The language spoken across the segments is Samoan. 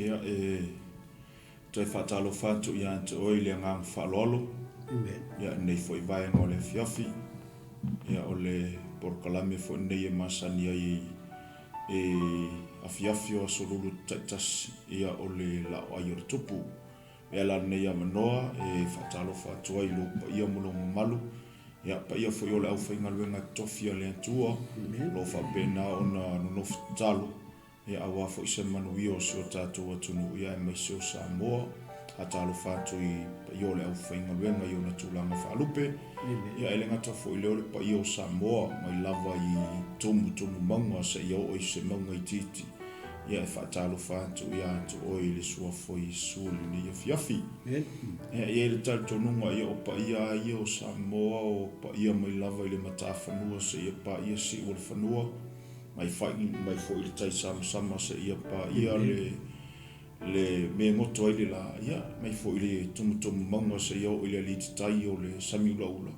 Ia, e toe faatalofa atu ia te oe i le agaga faaaloalo. Amen. Ia, i lenei foi vaega o le afiafi. Ia, o le polokalame foi lenei e masani ai e afiafi o Aso Lulu taitasi, ia, o le laoai o le Tupu. E ala lenei avanoa e faatalofa atu ai i lou paia ma lou mamalu, ia, paia foi o le aufaigaluega totofi a le Atua, o lo o faapena ona nonofo tatalo, ia, aua foi se manuia o si o tatou atunuu, ia, aemaise o Samoa. Faatalofa atu i paia o le aufaigaluega i ona tulaga faalupe, ia, e le gata foi i lea o le paia o Samoa mai lava i tumutumu mauga seia oo i se mauga itiiti. Ia, e faatalofa atu ia te oe i le Suafa o Iesu i lenei afiafi. Ia, e i ai le talitonuga, ia, o paia lava ia o Samoa, o paia mai lava i le matafanua seia paia siu o le fanua, mai fai, mai foi i le tai samasama seia paia le, le mea e goto ai le la, ia, mai foi i le tumutumu mauga seia oo i le alititai o le sami ulaula,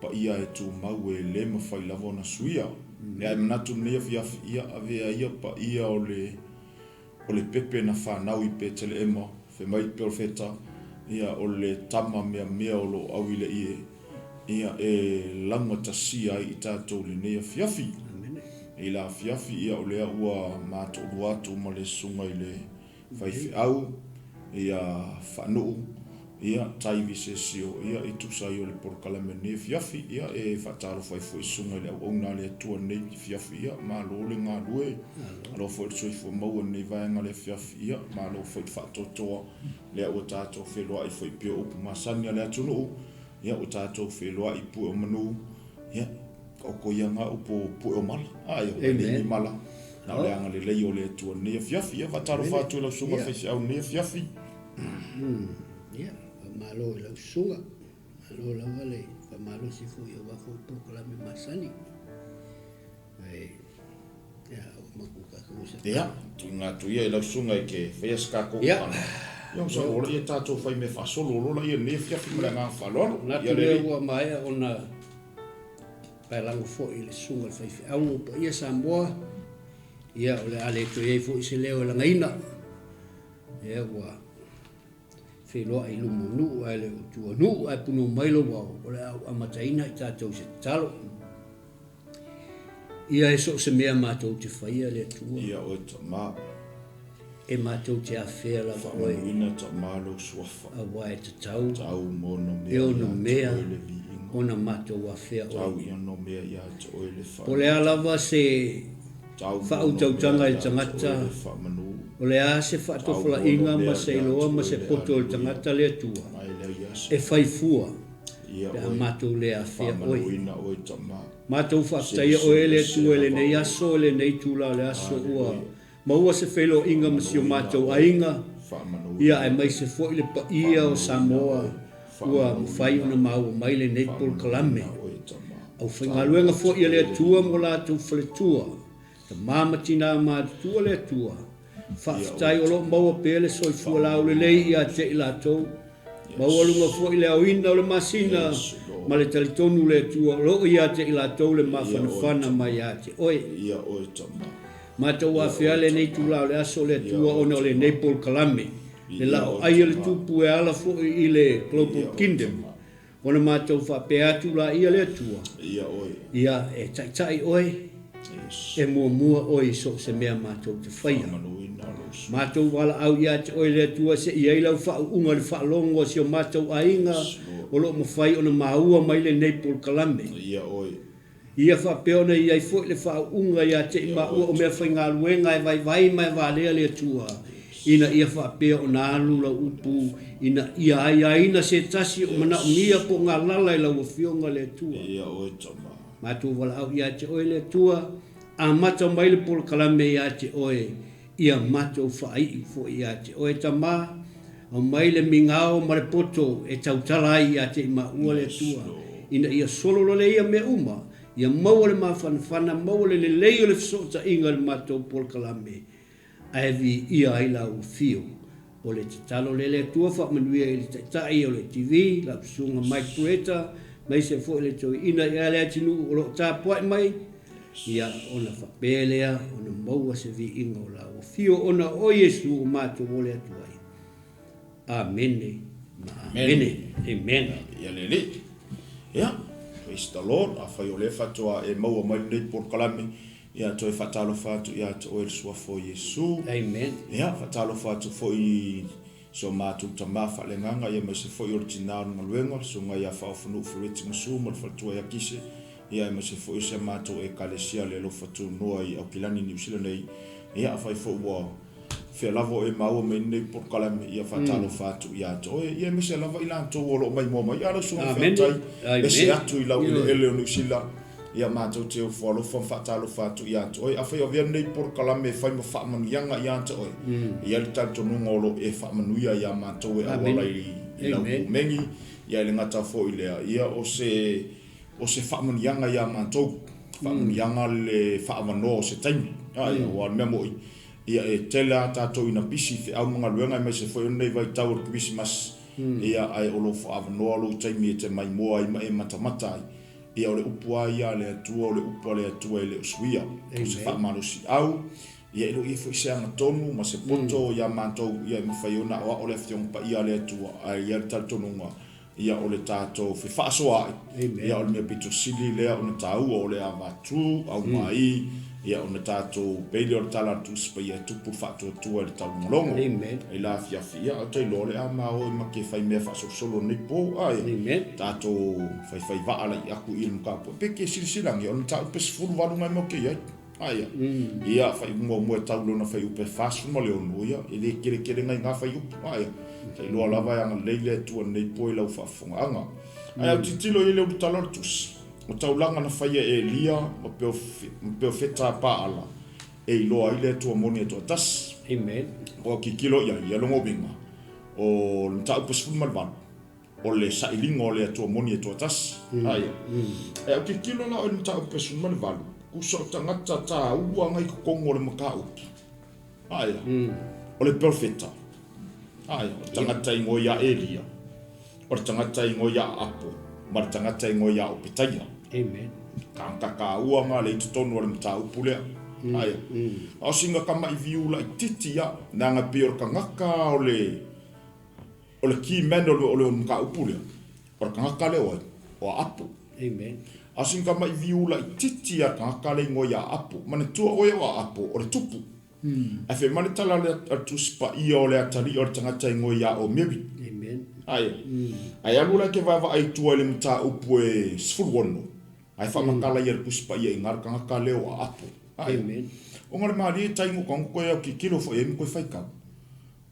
paia e tumau e le mafai lava ona suia. Ia ae manatu i lenei afiafi, ia avea ia paia o le o le pepe na fanau i Peteleema, fai mai le Perofeta, ia o le tama meamea o lo o au i le ie, ia e laugatasia ai i tatou i lenei afiafi. I la afiafi, ia o lea ua matoolua atu ma le susuga i le faifeau, ia Faanuu, ia Tai Visesio, ia i tusa ai o le polokalame i lenei afiafi. Ia e faatalofa ai foi i susuga i le auauna a le Atua i lenei afiafi, ia malo le galue, malo foi le soifua maua i lenei vaega o le afiafi, ia malo foi le faatoatoa, lea ua tatou feiloai foi pei o upu masani a le atunuu, ia ua tatou feiloai i pue o manu, ia Taoto ia na upu o pue o mala. A ia, e leai ni mala. Na o le agalelei o le Atua i lenei afiafi. Ia, faatalofa atu i lau susuga faifeau i lenei afiafi. Ia, faamalo i lau susuga. Malo lava le faamalosi foi aua foi polokalame masani. Ae, ia, ua maku tatou se. Ia, tuuina atu ia i lau susuga e te faia se tatou tatalo. Ia, masalo o la ia tatou fai mea faasolo loa la ia i lenei afiafi ma le agaga faaaloalo. Manatu lea ua maea ona Paelago foi i le susuga i le faifeau o paia Samoa, ia o le a le toe i ai foi se leo e lagaina. Ia ua feiloai i luma o nuu ae le o tua nuu ae puna mai lou ao, o le a ou amataina i tatou i se tatalo. Ia e so o se mea matou te faia le Atua. Ia oe Tama. E matou te afea lava oe. Faamanuina Tama lou suafa. Aua e tatau. Tau mo ono mea e ono mea ia te oe le viiga. Ona matou afea oe. Tau i ono mea ia te oe le Po o le a lava se Tau mo ono faautautaga mea i le ia te tagata, oe le faamanu. o le a se Tau mo ono faatofalaiga ma mea se ia te iloa ma oe se le poto i le aleluia. tagata le Atua, Mai lea ia e se. fai fua Ia pe a oe. matou le afea oe. Faamanuina oe Tama. Matou faafetaia oe le Silisili ese Atua i lava lenei oe. aso, i lenei itula o le aso ua Aleluia. maua se feiloaiga ma si o Faamanuina matou oe. aiga, ia Faamanuina oe. aemaise foi le paia o Faamanuina Samoa oe. ua mafai Faamanuina. ona maua mai lenei polokalame. Faamanuina oe Tama. Tau Aufaigaluega ia te foi a oe le le Atua ma o viiga. latou faletua, tama ma tina matutua le Atua, Ia oe faafetai o lo o Tama. maua pea le soifua Faamanuina laulelei ia lou te i latou. Maualuga Yes. foi le aoina o le masina Yes, ma Lord. le talitonu le Atua o lo o ia te i latou le Ia oe mafanafana Tama. mai ia te oe. Ia oe Tama. Matou Ia afea oe lenei Tama. itula o le aso o le Ia Atua oe ona o Tama. lenei polokalame, le Ia oe laoai o le Tama. Tupu e ala foi i le Ia Global oe Kingdom, Tama. ona matou faapea atu laia le Atua, Ia oe. Ia, e taitai oe, Yes. e muamua oe i so o se mea matou te faia. Faamanuina lou suafa. Matou valaau ia te oe le Atua se i ai lau faauuga i le faalogo a si o matou aiga Yes, Lord. o lo o mafai ona maua mai lenei polokalame. Ia oe. Ia faapea ona i ai foi le faauuga ia te i Ia oe maua o Tama. meafaigaluega e vaivai ma e valea le Atua, ina Yes. ia faapea ona alu lau upu ina ia aiaina se tasi o manaomia Yes, po o Lord. galala i lau Afioga le Atua. Ia oe Tama. Matou valaau ia te oe le Atua, amata mai le polokalame ia te oe, ia matou faaiu foi ia te oe Tama, aumai le migao ma le poto e tautala ai ia te i maua le Yes, Atua, Lord. ina ia solo lelei ia mea uma, ia maua le mafanafana, maua le lelei o le fesootaiga i le matou polokalame, ae viia ai lau afio. O le tatalo lea le Atua faamanuia i le Taitai o le TV, lau Susuga Mike Pueta, aemaise foi le Toeaina ia Leatinuu o lo o tapuai mai. Ia, ona faapea lea ona maua se viiga o lau afio ona o Iesu ua matou ole atu ai. Amene ma amene. Amen. Ia le Alii. Ia, praise the Lord. Afai o lea faatoa e maua mai lenei polokalame, ia toe faatalofa atu ia te oe i le suafa o Iesu. Amen. Ia, faatalofa atu foi i si o matou tama faaleagaga, ia aemaise foi o le tina o le galuega, le susuga ia Faaofonuu Fereti Gasu ma le faletua ia Kise, ia aemaise foi o si a matou Ekalesia le Alofa Tunoa i Aukilani, Niu Sila nei. Ia, afai foi ua fea lava o e maua mai lenei polokalame, ia faatalofa atu ia te oe, ia aemaise lava i latou o lo o maimoa mai. A lau susuga feagaitai, ese atu i lau eleele o Niu Sila, ia matou te ofo alofa ma faatalofa atu ia te oe. Afai o avea lenei polokalame e fai ma faamanuiaga ia te oe, e i ai le talitonuga o lo o e faamanuia ia matou e auala i lau komeni, ia e le gata foi i lea, ia o se O se faamanuiaga ia matou, faamanuiaga le faaavanoa o se taimi. Ae, aua o le mea moni, ia e tele lava tatou ina pisi i feau ma galuega aemaise foi o lenei vaitau o le Kerisimasi, ia ae o lo o faaavanoa lou taimi e te maimoa ai ma e matamata ai. Ia o le upu lava ia a le Atua, o le upu a le Atua e le o suia. O se faamalosiau, ia e le o i ai foi se agatonu ma se poto ia matou, ia e mafai ona aoao le Afioga Paia a le Atua, ae i ai le talitonuga, Ia o le tatou fefaasoaai, ia o le mea pito sili lea ona taua o le avatu, aumai, ia ona tatou pei lea o le tala a le Tusi Paia e tupu le faatuatua i le taulogologo. I la afiafi, ia ou te iloa o le a ma o e ma ke fai mea faasolosolo i lenei po, ae tatou faifai vaa lai aku i le mataupu. Pe ke silasila ane, o le mataupu e 18 ngai mau ke i ai. Aia. Ia, faaiupu muamua e tau i lona faaiupu e 46, ia, e le kelegele ngai ngā faaiupu. Aia. Tailoa lava e agalelei le Atua lenei po i lau faafofogaaga. Ae au tilotilo i le ulutala o le tusi, o taulaga na faia e Elia ma Perofeta Paala e iloa ai le Atua moni e toatasi. Amen. O au tilotilo i ai, ia lona uiga, o le mataupu e 18, o le sailiga o le Atua moni e toatasi. Aia. E au tilotilo la o le mataupu e 18, tusa o tagata taua ngai totonu o le mataupu. Aia. O le perofeta. Aia. O le tagata ingoa ia Elia. O le tagata ingoa ia Apo. Ma le tagata ingoa ia Opetaia. Amen. Tagata taua nga le i totonu o le mataupu lea. Aia. A o sina tama'i viu laitiiti ia, leaga pei o le tagata o le O le key man o le, o le mataupu lea, o le tagata lea o ai? O Aapo. Amen. A o sina tama'i viu laitiiti a le tagata lea igoa ia Aapo, manatua oe o Aapo, o le tupu. Ae fai mai le tala a le Tusi Paia o le atalii o le tagata igoa ia Omeri. Amen. Ae, ae alu la e te vaavaai i tua i le mataupu e 16, ae faamatala ia le Tusi Paia i ina le tagata lea o Aapo. Ae, Amen. ona o le malie tai no ka koe au tilotilo foi ai ma koe faitau.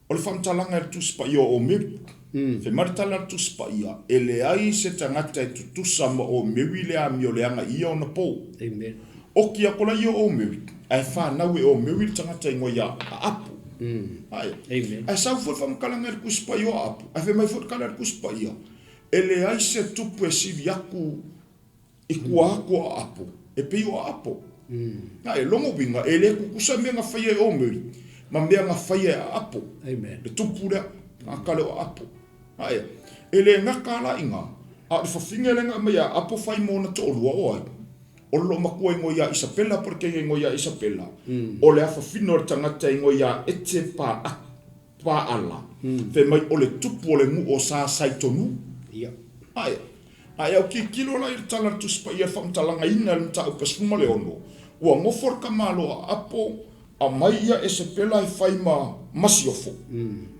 O le faamatalaga e le Tusi Paia o Omeri. Fai mai le tala a le Tusi Paia, E leai se tagata e tutusa ma Omeri le amioleaga i ia ona po. Amen. Oki aku la ia o Omeri, ae fanau e Omeri le tagata igoa ia Aapo. Ae. Amen. Ae sau foi le faamatalaga e le Tusi Paia o Aapo, ae fai mai foi le tala a le Tusi Paia, E leai se tupu e sili aku i tua atu o Aapo, e pei o Aapo. Ae, lona uiga, e le tutusa mea na faia e Omeri ma mea na faia e Aapo. Amen. Le tupu lea, tagata lea o Aapo. Ae, e le gata la i ina, a o le fafine lea na aumai e Aapo fai ma ona toalua o ai? O le loomatua igoa ia Isapela po o le teine igoa ia Isapela, o le afafine o le tagata igoa ia Ete Paala, fai mai o le tupu o le nuu o Sa Saitonu. Ia. Ae, ae au tilotilo la i le tala a le Tusi Paia i le faamatalaga-ina i le mataupu e 16, ua nofo le tamaloa Apo aumai ia Esepela e fai ma masiofo.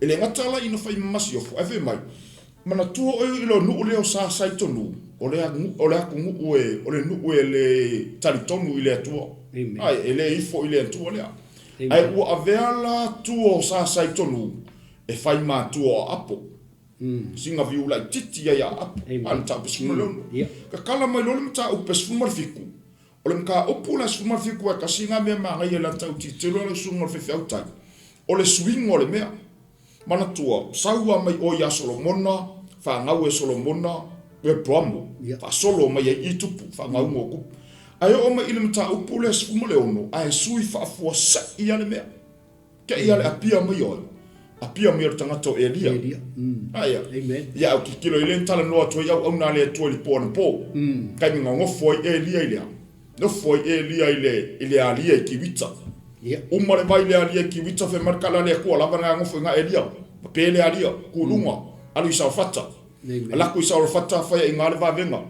E le gata la ina fai ma masiofo, ae fai mai, manatua oe i lo nuu lea o Sa Saitonu, o le o le atunuu e, o le nuu e le talitonu i le Atua. Ae, e le ifo i le Atua lea. Ae ua avea la tua o Sa Saitonu e fai ma tua o Aapo. Sina viu laitiiti ia ia Aapo, a o le mataupu e 16. Tatala mai loa le mataupu e 17. O le mataupu la e 17 e tasi lena mea manaia i lana tilotilo lau susuga o le faifeau tai, o le suiga o le mea. Manatua, sau lava mai o ia Solomona, fanau e Solomona, Rehoboamo, faasolo mai ai i tupu, faagauga o tupu. Ae oo mai i le mataupu lea 16, ae sui faafuasai lava le mea. Te i lava le apia mai o ai? Apia mai o le tagata o Elia. Elia. Aia. Amen. Ia au tilotilo i lea na talanoa atu ai auauna a le Atua i le po anapo. Taimi na nofo ai Elia i le a? Nofo ai Elia i le, i le alia i Kiwita. Ia. Uma le vai i le alia i Kiwita, fai mai le kala a le Atua, lava na gofo i ga Elia. Pape le alia, ku luga, alu i Saofata. Alaku i Saolafata, fai ai i ga le vavega.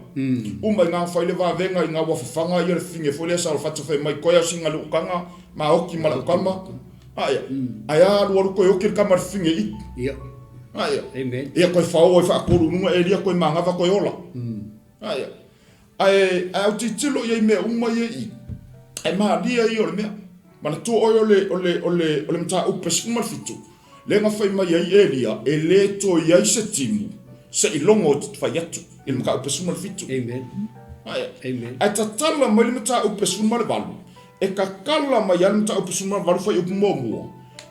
Uma i ga fai le vavega i ga ua fafaga ia le fine foi lea Saolafata fai mai, koe au singa le ukaga, ma oki ma lau kama. Aia, ae a alu alu koe oki le kama le fine i. Ia. Aia. Amen. Ia koe whaoa i whaakolu nunga Elia koe mangava koe ola. Aia. Ae, ae au tilotilo i ai mea uma ia i, e malie ia o le mea. Manatua oe o le, o le, o le, o le mataupu 17, lea na fai mai ai Elia, e le toe i ai se timu, seiloga o te fai atu i le mataupu 17. Amen. Ae, Amen. ae tatala mai le mataupu 18, e kakala mai lava le mataupu 18 fuaiupu muamua,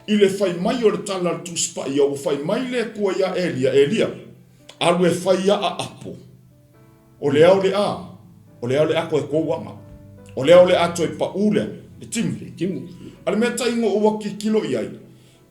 i le fai mai o le tala a le Tusi Paia ua fai mai le Atua iā Elia, Elia, alu e fai a'a apo. O le ao le a, o le ao le a toe kou aga. O le ao le a toe paʻu lea, le timu. Le timu. A le mea taigo ua tilotilo i ai,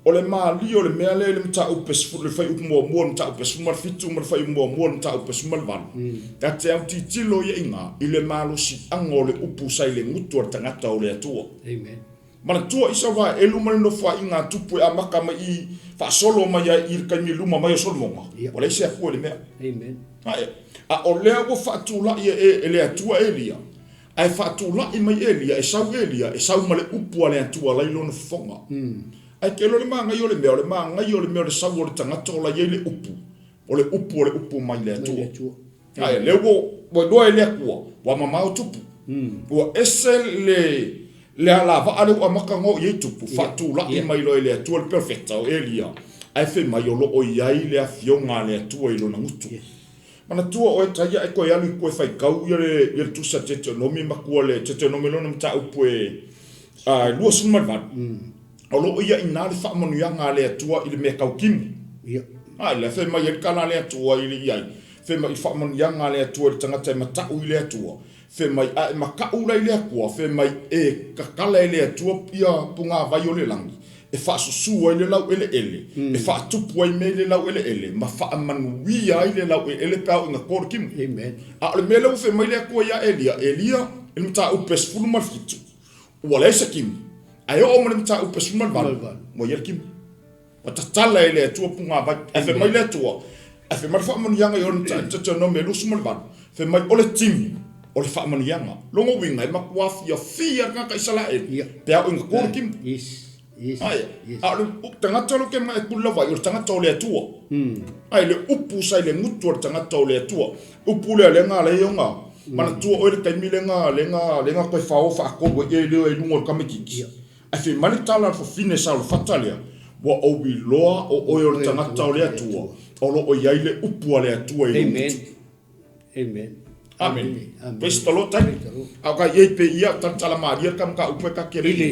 o le malie o le mea lea i le mataupu e le fuaiupu muamua o le mataupu e 17 ma le fuaiupu muamua o le mataupu e 18, ta te autilotilo ia i ina i le malosiaga o le upu sa i le gutu a le tagata o le Atua. Amen. Manatua isa wa elu ma le nofoaiga a Tupu e amata mai i faasolo mai ai i le taimi luma mai o Solomona, ua leai se Atua i le mea. Amen. Ae, a o lea ua faatulai e, e le Atua Elia, ae faatulai mai Elia, e sau Elia, e sau ma le upu a le Atua la i lona fofoga. Ae ke iloa le manaia o le mea, o le manaia o le mea o le sau o le tagata o la i ai le upu, o le upu o le upu mai le Atua. Mai le Atua. Ae, lea ua, ua iloa e le Atua, ua mamao Tupu. Ua ese le, le alavaa lea ua amata ona oo i ai Tupu, faatulai mai loa e le Atua le perofeta o Elia, ae fai mai o lo o i ai le Afioga a le Atua i lona gutu. Manatua oe taia e toe alu i tua e faitau ia le, ia le tusi a Teteonomi matua le Teteonomi lona mataupu e 28. O lo o i ai i ina le faamanuiaga a le Atua i le mea tau timu. A lea fai mai ai le tala a le Atua i le i ai, fai mai i faamanuiaga a le Atua i le tagata e mataʻu i le Atua, fai mai a e mataʻu la i le Atua, fai mai e tatala e le Atua ia pugāvai o le lagi, e faasusu ai le laueleele, e faatupu ai mea i le laueleele, ma faamanuia ai le laueleele pe a oo ina to le timu. Amen. A o le mea lea ua fai mai le Atua iā Elia, Elia, i le mataupu e 17, ua leai se timu, ae oo mai le mataupu e 18, ua i ai le timu. Ua tatala e le Atua pugāvai. Ae fai mai le Atua, ae fai mai le faamanuiaga i ona Deuteronomy 28, fai mai o le timu, o le faamanuiaga. Lona uiga, e matua fiafia le tagata Isaraelu pe a oo ina to le timu. Ae, a o le tagata lea ou te manatu lava ai, o le tagata o le Atua. Ae le upu sa i le gutu a le tagata o le Atua. Upu lea lea na ala ai ona manatua oe le taimi lea na, lea na, lea na toe fao faatolu ai e i luga o le tamaitiiti. Ae fai mai le tala a le fafine sa o le fata lea, Ua ou iloa o oe o le tagata o le Atua, o lo o i ai le upu a le Atua i lou Amen. gutu. Amen. Amen. Amen. Praise the Lord, tai. A o ka i ai pe ia, talatala malie le ka mataupu e ka kele. I le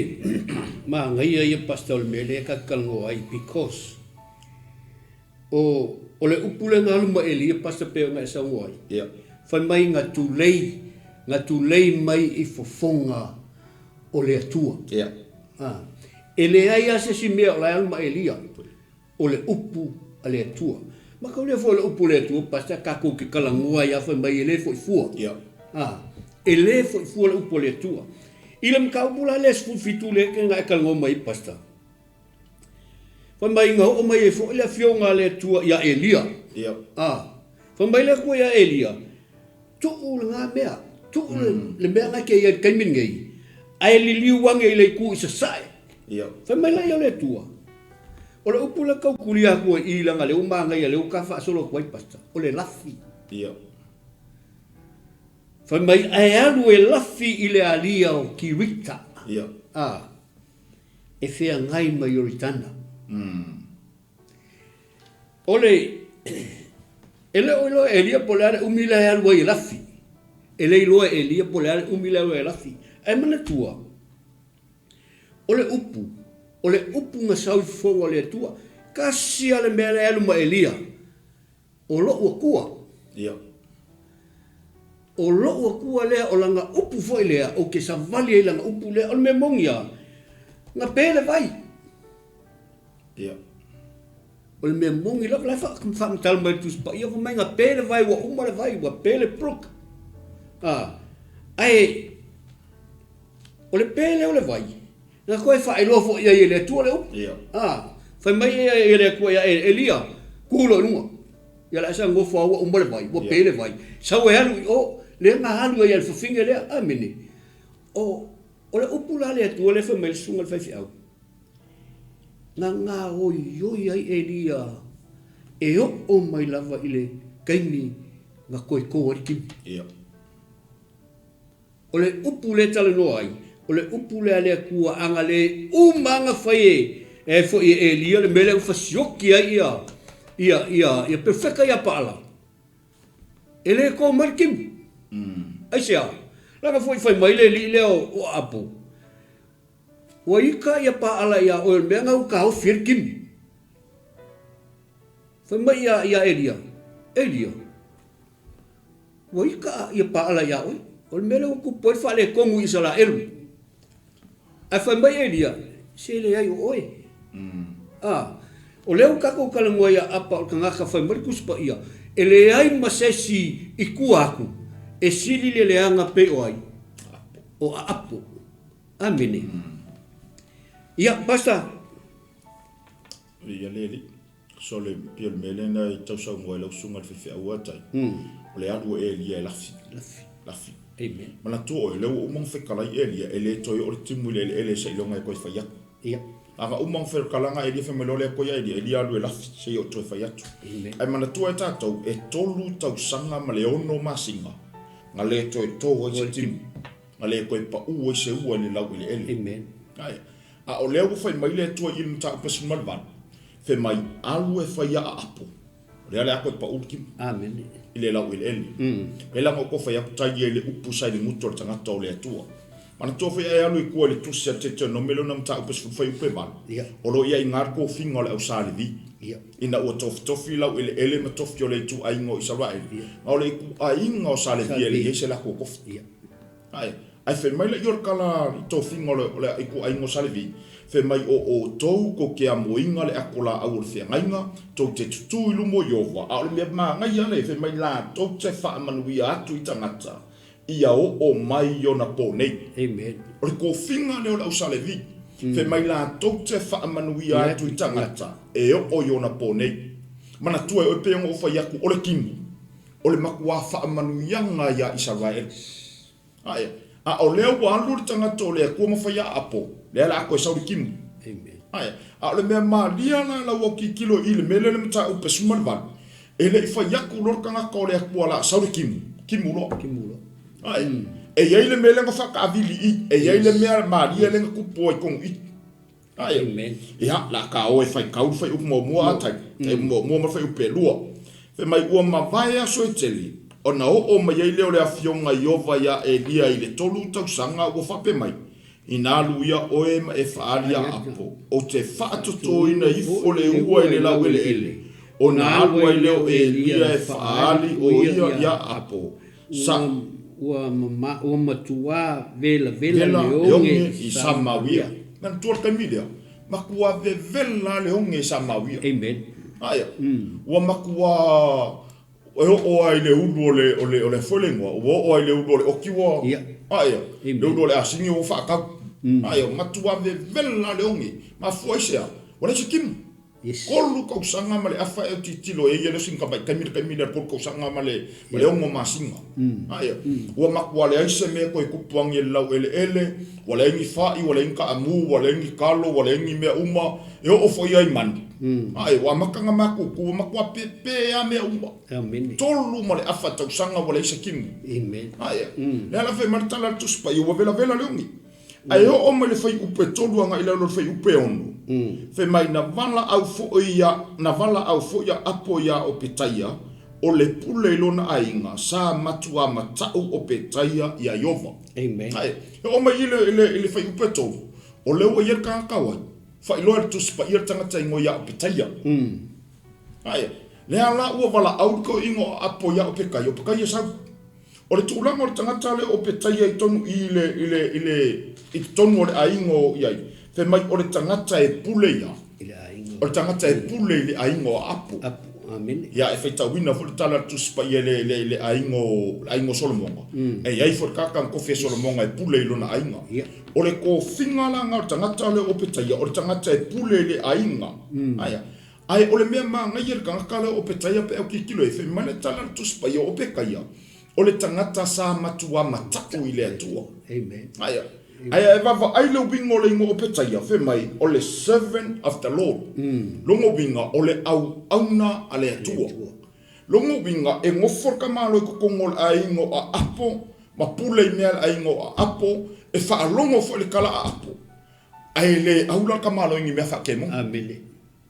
magaia ia pastor o le mea lea ka te talanoa ai because o o le upu lea na alu ma Elia pastor pei ona e saunoa ai. Yeah. Fai mai na tulei na tulei mai i fofoga o le Atua. Yeah. A, e leai lava se isi mea o la e alu ma Elia, o le upu a le Atua. Ma kau lea foi o le upu a le Atua, Pastor, tatou te talanoa ai lava fai mai e le foi fua. Yeah. A, e le foi fua le upu a le Atua. I le mataupu la lea 17 lea ke na e talanoa mai ai, Pastor, fai mai na oo mai ai foi le afioga a le Atua ia Elia. Yeah. A, fai mai le Atua ia Elia, Tuu lena mea, tuu le mea lena e te i ai i le taimi lenei, ae liliu ane i le itu i sasae. Fai mai laia o le Atua, O le upu lea tau tulia atu ai i i leaga o lea ua manaia, lea ua ta faasolo atu ai, Pastor, o le lafi. Fai mai, ae alu e lafi i le alia o Kirita, e feagai ma Ioritana. O le, e le o iloa e Elia po o le a le umi la e alu ai e lafi. E le iloa e Elia po o le a le umi la e alu ai e lafi. Ae manatua, o le upu, o le upu na sau i fofoga o le Atua, tasi lava le mea la e alu ma Elia, o lou Atua. Ia. O lou Atua lea, o lana upu foi lea, ou te savali ai i lana upu lea. O le mea moni lava, na pe le vai. Ia. O le mea moni lava, la e faamatala mai le Tusi Paia, fai mai na pe le vai, ua uma le vai, ua pe le brook. A, ae O le pe lea o le vai, na toe faailoa foi i ai e le Atua le upu. A, fai mai e le Atua ia Elia, tu loa i luga. Ia la e sa nofo lava ua uma le vai, ua pe le vai. Sau e alu i o, lea na alu ai lava i le fafine lea. Amene. O, o le upu la a le Atua lea fai mai ai le susuga i le faifeau, na gaoioi ai Elia e oo mai lava i le taimi na toe to ai le timu. O le upu lea e talanoa ai, o le upu lea a le Atua a na le uma lava ona fai e e foi e Elia le mea lea na fasioki ai ia ia ia ia perofeta ia Paala, e le to mai le timu. Aisea? Leaga foi fai mai le alii lea o Aapo, Ua ita ia Paala ia oe o le mea na ua taofi ai le timu. Fai mai ia ia Elia, Elia, Ua ita ia Paala ia oe, o le mea lea ua tupu ai le faaletonu i Isaraelu. Ae fai mai Elia, Se leai o oe. A, o lea ua tatou talanoa ia Apa o le tagata fai mai le Tusi Paia, e leai ma se isi i tua atu e sili le leaga pei o ai? O Aapo. Amene. Ia, Pastor. Ia le alii. So le pei o le mea lea na e tausaunoa ai lau susuga i le faifeau a tai, o le alu o Elia e lafi. Lafi. Lafi. Amen. Manatua oe, lea ua uma ona fetalai Elia, e le toe oo le timu i le eleele seiloga e toe fai atu. Ia. A na uma ona fekalaga Elia fai mai loa le Atua ia Elia, Elia alu e lafi seia oo toe fai atu. Amen. Ae manatua e tatou, e tolu tausaga ma le ono masina na le toe to ai se timu, na le toe pau ai se ua i le laueleele. Amen. Ae, a o lea ua fai mai le Atua i le mataupu 18, Fai mai, Alu e fai a apo. O lea le a toe pau le timu. Amene. I le laueleele. E leaga ua fai atu tai ia i le upu sa i le gutu o le tagata o le Atua. Manatua foi ae alu i tua i le tusi a Deuteronome lona mataupu 10 fuaiupu e 8. O lo o i ai ina le tofiga o le au sa Levi. Ina ua tofitofi laueleele ma tofi o le ituaiga o Isaraelu, a o le ituaiga o sa Levi e le i ai se latou tofi. Ae, ae fai mai lea o le tala i tofiga o le, o le ituaiga o sa Levi, fai mai, O outou tou te amoina le ato laau o le feagaiga, tou te tutū i luma o Ieova, a o le mea manaia lea, fai mai, latou te faamanuia atu i tagata ia oo mai i ona po nei. Amen. O le tofiga lea o le au sa Levi, fai mai, latou te faamanuia atu i tagata e oo i ona po nei. Manatua e oe pei ona ou fai atu, o le kino. O le makuā faamanuiaga iā Isaraelu. Ae, a o lea ua alu le tagata o le Atua ma fai aapo, lea o le a toe sau le timu. Ae, a o le mea malia la lau autitilo i le mea lea le mataupu 18, e le i fai atu loa le tagata o le Atua o le a sau le timu, timu loa. Timu loa. Ae, e i ai le mea lea na faataavili i i, e i ai le mea malia lea na tupu ai i totonu i i. Ae, ia, la ta o e faitau le fuaiupu muamua a tai, fuaiupu muamua ma le fuaiupu elua. Fai mai, ua mavae aso e tele, ona oo mai ai lea o le afioga Ieova iā Elia i le tolu tausaga ua faapea mai, Ina alu ia oe ma e faaali Aapo, ou te faatotoina ifo le ua i le laueleele, ona alu ai lea o Elia e faaali o ia iā Aapo, Sa. Ua ua matuā velavela le oge i Samauia. Manatua le taimi lea, matuā vevela le oge i Samauia. Amen. Aia, ua matuā e oo lava i le ulu o le, o le, o le a foi le igoa, ua oo lava i le ulu o le oti ua, aia, le ulu o le asini ua faatau. Aia, matuā vevela le oge. Mafua i se a? Ua leai se timu. Yes. Tolu tausaga ma le afa e autilotilo ai ia le sina tamai taimi le taimi lea tolu tausaga ma le ma le ono masina. Aia, ua matua leai se mea toe tupu agi e le laueleele, ua leai ni fa'i, ua leai ni taamu, ua leai ni talo, ua leai ni mea uma, e oo foi i ai manu. Aia, ua amata ona matutu, ua matua pepe lava mea uma. Amene. Tolu ma le afa tausaga ua leai se timu. Amen. Aia, lea la fai mai le tala a le Tusi Paia, ua velavela le ogi. Ae oo mai le fuaiupu e tolu agai i lalo o le fuaiupu e ono, fai mai, Na valaau foi ia, na valaau foi a Apo iā Opetaia, o le pule i lona aiga, sa matuā mataʻu Opetaia iā Ieova. Amen. Ae, e oo mai i le, i le, i le fuaiupu e tolu, o lea ua i ai le tagata o ai? Faailoa e le Tusi Paia le tagata igoa iā Opetaia. Ae, lea la ua valaau le toeaina o Apo iā Opetaia, Opetaia sau. O le tulaga o le tagata lea o Petaia i tonu i le, i le, i le, i totonu o le aiga o i ai, fai mai o le tagata e pule ia. I le aiga. O le tagata e pule i le aiga o Apo. Apo. Amene. Ia, e faitauina foi le tala a le Tusi Paia i le, le, le aiga o, le aiga o Solomoga. E i ai foi le tagata na tofi e Solomoga e pule i lona aiga. Ia. O le tofiga la lena o le tagata lea o Opetaia, o le tagata e pule i le aiga. Aea. Ae o le mea manaia i le tagata lea o Opetaia pe a ou tilotilo i ai, fai mai le tala a le Tusi Paia o Opetaia, o le tagata sa matua mataʻu i le Atua. Amen. Aea. Ae a e vaavaai le uiga o le igoa o Petaia, fai mai, o le servant of the Lord. Lona uiga, o le auauna a le Atua. Lona uiga, e nofo le tamaloa i totonu o le aiga o Aapo, ma pule i mea a le aiga o Aapo, e faalogo foi i le tala a Aapo, ae le au la le tamaloa i ni mea faakemoni. Amene.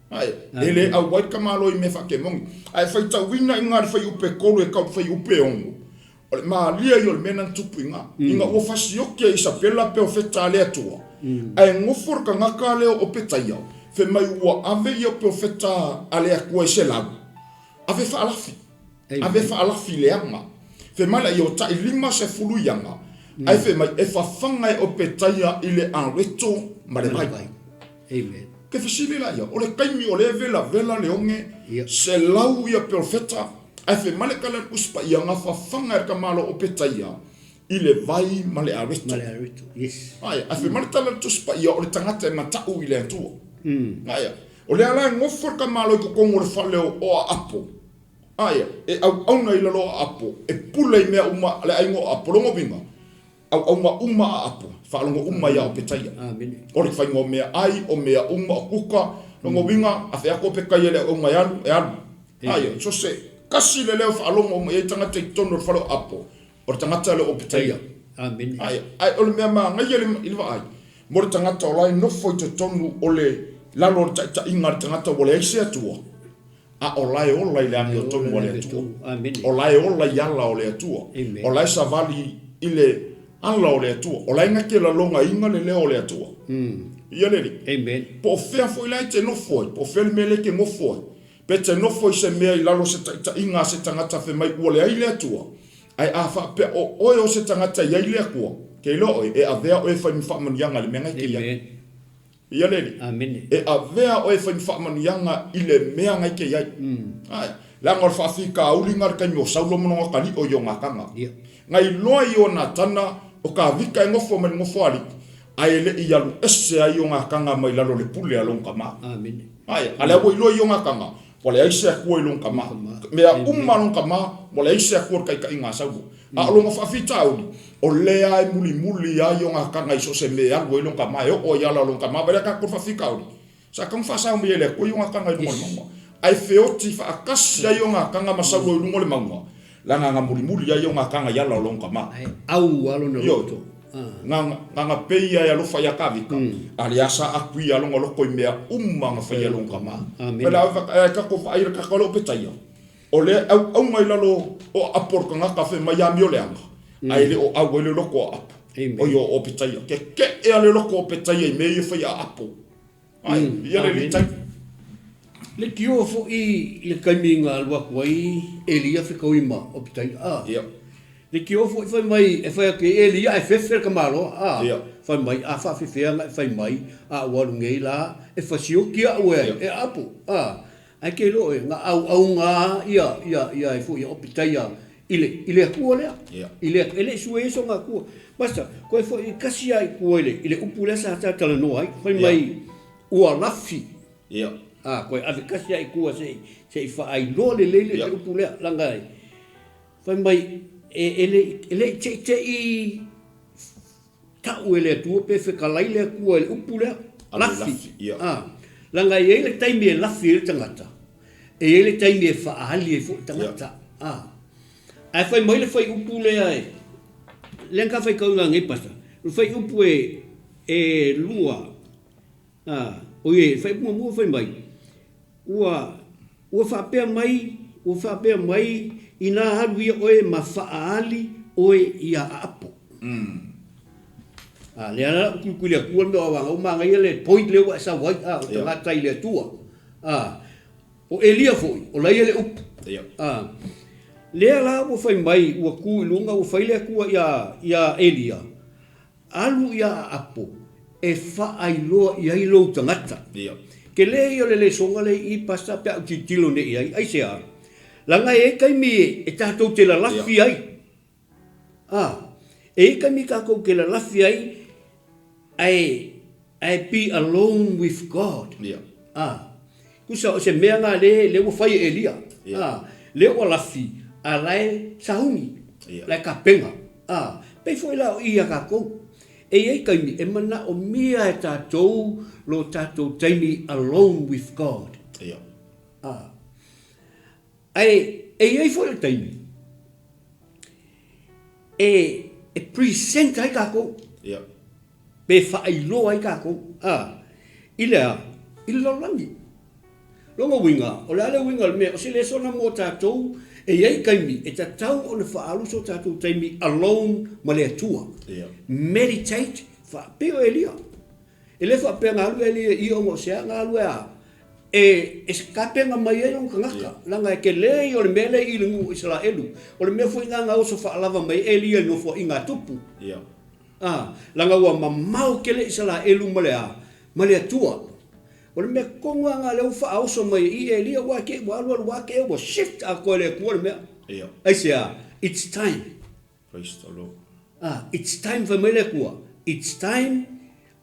Ae, e le auai le tamaloa i mea faakemoni. Ae faitauina i ina le fuaiupu 3 e tau i le fuaiupu 6, O le malie ia o le mea na tupu i ina, ina ua fasioki e Isabela perofeta a le Atua, ae nofo le tagata lea o Petaia, fai mai ua ave ia perofeta a le Atua e 100, ave faalafi, ave faalafi i le aga. Fai mai laia ua tai 50 i aga, ae fai mai e fafaga e Opetaia i le areto ma le vai. Ke fesili laia, o le taimi o lea e velavela le oge, 100 ia perofeta, Ae fai mai le tala a le Tusi Paia, na fafaga e le tamaloa o Petaia i le vai ma le areto. Ma le areto, yes. Ae, ae fai mai le tala a le Tusi Paia, o le tagata e mataʻu i le Atua. Ae, o lea la e nofo le tamaloa i totonu o le fale o Aapo. Ae, e auauna i lalo o Aapo, e pule i mea uma a le aiga o Aapo. Lona uiga, auauna uma a Aapo, faalogo uma ia Opetaia. O le faiga o meaai, o mea uma, o kuka, lona uiga, a fai atu Opetaia i le auauna e alu, e alu. Aia, so se tasi le leo e faalogo uma i ai tagata i totonu o le fale o Aapo, o le tagata lea o Opetaia. Aia, ae o le mea manaia i le vaai, mo le tagata o la e nofo i totonu o le lalo o le taitaiga a le tagata ua leai se Atua, A o la e ola i le amiotonu a le Atua. O la e ola i ala o le Atua. O la e savali i le ala o le Atua. O la e na te lalogaina le leo o le Atua. Ia le Alii. Po o fea foi la e te nofo ai, po o fea le mea lea e te nofo ai, pe te nofo i se mea i lalo o se taitaiga a se tagata fai mai ua leai le Atua, ae a faapea o oe o se tagata e i ai le Atua, ke iloa oe, e avea oe e fai ma faamanuiaga i le mea na e te i ai. Ia le Alii. Amene. E avea oe e fai ma faamanuiaga i le mea na e te i ai. Ae, leaga o le faafitauli na i le taimi o Saulo ma lona talii o Ionatana. Ia. Na iloa e Ionatana o Tavita e nofo mai le nofoalii, ae le i alu ese ai Ionatana mai lalo o le pule a lona tama. Amene. Ae, a lea ua iloa e Ionatana, ua leai se Atua i lona tama. Mea uma a lona tama, ua leai se Atua i le taitaiga a Saulo. A o lona faafitauli, o lea e mulimuli ai Ionatana i so o se mea e alu ai lona tama, e oo ai i ala o lona tama. Vaai la tatou faafitauli, sa tatau ona faasao mai e le Atua Ionatana i luga o le mauga. Ae feoti faatasi ai Ionatana ma Saulo i luga o le mauga, leaga na mulimuli ai Ionatana i ala o lona tama. Ae au lava lona loto. Ioe. Na na pei ia e alofa ia Tavita, a lea sa atu ia lona loto i mea uma na faia e lona tama. Amene. Ae tatou vaai i le tagata o le Opetaia, O lea e auauna i lalo o aapo o le tagata fai mai amio leaga, ae le o au ai le loto o aapo. O ia o Opetaia. Keke'e a le loto o Opetaia i mea ia fai a aapo. Ae, ia le litai. Le tio foi i le taimi na alu atu ai Elia fetaui ma Opetaia, a. Ia. Le tio foi fai mai e fai atu i ai Elia ae fefe le tamaloa, a. Ia. Fai mai, a faafefea ona e fai mai, a ua alu nei la e fasioki au e, e aapo, a. Ae ke iloa oe, na auauna a ia, ia, ia e foi ia Opetaia i le, i le Atua lea. Ia. I le, e le i sue ai sona Atua. Basta, koe foi kasi a i tua i le, i le upu lea sa ta talanoa ai, fai mai, ua lafi. Ia. A, koe ave kasi a i tua se i, se i faailoa lelei le, le upu lea, leaga e, fai mai, e, e le, e le i teitei Tau e le Atua pe fetalai le Atua i le upu lea, lafi. A, leaga e i ai le taimi e lafi ai le tagata, e i ai le taimi e faaali ai foi le tagata. A, ae fai mai le fuaiupu lea e, lea na faitauina nei Pastor, o le fuaiupu e, e 2, a, oi, le fuaiupu muamua fai mai, Ua, ua faapea mai, ua faapea mai, inā alu ia oe ma faaali oe iā Aapo. A, lea la ua kulikuli atua le mea o Aoga, ua manaia le point lea ua e sau ai, a, o le tagata i le Atua. A, o Elia foi, o la ia le upu. A, lea la ua fai mai, ua tu i luga, ua fai le Atua iā, iā Elia, Alu iā Aapo e faailoa i ai lou tagata. Tele ia o le lesoga lea i i Pastor pe a ou tilotilo nei i ai. Aisea? Leaga e i ai taimi e tatou te lalafi ai. A, e i ai taimi tatou te lalafi ai ae ae be alone with God. Ia. A, tusa o se mea lena le lea ua fai e Elia. Ia. A, lea ua lafi a la e sauni. Ia. La e tapena. A, pei foi la o i ia tatou. E i ai taimi e manaomia e tatou lo tatou taimi alone with God. Ia. A, ae e i ai foi le taimi e e present ai tatou. Ia. Pe faailoa ai tatou, a, i le a? I le lalolagi. Lona uiga, o le a le uiga o le mea, o se lesona mo tatou, e i ai taimi e tatau ona faaalu so tatou taimi alone ma le Atua. Ia. Meditate, fa, pei o Elia. E le faapea na alu Elia i i ona o se a, na alu e a? E, e tapena mai ai lona tagata, leaga e tele ia o le mea lea i i le nuu o Isaraelu. O le mea foi lena na oso faalava mai ai Elia i le nofoaiga a Tupu. Ia. A, leaga ua mamao tele Isaraelu ma le a? Ma le Atua. O le mea tonu lava lena lea ua faaoso mai i Elia, aua te i ua alu alu lava te i ua shift atoa e le Atua le mea. Ia. Aisea? It's time. Praise the Lord. A, it's time fai mai le Atua, it's time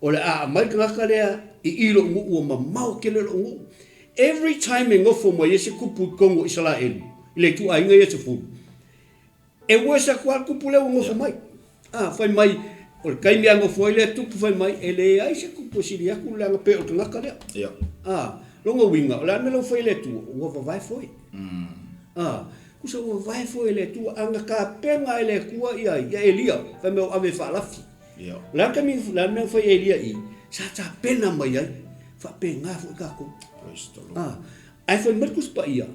o le a aumai le tagata lea i i lou nuu ua mamao tele lou nuu. Every time e nofo mai ai se kupu i totonu o Isaraelu, i le ituaiga ia sefulu, E worse atu lava le tupu lea ua nofo mai. A, fai mai, o le taimi a nofo ai lea tupu fai mai, e leai se tupu e sili atu le leaga pei o le tagata lea. Ia. A, lona uiga, o le a le mea la ua fai e le Atua? Ua vavae foe. A, tusa ua vavae foe e le Atua, a na tapena e le Atua ia, ia Elia, fai mai ua ave e faalafi. Ia. O le a le taimi, o le a le mea na fai e Elia i i? Sa tapena mai ai, faapena foi tatou. Praise the Lord. A, Ae fai mai le Tusi Paia,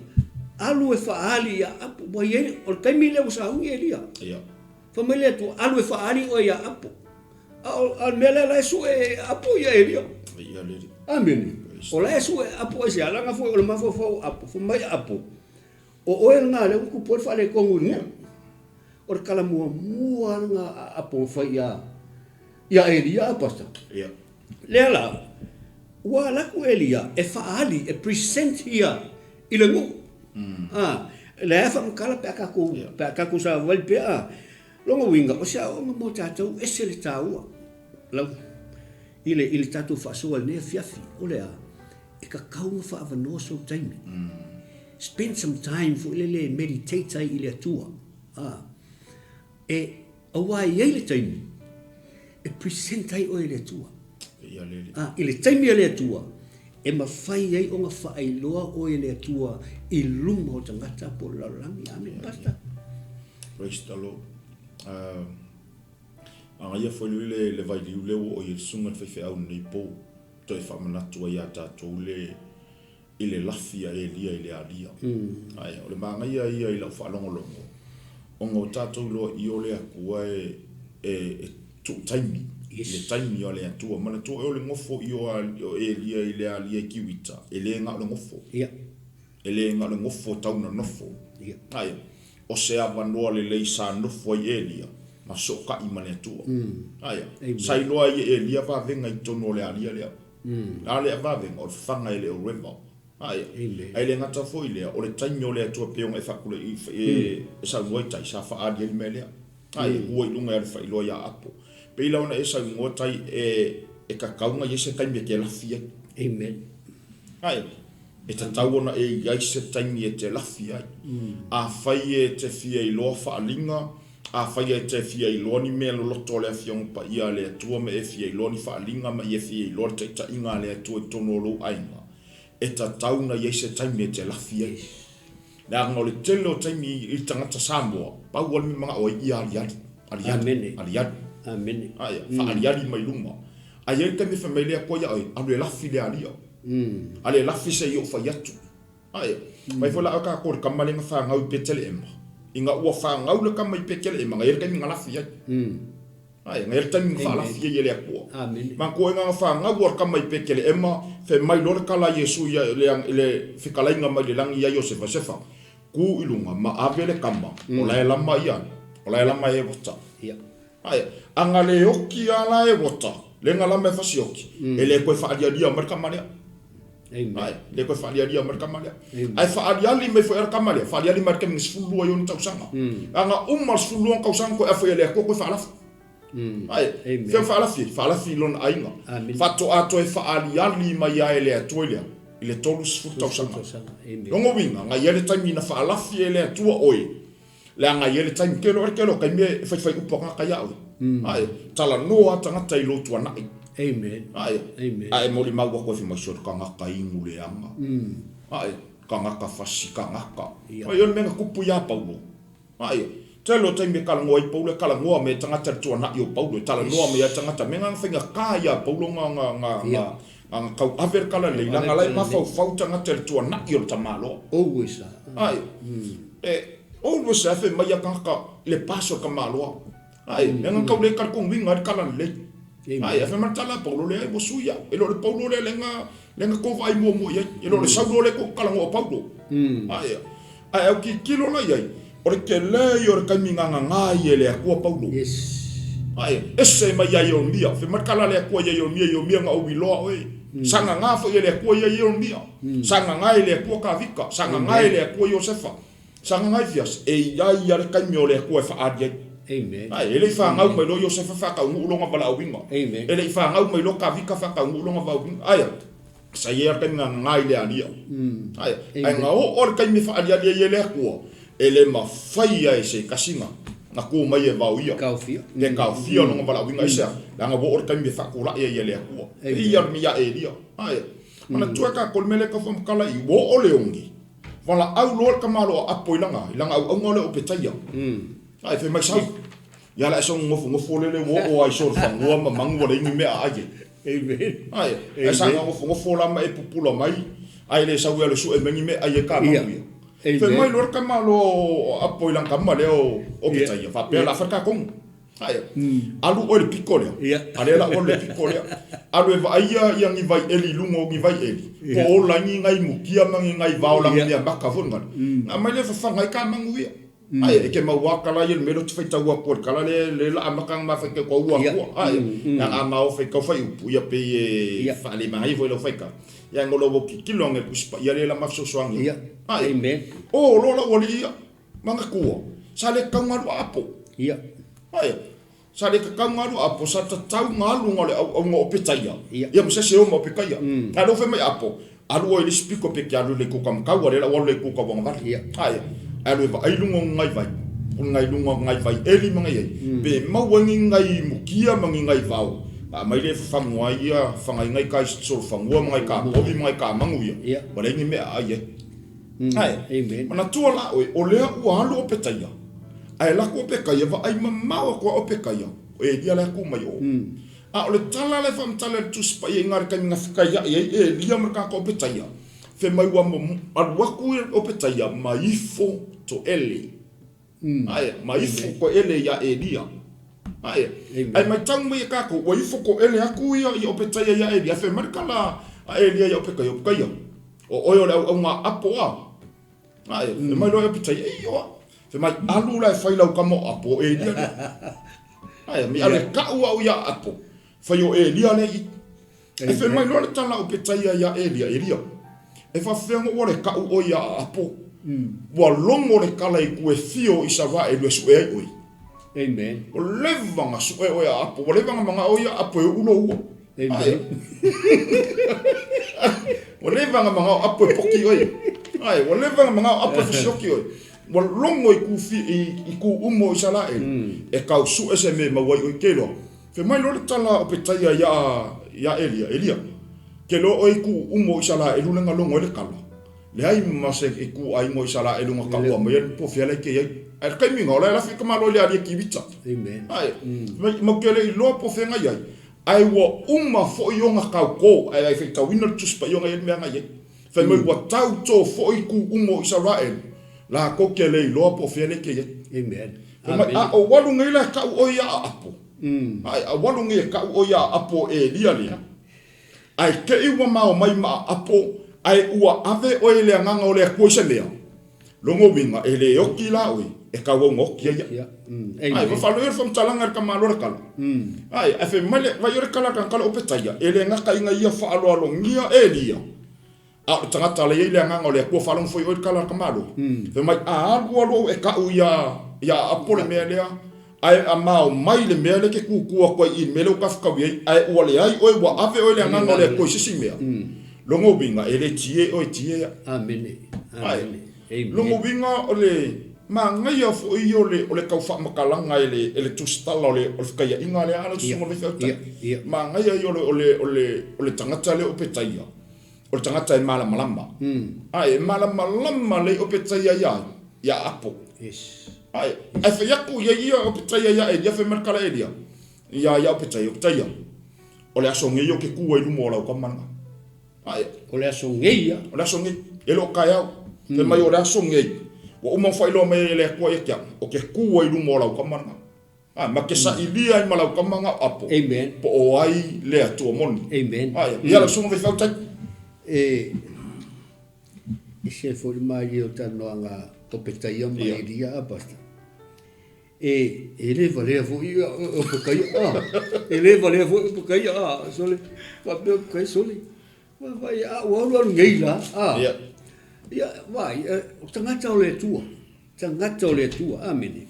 Alu e faaali ia Apo. Ua i ai, o le taimi lea ua sauni Elia. Ia. Fai mai le Atua, alu e faaali oe ia Apo. A o, a o le mea lea la e sue e Apo ia Elia. Ia le Alii. Amene. O la e sue e Apo aisea, leaga foi o le mafaufau o Apo, fai mai Apo, o oe lena lea ua tupu ai le faaletonu i le nuu. O le tala muamua lena a Apo na fai ia, ia Elia, a Pastor? Ia. Lea la, ua alu atu Elia e faaali, e present ia i le nuu. A, lea e faamatala pe a tatou, pe a tatou savavali pea, a. Lona uiga, o se aoaoga mo tatou, ese le taua lau, i le, i le tatou faasoa i lenei afiafi, o le a? E tatau ona faaavanoa sou taimi. Spend some time foi lele e meditate ai i le Atua. A, e, Aua e i ai le taimi e present ai oe i le Atua. A, i le taimi a le Atua, e mafai ai ona faailoa oe e le Atua i luma o tagata po o le lalolagi. Amene, Pastor. Praise the Lord. Uh, Agaia foi lui le, le vailiu le ua o i le susuga le faifeau lenei po, toe faamanatu ai ia tatou le, i le lafi a Elia i le alia. Ae, o le magaia ia i lau faalogologo, ona o tatou iloa i o le Atua e, e, e tuu taimi, Yes. i le taimi a le Atua. Manatua ea o le gofo i o a, o Elia i le alia i Kiwita, e le na o le gofo. Ia. E le na o le gofo tau na nofo. Ia. Ae, o se avanoa lelei sa nofo ai Elia, ma sootaʻi ma le Atua. Ae, sa iloa ai e Elia vavega i totonu o le alia lea. A le vavega, o le fafaga e le o river. Ae, ae le gata foi lea, o le taimi o le Atua pei ona e faatulai, e saunoa i tai, sa faaali ai le mea lea. Ae, ua i luga e alu faailoa ia Apo. Pei la ona e saunoa tai, e tatau ona i ai se taimi e te lafi ai. Amen. Ae, e tatau ona e i ai se taimi e te lafi ai. Afai e te fia iloa faaaliga, Afai e te fia iloa ni mea loloto o le Afioga Paia a le Atua ma e fia iloa ni faaaliga ma ia fia iloa le taitaiga a le Atua i totonu o lou aiga, e tatau ona i ai se taimi e te lafi ai. Leaga o le tele o taimi i le tagata Samoa, pau lava le mea manao ai, ia aliali, aliali, aliali. Amene. Aia, faaliali mai luma. Ae i ai le taimi e fai mai le Atua ia oe, alu e lafi le alia. Alu e lafi se i ou fai atu. Ae, mai foi la oe kākou le kama lea na fanau i Peteleema. Ina ua fanau le kama i Peteleema, na i ai le taimi na lafi ai. Ae, na i ai le taimi na faalafi ai e le Atua. Manatua ina na fanau le kama i Peteleema, fai mai loa le tala a Iesu ia i le fetalaiga mai le lagi ia Iosefa, Sefa, ku i luga ma ave le kama, o la e lama ia, o la e lama e wata. Ae, a na le oki a la e wata, le na lama e fasioki, e le koe faalialia mai le kama lea. Ae, le toe faalialia mai le tama lea. Ae faaliali mai foi le tama lea, faaliali mai le taimi na 12 ai ona tausaga. Leaga uma le 12 ona tausaga toe afe i le Atua toe faalafi. Ae, fea faalafi ai? Faalafi i lona aiga. Faatoa toe faaliali mai lava e le Atua i le a? I le 30 tausaga. Lona uiga, na i ai le taimi na faalafi e le Atua oe, leaga e i ai le taimi, ke loa ke loa taimi e faifai upu a tagata ia oe. Ae, talanoa a tagata i lou tuanai. Amen. Ae, Amen. Ae molimau atu ai fai mai so le tagata inu leaga. Ae, tagata fasi tagata. Ai o le mea na tupu ia Paulo. Ae, tele o taimi e talanoa ai Paulo, e talanoa mai e tagata le tuanai o Paulo, e talanoa mai e tagata mea na faigata ia Paulo na na na na na tau ave le tala lelei, leaga la e mafaufau tagata i le tuanai o le tamaloa. Always. Ae, e always a fai mai a tagata le paso o le tamaloa. Ae, e na tau le talitonuina ai le tala lelei. Ae, fai mai le tala a Paulo, leai ua sui au. E le o le Paulo lea lea na tou vaai muamua i ai. E le o le Saulo lea tou te talanoa o Paulo. Ae, ae au tilotilo la i ai, o le tele ia o le taimi na gagā ai e le Atua Paulo. Ae, ese mai ia Ieremia. Fai mai le tala a le Atua ia Ieremia, Ieremia na ou iloa oe. Sa gagā foi e le Atua ia Ieremia. Sa gagā e le Atua Tavita. Sa gagā e le Atua Iosefa. Sa gagā i fea? E i ai lava le taimi o le Atua e faaali ai. Ae, e le i fanau mai loa Iosefa faataunuu lona valaauina. E le i fanau mai loa Tavita faataunuu lona valaauina. Ae a? Sa i ai lava le taimi na gagā i le alia. Ae, ae na oo le taimi e faaaliali ai e le Atua, e le mafai lava e se tasi na tu mai e vaoia, pe taofia lona valaauina. Aisea? Leaga ua oo le taimi e faatulai ai e le Atua. E pei lava ia Elia. Ae, manatua e tatou le mea lea e tau faamatala i i, ua oo le ogi, valaau loa le tamaloa apo i lana auauna lea o Petaia. Ae fai mai sau, ia la e sau nofonofo lele ua oo lava i solofanua ma manu ua leai ni mea a ai e. Ae, ae saga nofonofo la ma e pupula mai, ae le sau e alu e sue mai ni mea e ai ai ka manu ia. Fai mai loa le tamaloa o Apo i lana tama lea o Petaia, faapea o le a fai le ta tonu. Ae, alu oe i le piko lea, a lea la ua alu i le piko lea, alu e vaaia ia ni vai eli i luga o ni vai eli, po o ola ai ni nai mukia ma ni nai vao lana mea maka foi lena. Na aumai lea fafaga ai ka manu ia. Ae, e te mau a kala ia le mea lea ou te faitau atu ai le kala lea lea la amata ona ma faitau atu ai ua atua. Ae, leaga a ma o faitau faiupu, ia pei e faalemagaia foi lau faitau. Ia ae ua tilotilo ane i le Tusi Paia lea la ma fesoasoani ai. Ae, o loa lau alii ia, manatua, sa le tatau ona alu a apo. Ae, sa le tatau ona alu a apo, sa tatau ona alu na o le auauna o Petaia, ia ma se isi e o ma Petaia. A o lea ua fai mai apo, alu oe i le isi pito pe te alu i le itu taumatau, a o lea la ua alu i le itu tauagavale. Ae, alu e vaai luga o ni nai vai, o nai luga o nai vai eli ma nai ai, pe maua ai ni nai mukia ma ni nai vao, ona aumai lea e fafagu ai ia, faga ai nai kai solofanua ma nai kapoli ma nai kamanu ia, ua leai ni mea a ai ai. Ae, manatua la oe, o lea ua alu o Petaia, ae lako o Pekaia, vaai mamao atu lava o Pekaia, o Elia la e tu mai o. A o le tala la e faamatala e le Tusi Paia i ina le taimi na fekaiai ai Elia ma le tagata o Petaia, fai mai ua alu atu o Petaia ma ifo toele. Ae, ma ifo toele ia Elia. Ae, ae matau mai e tatou, ua ifo toele atu ia Opetaia ia Elia, fai mai le tala a Elia ia Opetaia, Opetaia, o oe o le auauna a apo a. Ae, fai mai loa e Opetaia, e ioa. Fai mai, alu la e fai lau tama o apo o Elia lea. Ae, mi alu e ka'u au ia apo, fai o Elia lea i. E fai mai loa le tala a Opetaia ia Elia, Elia, e faafefea ona ua le ka'u oe ia Apo? Ua logo le tala i ku e fia o Isaraelu e su'e ai oe. Amen. Ua leva ona su'e oe a Apo, ua leva ona mana'o ia Apo e u'u lou ua. Amen. Ua leva ona mana'o Apo e poki oe. Ae, ua leva ona mana'o Apo e fesioki oe. Ua logo i ku i ku uma o Isaraelu e tau su'e se mea e maua ai oe. Ke iloa? Fai mai loa le tala a Opetaia iā Elia, Elia, ke loa oe i kuʻu umo o Isalaelu le na logo ai le tala. Leai ma se i kuʻu aiga o Isalaelu na kaua mai ai le po fea la i ke ai. Ae le taimi na, o la e lafi ka malo i le alia Kiwita. Ae, mai, mau ke le iloa po fea na i ai, ae ua uma foi ona tautō, ae ai faitauina le Tusi Paia ona i ai le mea na i ai. Fai mai ua tautō foi kuʻu umo o Isaraelu, latou ke le iloa po fea le ke i ai. Fai mai, a o alu nei la e kaʻu oe ia Aapo. Ae alu nei e kaʻu oe ia Aapo o Elia lea. Ae te i ua mao mai ma Aapo, ae ua ave oe i le agaga o le Atua i se mea. Logo uiga, e le oki la oe, e tauau na oki ai ia. Ae, ua faaloia le faamatalaga e le tamaloa le tala. Ae, ae fai mai le, vai o le tala a le tagata le Opetaia, e le gata ina ia faaaloalogia Elia. A o le tagata la e i ai le Agaga o le Atua, faalogo foi oe i le tala a le tamaloa, fai mai, a alu alu au e tau ia ia Apo le mea lea, ae a mao mai le mea lea e te tutu atu ai i le mea lea ua ta fetaui ai, ae ua leai oe, ua ave oe i le Agaga o le Atua i se isi mea, lona uiga, e le tie oe, e tie au. Amene. Ae, Amene. Amen. lona uiga o le manaia foi ia o le tau faamatalaga e le e le tusitala o le o le fetaiaiga lea a lau susuga i le faifeau tai. Manaia ia o le o le o le o le tagata lea o Petaia, o le tagata e malamalama. Ae, e malamalama lelei o Petaia ia ai? Ia Apo. Yes. Ae, ae fai atu ia ia o Petaia ia Elia, fai mai le tala Elia, ia ia o Petaia, o Petaia, o le aso nei ou te tu ai i luma o lau tama lena. Ae. O le aso nei ia. O le aso nei, e le o taeao. Fai mai o le aso nei, ua uma ona faailoa mai e le Atua ia te au, ou te tu ai i luma o lau tama lena. Ae, ma te sailia ai ma lau tama na o Apo. Amen. Po o ai le Atua moni. Amen. Ae, ia lau susuga faifeau tai. E ese foi le malie o talanoaga o Petaia ma Elia a Pastor. E, e le valea foi ia o Petaia a. E le valea foi o Petaia a. Sole, faapea o Petaia sole. Vai, a ua alu alu nei la a. Ia. Ia, vai, o tagata o le Atua. Tagata o le Atua. Amene.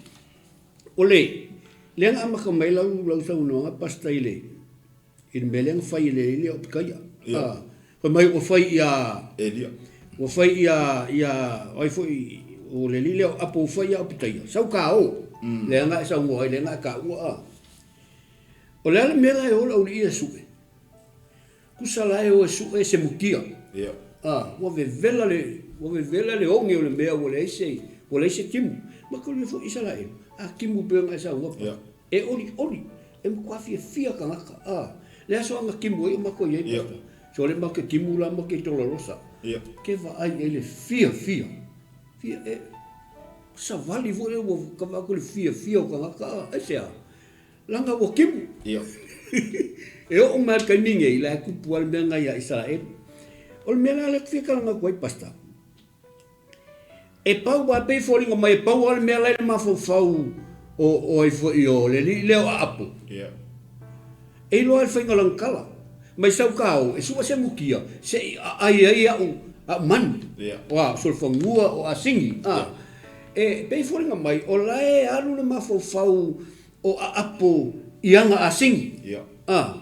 O le, lea na amata mai lau, lau saunoaga Pastor i le, i le mea lea na fai e le alii o Petaia. Ia. A, fai mai ua fai ia Elia. Ua fai ia, ia, o ai foi, o le alii lea o Apo ua fai ia Petaia. Sau ka o. Lea na e saunoa ai, lea na e taua a. O le a le mea la e o le aualii ia e sue? Tusa la e o e sue se mutia. Ia. A, ua vevela le, ua vevela le oge o le mea ua leai se, ua leai se timu. Matou foi Isaraelu, a timu pei ona e saunoa Ia. E olioli, e matua fiafia tagata. A, le aso a na timu ai o matou i ai Ia. pasta. So le matou te timu la ma ke tolalosa. Ia. Ke vaai i ai le fiafia. Fia, e, savali foi lea ua kava atu le fiafia o tagata a, aisea? Leaga ua timu. Ia. E oo mai le taimi nei, la e tupu lava le mea lena ia Isaraelu. O le mea la lea ou te fia talanoa atu ai, Pastor, e pau lava, e pei e foliga mai e pau lava le mea la e i le mafaufau o, o ai foi o le alii lea o Aapo. Ia. E iloa ai le faiga o lana tala. Mai sau ta o, e sua se mutia, se i aai ai au, au manu. Ia. Oa, o solofanua, o asigi. A. Ia. E pei e foliga mai, o la e alu le mafaufau o Aapo i ana asigi. Ia. A.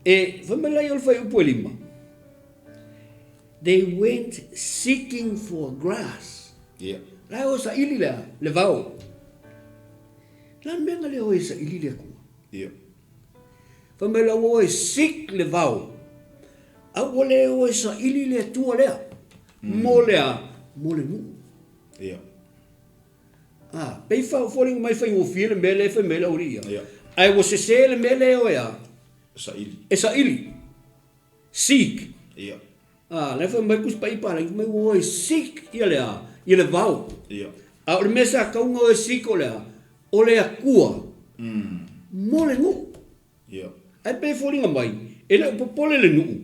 E, fai mai la ia o le fuaiupu e lima, They went seeking for grass. Ia. La e o e saili le a? Le vao. La le mea na le o e saili le Atua. Ia. Fai mai la ua o e seek le vao. A ua le o e saili le Atua lea. Mo le a? Mo le nuu. Ia. A, pei fa foliga mai faigofie le mea lea e fai mai le aualii ia. Ia. Ae ua sese le mea lea e o e a? Saili. E saili. Seek. Ia. A, la e fai mai le Tusi Paia Palagi mai ua o e seek ia le a? Ia le vao. Ia. A o le mea sa tau ona o e seek o le a? O le Atua. Mo le nuu. Ia. Ae pei e foliga mai, e le o popole le nuu,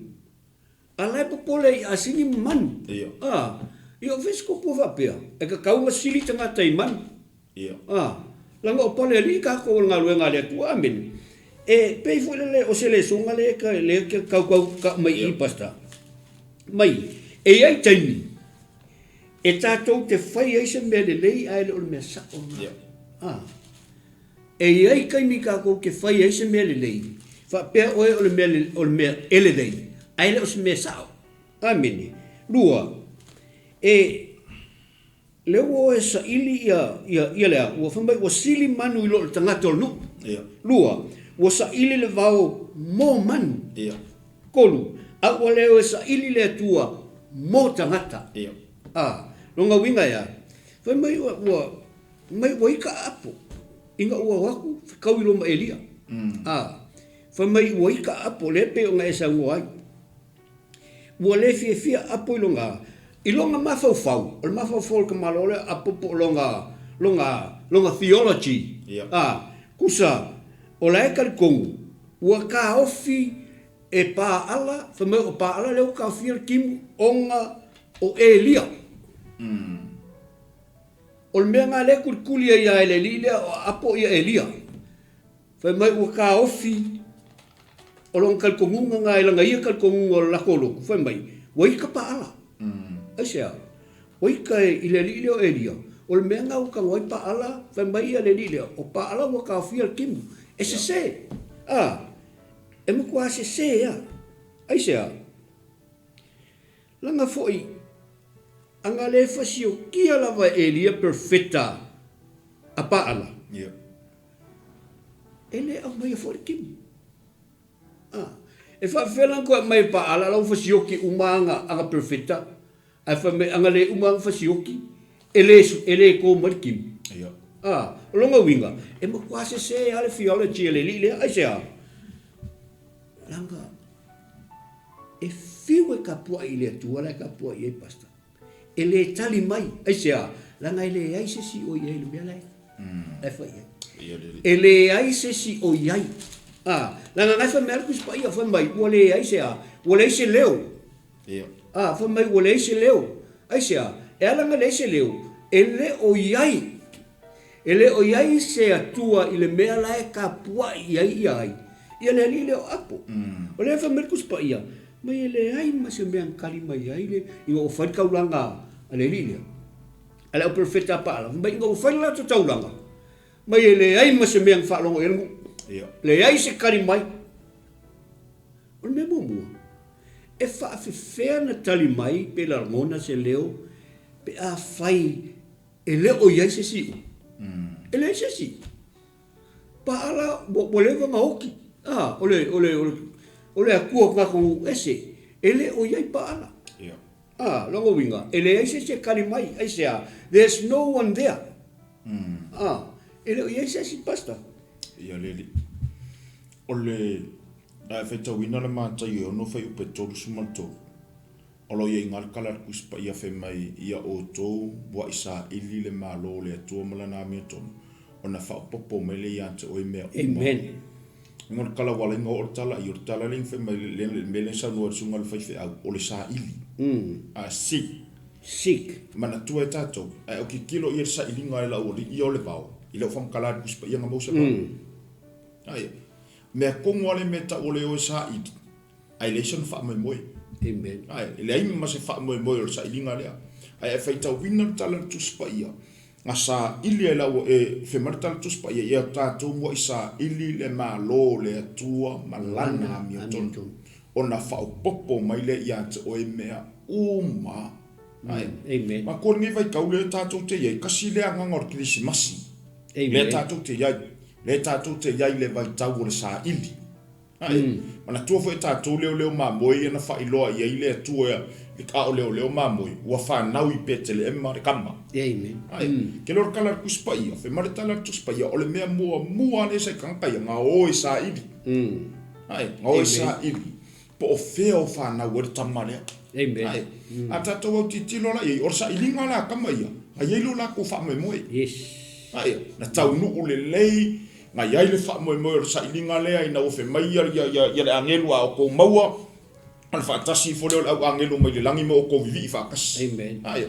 a la e popole i asini ma manu. Ia. A, ia o fai se kupu faapea, e tatau ona sili tagata i manu. Ia. A, leaga o pale alii tatou o le galuega a le Atua. Amene. E pei foi lele o se lesoga lea e lea e kaukau kau mai i Pastor. Mai, e i ai taimi e tatou te fai ai se mea lelei ae le o le mea sao lena. Ia. A, e i ai taimi tatou te fai ai se mea lelei, faapea oe o le mea, o le mea e lelei, ae le o se mea sao. Amene. Lua, e lea ua o e saili ia, ia, ia le a, ua fai mai ua sili manu i lo le tagata o le nuu. Ia. Lua, ua saili le vao mo manu. Ia. Tolu, a ua le o e saili le Atua mo tagata. Ia. A, lona uiga e a? Fai mai ua, ua, mai ua ika Apo, ina ua o atu fetau i luma ma Elia. A, fai mai ua ika Apo, lea pei ona e saunoa ai. Ua le fiafia Apo i lona, i lona mafaufau, o le mafaufau o le tamaloa lea Apo po o lona, lona, lona theology. Ia. A, tusa, o la e talitonu, ua taofi e Paala, fai mai o Paala lea ua taofia le timu ona o Elia. O le mea lena lea e kulikuli ai lava e le alii lea o Apo ia Elia. Fai mai ua taofi o lona talitonuga lena e lana ia talitonuga o le latou lotu, fai mai, Ua ika Paala. Aisea? Ua ika i le alii lea o Elia, o le mea lena ua tago ai Paala, fai mai le alii lea, o Paala ua taofia le timu. E sese. A, e matua sese lava. Aisea? Leaga foi, ana le fasiokia lava e Elia perofeta a Paala, e le aumaia foi le timu. A, e faapefea la ona toe aumai e Paala la ua fasioki uma ana, ana perofeta, ae fai mai ana le uma ona fasioki, e le, e le to mai le timu. A, o lona uiga, e matua sese lava le theology a le alii lea. Aisea? Leaga e fiu e tapuai i le Atua la e tapuai ai pastor. E le tali mai, aisea? Leaga e leai se isi o i ai i le mea la e fai ai. E leai se isi o i ai. A, leaga na e fai mai lava le Tusi Paia, fai mai ua leai se a, ua leai se leo. A, fai mai ua leai se leo. Aisea? E ala ona leai se leo, e le o i ai. E le o i ai se Atua i le mea la e tapuai i ai ia ai, ia le alii lea o Apo. O lea e fai mai le Tusi Paia, mai e leai ma se mea na tali mai ai le, ina ua fai le taulaga a le alii lea, a le auperofeta a Paala, fai mai ina ua fai le latou taulaga, mai e leai ma se mea na faalogo i ai le nuu. Leai se tali mai. O le mea muamua, e faafefea na tali mai pe lagona se leo pe afai E le o i ai se isi upu. E leai se isi. Paala ua leva ona oti. A, o le, o le, o le, o le Atua o tagata nuu ese. E le o i ai Paala. A, lona uiga, e leai se isi e kali mai. Aisea? There's no one there. A, e le o i ai se isi, Pastor. Ia le alii. O le, a e faitauina le Mataio e 6 fuaiupu e 33. O lo o i ai galekala le Tusi Paia fai mai, Ia outou muaʻi saili le Malo o le Atua ma Lana amiotonu, ona faaopoopo mai lea ia te oe mea uma. Amen. Inga o le tala ua ala ai ona oo le tala i o le tala lea fai mai le le mea lea na saunoa ai le susuga i le faifeau, o le saili. A seek. Seek. Manatua e tatou, ae o tilotilo ia le sailiga e lau alii ia o le vao, i lau faamatala i le Tusi Paia na maua se vao. Aia. Mea tonu lava le mea e tau o le o e saili. Ae leai sona faamoemoe. Amen. Ae, e leai ma se faamoemoe o le sailiga lea. Ae e faitauina le Tala o le Tusi Paia, na saili ai la e fai mai le Tala o le Tusi Paia, ia tatou muai saili le Malo o le Atua ma Lana amiotonu, ona faaopoopo mai lea ia te oe mea uma. Ae, Amen. matua lenei vaitau lea tatou te i ai, kasi lea agaga o le Kerisimasi, Amen. lea tatou te i ai, lea tatou te i ai i le vaitau o le saili. Ae, manatua foi e tatou leoleo mamoe ia na faailoa i ai le Atua i le taoleoleo mamoe, ua fanau i Peteleema le tama. Amen. Ae, ke le o le tala a le Tusi Paia, fai mai le tala a le Tusi Paia, o le mea muamua lea sa i tagata ia, na o e saili. Ae, na o e saili, po o fea o fanau ai le tama lea. Amen. Ae, a tatou autitilo la i ai, o le sailiga la a tama ia, na i ai lo latou faamoemoe. Yes. Ae, na taunuu lelei, Na i ai le faamoemoe o le sailiga lea ina ua fai mai ia, ia, ia, ia le agelu a outou maua, o le faatasi ifo lea o le au agelu mai le lagi ma outou vivii faatasi. Amen. Aia.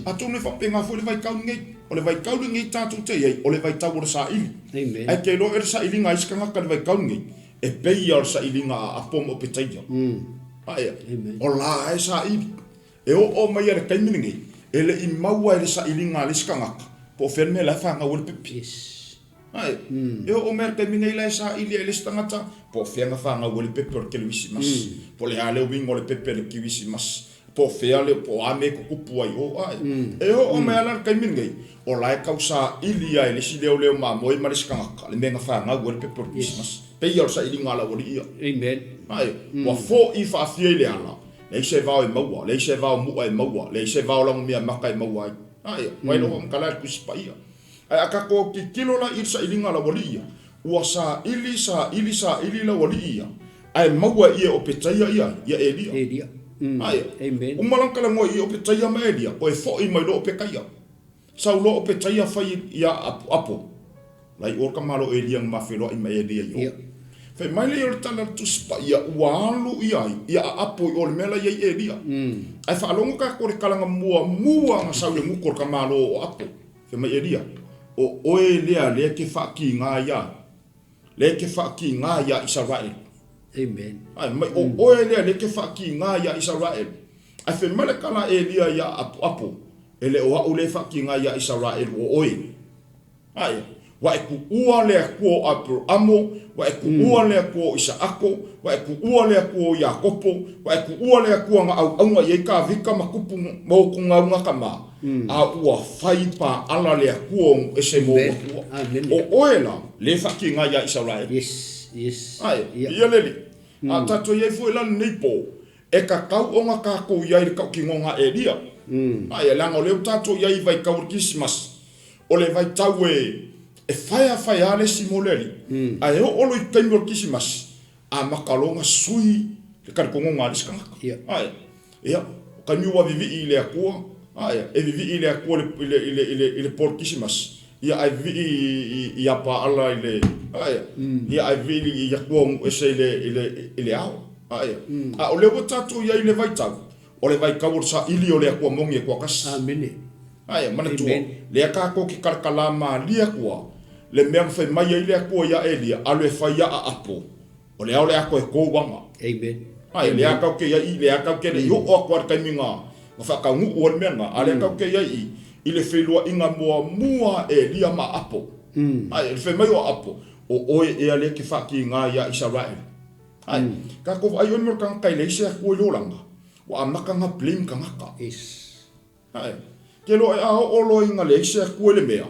Atonu e faapena foi le vaitau lenei. O le vaitau lenei tatou te i ai, o le vaitau o le saili. Amen. Ae te iloa ea le sailiga a isi tagata i le vaitau lenei, e pei ia o le sailiga a Apo ma Opetaia. Aia. Amen. O la e saili. E oo mai i le taimi lenei, e le i maua e le sailiga a le isi tagata, po o fea le mea la e fanau ai le pepe. Yes. Ae, e oo mai i le taimi nei la e saili ai le isi tagata, po o fea na fanau ai le pepe o le Kerisimasi, po o le a le uiga o le pepe o le Kerisimasi, po o fea le, po o a mea e tutupu ai o, ae, e oo mai lava la i le taimi lenei, o la e tau saili lava e le isi leoleo mamoe ma le isi tagata le mea na fanau ai le pepe o le Kerisimasi. Pei lava o le sailiga a le aualii ia. Amen. Ae, ua fo'i faafia i le ala, leai se vao e maua, leai se vao mu'a e maua, leai se vao lagomeamata e maua ai. Ae, ua iloa faamatala e le Tusi Paia. Ae a tatou tilotilo la i le sailiga a le aualii ia, ua saili, saili, saili le aualii ia, ae maua e ia o Petaia ia, ia Elia. Elia. Ae, Amen. uma la ona talanoa i ia o Petaia ma Elia, toe foi mai loa o Petaia. Sau loa o Petaia fai ia Apo, Apo, la i o le tamaloa o Elia na ma feiloai ma Elia i o. Ia. Fai mai lea o le tala a le Tusi Paia, ua alu ia ai, ia Apo i o i le mea la i ai Elia. Ae faalogo tatou i le talaga muamua na sau i le gutu o le tamaloa o Apo. Fai mai Elia, O oe lea lea e te faatiga ia, lea e te faatiga ia Isaraelu. Amen. Ae mai, o oe lea lea e te faatiga ia Isaraelu. Ae fai mai le tala a Elia ia Apoapo, E le o a'u lea e faakiga iā Isaraelu, o oe. Ae, ua e tuua le Atua o Aperamo, ua e tuua le Atua o Isaako, ua e tuua le Atua o Iakopo, ua e tuua le Atua na auauna i ai Tavita ma tupu ma o tugauga tama, a ua fai paala le Atua o nuu ese mo ou matua. O oe la, lea e faakiga iā Isaraelu. Ae, ia le Alii, a tatou i ai foi la lenei po, E tatau ona tatou i ai i le tautinoga a Elia. Ae, leaga o lea ua tatou i ai i vaitau o le Kirisimasi, o le vaitau e e faeafaea lava le isi mo le Alii, ae oo loa i le taimi o le Kirisimasi, amata loa ona sui le talitonuga a le isi tagata. Ae, ia, o taimi ua vivii i le Atua, ae, e vivii i le Atua i le, i le, i le, i le po o le Kirisimasi, ia ae vivii i apaala i le, ae, ia ae vivii i Atua o nuu ese i le, i le, i le ao. Ae, a o lea ua tatou i ai i le vaitau, o le vaitau o le saili o le Atua moni e toatasi. Amene. Ae, manatua, lea tatou te talatala malie atu lava, le mea na fai mai ai le Atua ia Elia, alu e fai a'a apo, o le ao le a toe tou aga. Amen. Ae, lea tatou te i ai i, lea tatou te le i oo atu lava i le taimi na, na faataunuu ai le mea lena, a lea tatou te i ai i, i le feiloaiga muamua a Elia ma Apo. Ae, le fai mai o Apo, o oe ea lea e te faatiga ia Isaraelu. Ai, tatou vaai oe mo le tagata e leai se Atua i le olaga, ua amata ona blame tagata. Yes. Ai, ke loa e a oo loa ina leai se Atua i le mea,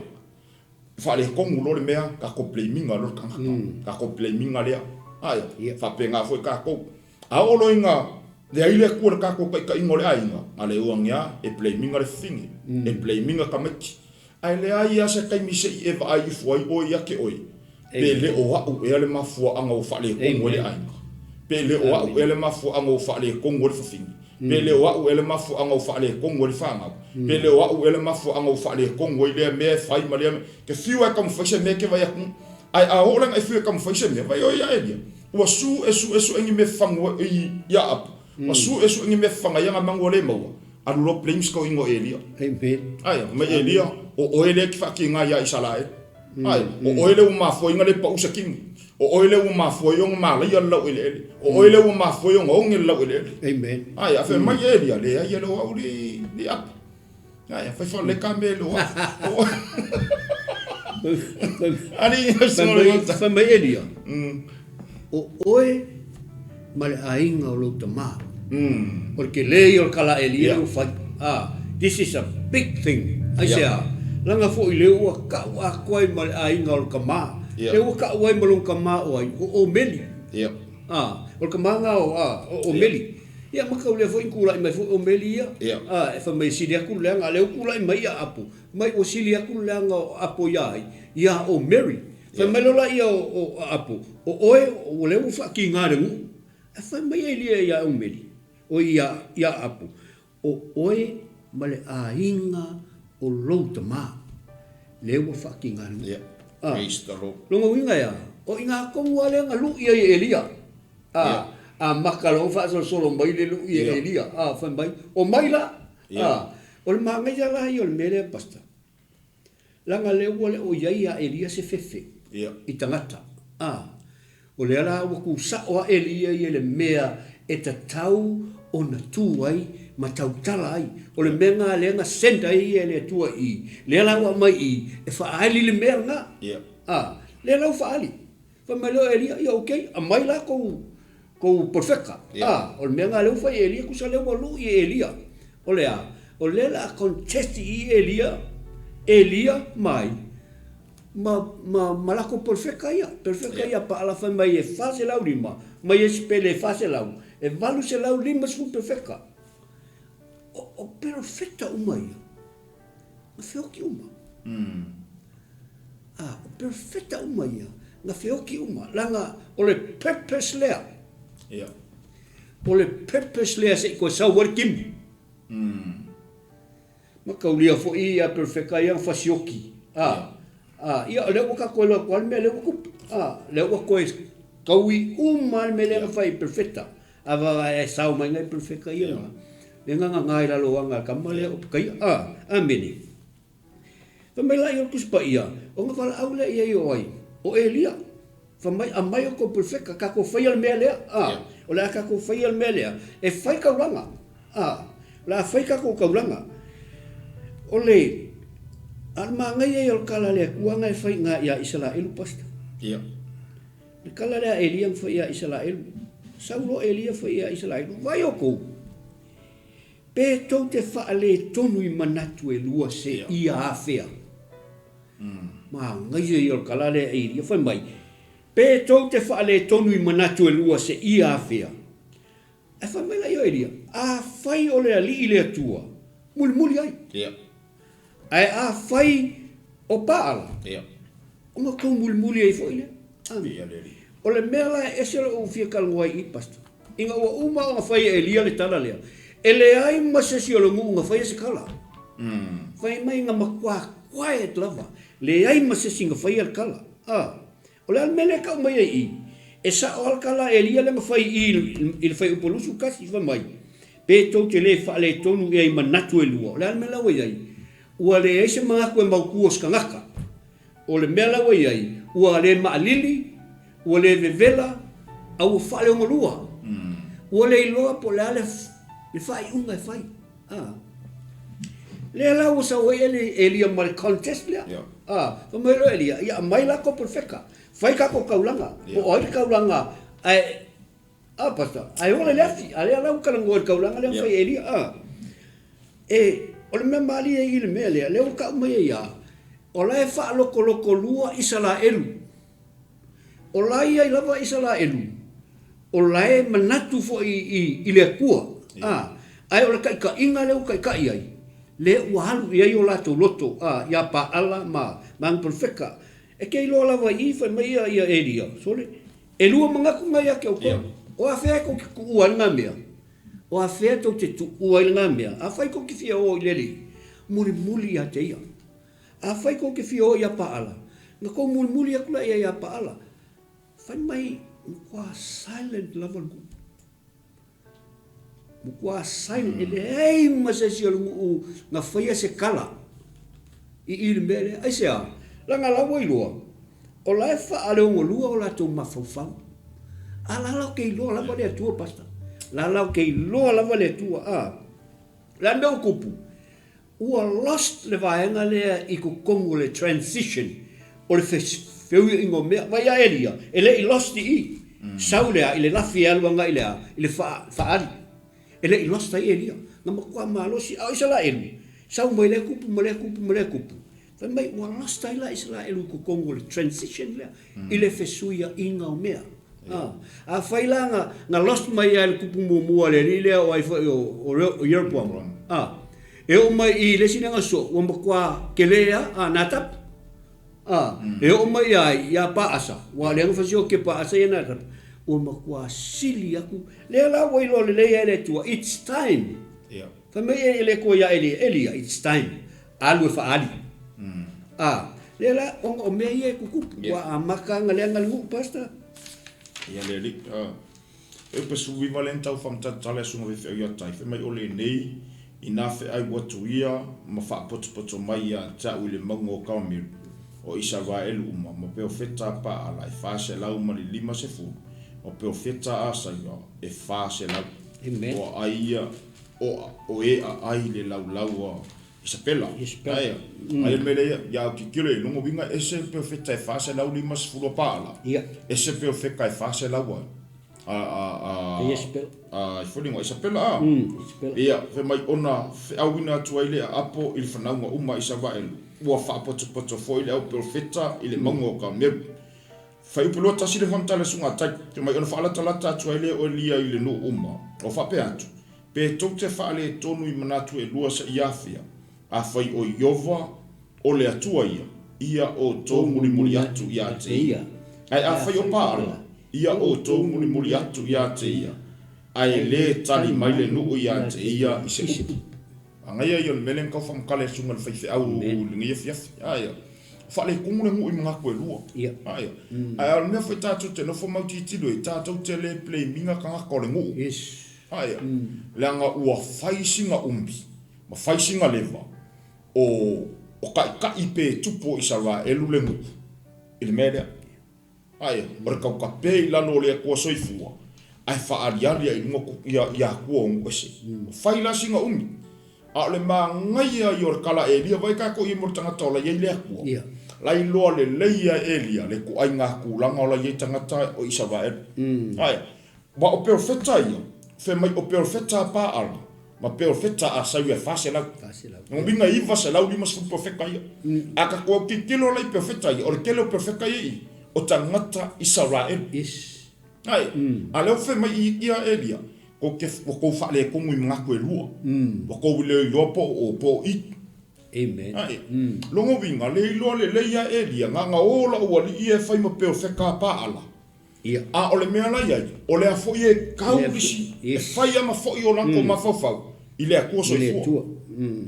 faaletonu loa le mea, tatou blame ina loa le tagata. Tatou blame ina lea. Ai, faapena foi tatou. A oo loa ina leai le Atua i le tatou taitaiga o le aiga, na le ua ane a, e blame ina le fafine, e blame ina tamaiti. Ae leai lava se taimi se i e vaai ifo ai oe ia te oe, pe le o a'u ea le mafuaaga ua faaletonu ai le aiga, pe le o a'u ea le mafuaaga ua faaletonu ai le fafine, pe le o a'u ea le mafuaaga ua faaletonu ai le fanau, pe le o a'u ea le mafuaaga ua faaletonu ai lea mea e fai ma lea mea. E te fiu lava e taumafai se mea e te vaai atu, ae a oo la ina e fiu e taumafai se mea, vaai oe ia Elia, ua suesuesue ni mea fafaga ia Apu, ua suesue ni mea fafaga ia manu ua le maua, Alu loa blames kau ingoa Elia. Amen. Ae, mai Elia, o oe lea e te faatiga ia Isaraelu. Ae, o oe lea ua mafua ai ona le pau se kini. O oe lea ua mafua ai ona malaia le laueleele. O oe lea ua mafua ai ona oge le laueleele. Amen. Ae, a fai mai Elia, leai e le o au le, le apu. Ae, fai faaleka mea e le o au. Ali, Fai mai Elia, o oe ma le aiga o lou tama. O le tele ia o le tala a Elia lea ua fai. A, this is a big thing. Aisea? Leaga foi lea ua tau atoa ai ma le aiga o le tama. Lea ua tau ai ma lona tama o ai? O Omeli. A, o le tama lena o, a, o Omeli. Ia ma tau lea foi na tulai mai foi Omeli ia. A, e fai mai e sili atu le leaga, a o lea ua tulai mai ia Apo, mai ua sili atu le leaga o Apo ia ai? Ia Omeri. Fai mai loa laia o Aapo, O oe, o lea ua faatiga le nuu. Ae fai mai Elia ia Omeri, oi ia, ia Aapo, O oe ma le aiga o lou tama, lea ua faatiga le nuu. Yeah. Praise the Lord. Lona uiga e a? O i ina tonu lava lea na lui ai e Elia. A, Yeah. amata loa ona faasolosolo mai le lui e Yeah. Elia. A, fai mai, Omai la. Yeah. A, o le manaia la ia o le mea lea, Pastor, Leaga lea ua le o i ai ia Elia se fefe i tagata, a o lea la ua tu sao a Elia ia i le mea e tatau ona tu ai ma tautala ai. O le mea lena lea na send ai ia e le Atua i i, lea la ua aumai i i e faaali le mea lena. A, lea la ua faaali. Fai mai lea o Elia, ia okay, aumai la kou, kou profeta. A, o le mea lena lea ua fai e Elia, tusa lea ua lui e Elia. O le a? O lea o le a contest i i Elia, Elia mai ma, ma, ma lakou profeta ia. Profeta ia Paala fai mai e 405, ma Iesepele e 400, e 850 profeta. O, o perofeta uma ia, na feoki uma. A, o perofeta uma ia, na feoki uma. Leaga o le purpose lea. Ia. O le purpose lea se i toe sau ai le timu. Ma kaulia foi ia perofeta ia na fasioki. A, a, ia o lea ua tatou iloa atu lava le mea lea ua tupu. A, lea ua toe taui uma lava le mea lea na fai e perofeta. A vaavaai e sao mai nai perofeta ia na, lea na gaga i lalo o aga a le tama lea o Pekaia. A, amene. Fai mai laia o le Tusi Paia, ona valaau lea i ai o ai? O Elia. Fai mai, Aumai outou perofeta, tatou faia le mea lea. A, o le a tatou faia le mea lea, e fai taulaga. A. O le a fai tatou taulaga. O le, a o le manaia ia o le tala a le Atua na e fai i ina ia Isaraelu, Pastor. Ia. Le tala lea a Elia na fai ia Isaraelu. Sau loa Elia fai ia Isaraelu, Vaai outou, pe tou te faaletonu i manatu e lua seia afea. Manaia ia o le tala lea a Elia, fai mai, Pe tou te faaletonu i manatu e lua seia afea. Ae fai mai laia o Elia, Afai o le Alii le Atua, mulimuli ai. Ia. Ae afai o Paala, Ia. ona tou mulimuli ai foi lea. Ia le Alii. O le mea la e ese lou fia talanoa ai i i, Pastor, ina ua uma ona fai e Elia le tala lea, e leai ma se isi o le nuu na faia se tala. Fai mai na matua quiet lava, leai ma se isi na faia le tala. A. O le a le mea lea e tau mai ai i i? E sao lava le tala a Elia lea na fai i i i le Fuaiupu 21, fai mai, Pe tou te le faaletonu ea i manatu e lua. O le a le mea la ua i ai? Ua leai se manatu e mautu o se tagata. O le mea la ua i ai, ua le maalili, ua le vevela, a ua faaleogolua. Ua le iloa po o le a le faaiuga e fai. A. Lea la ua sau ai Elia ma le contest lea. Yeah. A, fai mai loa Elia, ia aumai la perofeta, fai tatou taulaga, po o ai le taulaga, ae, a, pastor, ae ola i le afi, a lea la ua talanoa i le taulaga lea na fai e Elia. A. E, o le mea malie i le mea lea, lea ua tau mai ai lava, o la e faalotolotolua Isaraelu. O la e i ai lava Isaraelu, o la e manatu foi i le Atua, a, ae o le taitaiga lea ua taitai ai, lea ua alu i ai o latou loto, a, ia Paala ma ana perofeta. E te iloa lava i i, fai mai ia Elia, sole, e lua manatu na ia te outou. O afea e tou te tuua ai lena mea? O afea tou te tuua ai lena mea? Afai tou te fia o i le Alii, mulimuli ia te ia. Afai tou te fia o ia Paala, na tou mulimuli atu laia ia Paala. Fai mai, matua silent lava le nuu. Matua silent, e leai ma se isi o le nuu na faia se tala i i le mea lea. Aisea? Leaga la ua iloa, o la e faaleogolua o latou mafaufau. A la la ou te iloa lava le Atua, Pastor. La la ou te iloa lava le Atua, a. O le a le mea ua tupu? Ua lost le vaega lea i totonu o le transition o le feuiaiga o mea. Vaai ia Elia, e le i lost i i. Sau le a, i le lafi e alu agai i le a, i le faaali. E le i lost ai Elia. Na matua malosi. A o Isaraelu, sau mai lea tupu ma lea tupu ma lea tupu. Fai mai ua lost ai la Isaraelu i totonu o le transition lea, i le fesuiaiga o mea. Afai la na, na lost mai lava i le kupu muamua a le alii lea o ai foi o, o Ieropoama, a, e oo mai i le isi lea na sosoo, ua matua tele lava, a, Natapu. A, e oo mai ia ai, ia Paasa, aua o lea na fasioki e Paasa ia Natapu, ua matua sili atu. Lea la ua iloa lelei ai e le Atua, it's time. Yeah. Fai mai e le Atua ia Elia, Elia, it's time. Alu e faaali. A, lea la, ona o mea ia e tutupu, ua amata ona leaga le nuu, Pastor. Ia le alii, a, e upe sui vale ni tau whamtatale asunga fe whea tai, whe mai ole nei, i nā wheai watu ia, ma whaapotopoto mai ia te au i le maunga o Karmelu, o Isaraelu uma, ma peo feta paala e 400 ma le 50, ma peo feta asaia e 400. Amen. O ai ia, o e a ai le laulau a Isapela. Isapela. Aia. Aia le mea lea, ia au titilo e longo winga ese peo feta e 450 paala. Ia. Ese peo feka e 400 ai. A, E Isapela. A, i foliga o Isapela a. Isapela. Ia, fai mai ona feauina atu ai le aapo i le fanauga uma i Savaelu. Ua faapotopoto foi le au perofeta i le mauga o Karmelu. Fuaiupu 21 le faamatala sugatai, fai mai ona faalatalata atu ai lea o Elia i le nuu uma, o faapea atu, Pe tou te faaletonu i manatu e lua seia afea, afai o Ieova o le Atua ia, ia outou mulimuli atu ia te ia. Ae afai o Paala, ia outou mulimuli atu ia te ia, ae lē tali mai le nuu ia te ia i se upu. Agaia ia o le mea lea na tau faamatala e le susuga i le faifeau i lenei afiafi. Aia, faaletonu le nuu i manatu e lua. Aia, ae o le mea foi tatou te nofo ma tilotilo ai, tatou te le blame ina tagata o le nuu. Aia, leaga ua fai sina umi ma fai sina leva o taitai pe tupu o Isaraelu le nuu i le mea lea. Aia, o le taukape i lalo o le Atua soifua. Ae faaaliali ai i luga ia ia akua o nuu ese. Fai la sina umi. A o le magaia ia o le kala Elia, vaai tatou i mo le tagata o la i ai le Atua. La iloa lelei ia e Elia le ituaiga tulaga o la i ai tagata o Isaraelu. Ae, aua o perofeta ia, fai mai o perofeta a Paala ma perofeta a Asauia e 400. Lona uiga e 950 perofeta ia. A tatou autitilo la i perofeta ia, o le tele o perofeta ia i i, o tagata Isaraelu. Ae, a lea ua fai mai i ia Elia, kou te, ua kou faaletonu i manatu e lua. Ua kou le iloa po o o po o i. Amen. Ae, lona uiga, le iloa lelei lava e Elia, na ona o lou alii ia e fai ma perofeta a Paala. Ia. A o le mea la i ai, o lea foi e kau isi, e fai lava ma foi o latou mafaufau i le Atua soifua.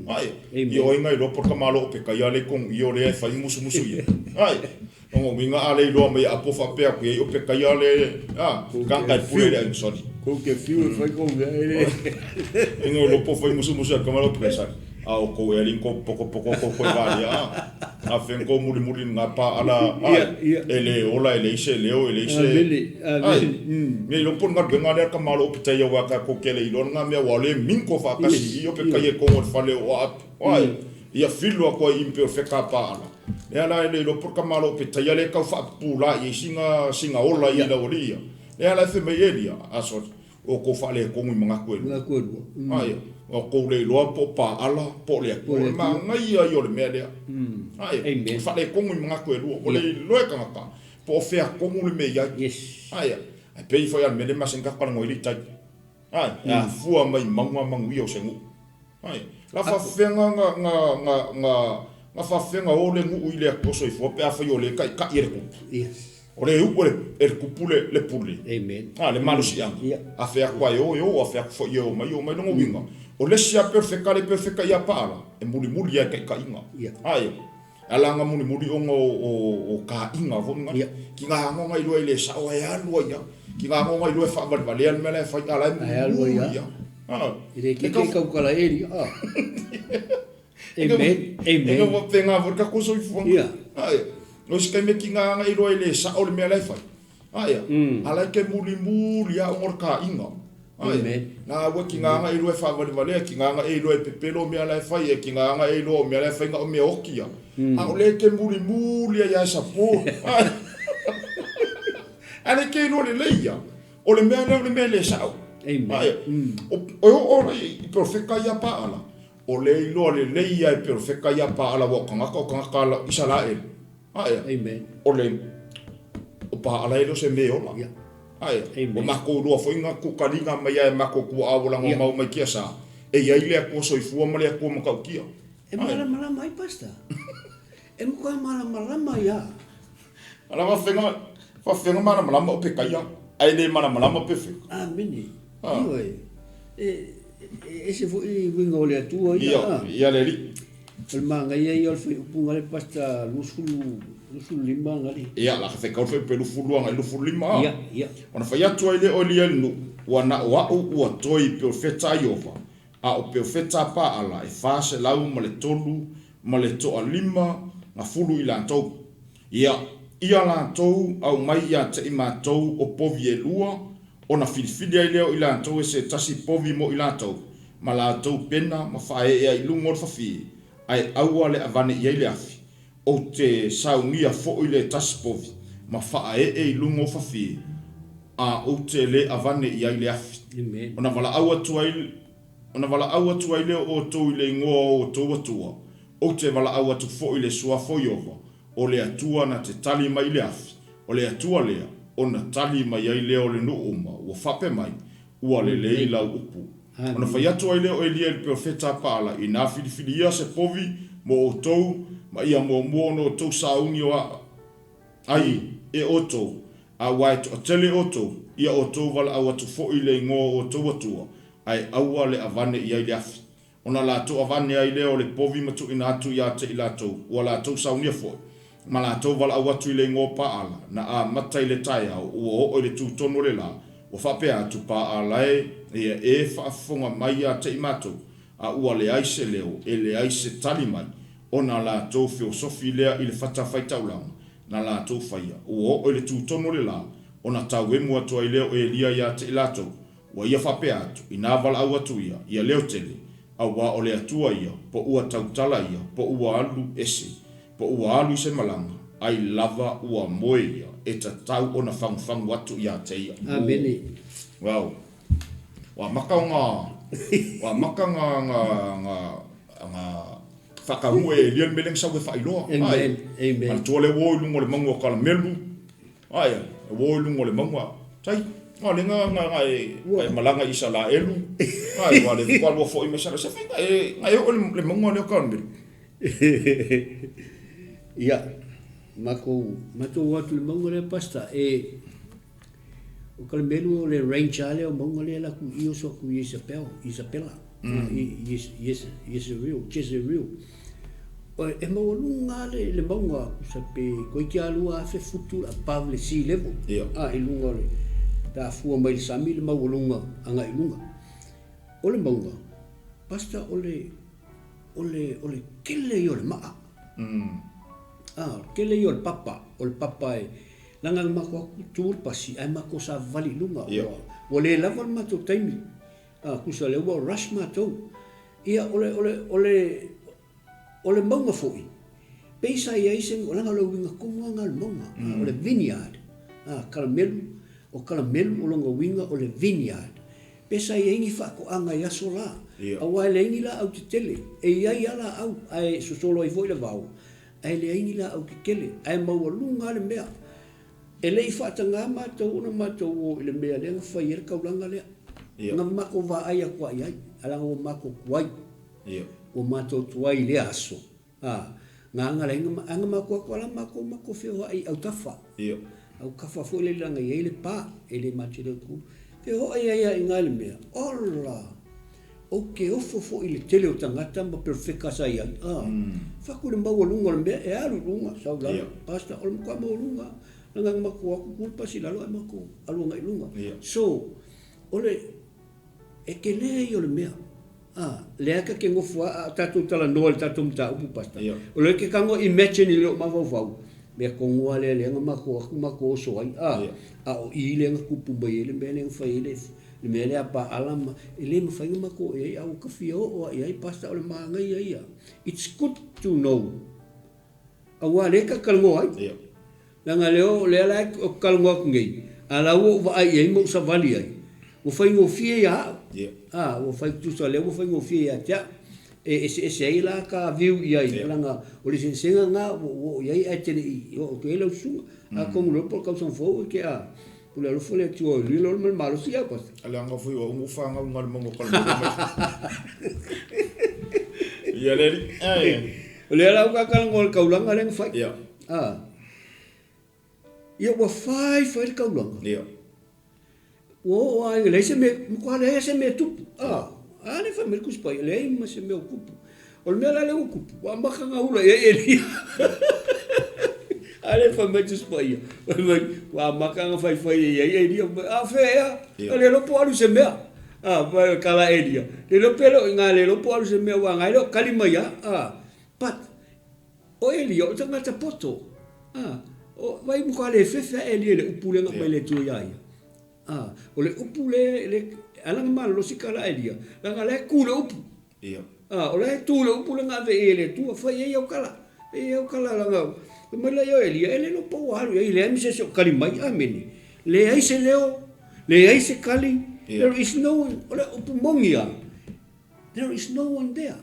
Ae, ia o ai na iloa po o le tamaloa o Pekaia lea i totonu i o lea e fai musumusu ia. Ae. Lona uiga a le iloa mai apo faapea atu i ai o Pekaia le a tagata e pule i le aiga sali. Kou te fiu e fai kou mea e le. Inga iloa po fai musumusu e tama le o Pekaia sali. A o kou e alii kou poko poko kou koe valia a. A fea kou mulimuli nga pa ala a e le ola e leai se leo e leai se. Ai. Nei iloa po o le galuega lea a le tamaloa o Petaia aua tatou te le iloa lena mea aua o lea e mingo faatasi i i o Pekaia i totonu o le fale o Aapo. Ai. Ia filo atu ai i pei o le feka paala. Lea la e le iloa po o le tamaloa o Petaia lea e tau faapupula i ai sina, sina ola i lau alii ia. Lea la e fai mai Elia, a sole, ua outou faaletonu i manatu e lua. Manatu e lua. Aia, ua outou le iloa po o Paala po o le Atua. O le manaia ia o le mea lea. Aia, Amen. faaletonu i manatu e lua. Ua le iloa e tagata po o fea tonu le mea i ai. Yes. Aia, ae pei foi lava le mea lea e masani tatou talanoa ai le tai. Ae, e afua mai mauga manuia o se nuu. Ai, la faafefea nga, nga, nga, nga, nga faafefea nga o le nuu i le Atua soifua pe afai o lea e taitai e le tupu. Yes. O lea e u'u e le, e le tupu le, le pule. Amen. A, le malosiaga. Yeah. A fea atu a e o, e o, a fea atu foi e omai, e omai. Lona uiga, o le isi lava perofeta le perofeta ia Paala, e mulimuli lava e taitaiga. Yeah. Ai, e ala ona mulimuli ona o, o, o kaaiga foi na. Yeah. Ki nga agoga iloa e le sao ae alu ai lava. Ki nga agoga iloa e faavalevalea le mea la e fai, a la e Ae alu ai mulimuli lava. lava. Ah. E le itiiti e tautala e lia. Ah. Amen. E Amen. faapena foi le tatou soifuaga. Ia. Ae, o isi taimi e tiga ana iloa e le sao le mea la e fai. Ae, a la e te mulimuli lava ona o le kaiga. Ae, Amen. na ua tiga ana iloa e faavalevalea, tiga ana e iloa e pepelo mea la e fai, e tiga ana e iloa o mea la e fai na o mea oti ia. A o lea e te mulimuli ai lava e support. Ae, a le te iloa lelei ia. O le mea lea o le mea e le sao. Amen. Ae, o, e oo la i perofeta ia Paala, o lea e iloa lelei ia e perofeta ia Paala aua o tagata o tagata a Isaraelu. Ae, Amen. o le o Paala e le o se mea e ola. Yeah. Ae, Amen. o matou iloa foi na tuukaliga mai a e matou tuaa ua laga mau mai Tiasa, e i ai le Atua soifua ma le Atua matautia. E malamalama ai, Pastor. E matua malamalama ai lava. Ala faafefea faafefea malamalama o Pekaia, ae le malamalama Pefeka. Amene. Ah. Ioe. E, e ese foi uiga o le Atua ia. Ia, ah. ia le alii. O le manaia ia o le fuaiupu gale Pastor 20, 25 gale. Ia, la fekau le fuaiupu e 22 agai 25 a. Ia, ia. Ona fai atu ai lea o Elia i le nuu, Ua na o a'u ua toe i perofeta a Ieova, a o perofeta a Paala e 403 65 i latou. Ia, ia latou aumai ia te i matou o povi e lua, ona filifili ai lea o i latou e se tasi povi mo i latou, ma latou pena ma faaee ai i luga o le fafie, ae aua le avane i ai le afi. Ou te saunia foi le tasi povi, ma faaee i luga o fafie, a ou te le avane i ai le afi. Amen. Ona valaau atu ai, ona valaau atu ai lea o outou i le igoa o outou Atua, ou te valaau atu foi i le suafa o Ieova, o le Atua na te tali mai i le afi, o le Atua lea, ona tali mai ai lea o le nuu uma, ua faapea mai, Ua lelei lau upu. Ona fai atu ai lea o Elia i le perofeta a Paala, Inā filifilia se povi mo outou, ma ia muamua ona outou sauni o ai e outou, aua e toatele outou, ia outou valaau atu foi i le igoa o outou Atua, ae aua le avane i ai le afi. Ona latou avane ai lea o le povi ma tuuina atu ia te i latou, ua latou saunia foi, ma latou valaau atu i le igoa o Paala, na amata i le taeao, ua oo i le tūtonu o le lā, ua faapea atu, Paala e, ia e faafofoga mai ia te i matou, a ua leai se leo, e leai se tali mai, ona latou feosofi lea i le fatafaitaulaga na latou faia, ua oo i le tūtonu o le lā, Ona tauemu atu ai lea o Elia ia te i latou, ua ia faapea atu, Inā valaau atu ia, ia leo tele, auā o le Atua ia, po ua tautala ia, po ua alu ese, po ua alu i se malaga, ai lava ua moe ia, e tatau ona fagufagu atu ia te ia. Amene. Wow. Ua amata ona, ua amata ona, ona, ona, ona faataunuu e Elia le mea lea na sau e faailoa. Amen. Amen. Manatua lea ua o i luga o le mauga o Karamelu, Ae, e uo i luga o le mauga. Tai, a le nga nga nga e nga e malaga i Isalaelu. Ae, ua le faatoa lua foi mai Isalaelu. Se fai nga e nga e oo i le mauga lea o Karamelu. Ia, matou, matou o atu i le mauga lea Pastor, e, o Karamelu o le range lava lea o mauga lea e alu atu i i oso atu i Isabel, Isabela, i Jezreel, Jezreel. E maualuga lava le mauga tusa pe toeitiiti lava 2000 futu above le sea level a i luga o le pe a fua mai le sami le maualuga agai i luga. O le mauga, Pastor o le o le o le tele ia o le maa. A, o le tele ia o le papa, o le papa e leaga na matou atu tu le pasi ae matou savavali i luga ua le lava le matou taimi. A, tusa o lea ua rush matou. Ia, o le, o le, o le, o le mauga foi, pei sa i ai se, leaga o le uiga tonu lava lena o le mauga, mm. o le vineyard. A, Karamelu, o Karamelu o lona uiga o le vineyard. Pe sa i ai ni faatoaga i aso la, yeah. Aua e leai ni laau tetele, e i ai lava laau, ae sosolo ai foi le vao, ae leai ni laau tetele, ae maualuga lava le mea. E le i faatagā matou ona matou o i le mea lea na fai ai le taulaga lea. Na matou vaai atu lava i ai, ae leaga ua matou tuai. Ua matou tuai i lea aso, a, na aga leai, ae na matou atu lava la matou, matou feoai i autafa. Autafa foi lea leaga e i ai le pa, e le matou te tu. Feoai ai lava i ina i le mea, ola! Ou te ofo foi i le tele o tagata ma perofeta sa i ai. A, fatu i le maualuga o le mea, e alu i luga, sau i lalo, pastor, o le matua maualuga lava. Leaga na matou o atu tu le pasi i lalo ae matou alu agai i luga. So, o le, e tele ia o le mea. A, lea ta te nofo lava a o tatou talanoa i le tatou mataupu, pastor, o lea e te tago imagine i lou mafaufau, mea tonu lava lea lea na matou o atu matou oso ai, a, a o i lea na tupu mai ai le mea lea na fai ai le Le mea lea a Paala ma, e le mafai ona matou oo i ai, a ua ta fia oo lava i ai, Pastor, o le manaia ia. It's good to know. Aua o lea e ta talanoa ai. Yeah. Leaga lea, o lea la ou te talanoa atu nei, a o la ua ou vaai i ai ma ou savali ai, ua faigofie ia au. Yeah. A, ua fai, tusa o lea ua faigofie ia te au. E eseese ai la ta view i ai, yeah. Leaga o le eseesega lena ua ou oo i ai ae te le i oo atu i ai lau susuga. Mm. Atonu loa po o le tausaga fou e te a, Pule alofa le Atua o lilo ma le malosi ia pastor. A leaga foi ua uma fanau nga le mauga o Kalemele mai. Ia le alii. Ai. O lea la ua talanoa i le taulaga lea na fai. Ia. Ah. Ia ua fai fai le taulaga. Ia. Ua oo lava ina leai se mea, matua leai se mea e tupu. Ah. A lea fai mai le Tusi Paia, leai ma se mea o tupu. O le mea la lea ua tupu, ua amata ona ula i ai Elia. A lea fai mai Tusi Paia, fai mai, ua amata ona faifai i ai Elia, a o fea ea? Ia. Le iloa po o alu i se mea. A, fai mai, tala Elia, le iloa pe le o i ina, le iloa po o alu i se mea, aua na e le o kali mai lava. A, but, o Elia, o le tagata poto. A, o, vaai matua le fefe lava Elia i le upu lea na aumai e le Atua ia ia. A, o le upu lea, le, ala ona malolosi tala Elia, leaga o la e tu le upu. Ia. A, o la e tu le upu lea na ave i ai e le Atua, fai i ai au tala, fai i ai au tala, leaga fai mai lea o Elia, e le iloa po ua alu i ai, leai ma se isi o kali mai, amene. Leai se leo, leai se kali, Ia. there is no one, o le upu moni lava, there is no one there.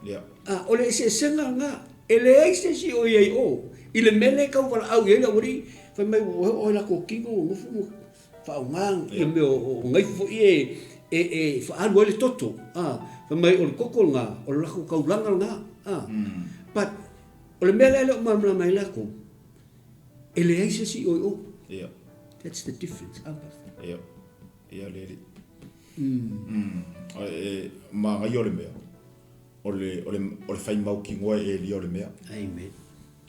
Ia. A, o le eseesega lena, e leai se isi o i ai i o, i le mea lea e tau valaau i ai le aualii, fai mai ua oo i latou tino ua nofo ma faaaoga ia mea o gaifo foi ia e faaalu ai le toto, a, fai mai o le toto lena, o le latou taulaga lena, a. But, o le mea lea e le o malamalama ai latou, e leai se isi o i o. Ia. That's the difference, a Pastor? Ia. Ia le alii. E manaia o le mea, o le, o le, o le fai mautinoa e Elia o le mea. Amen.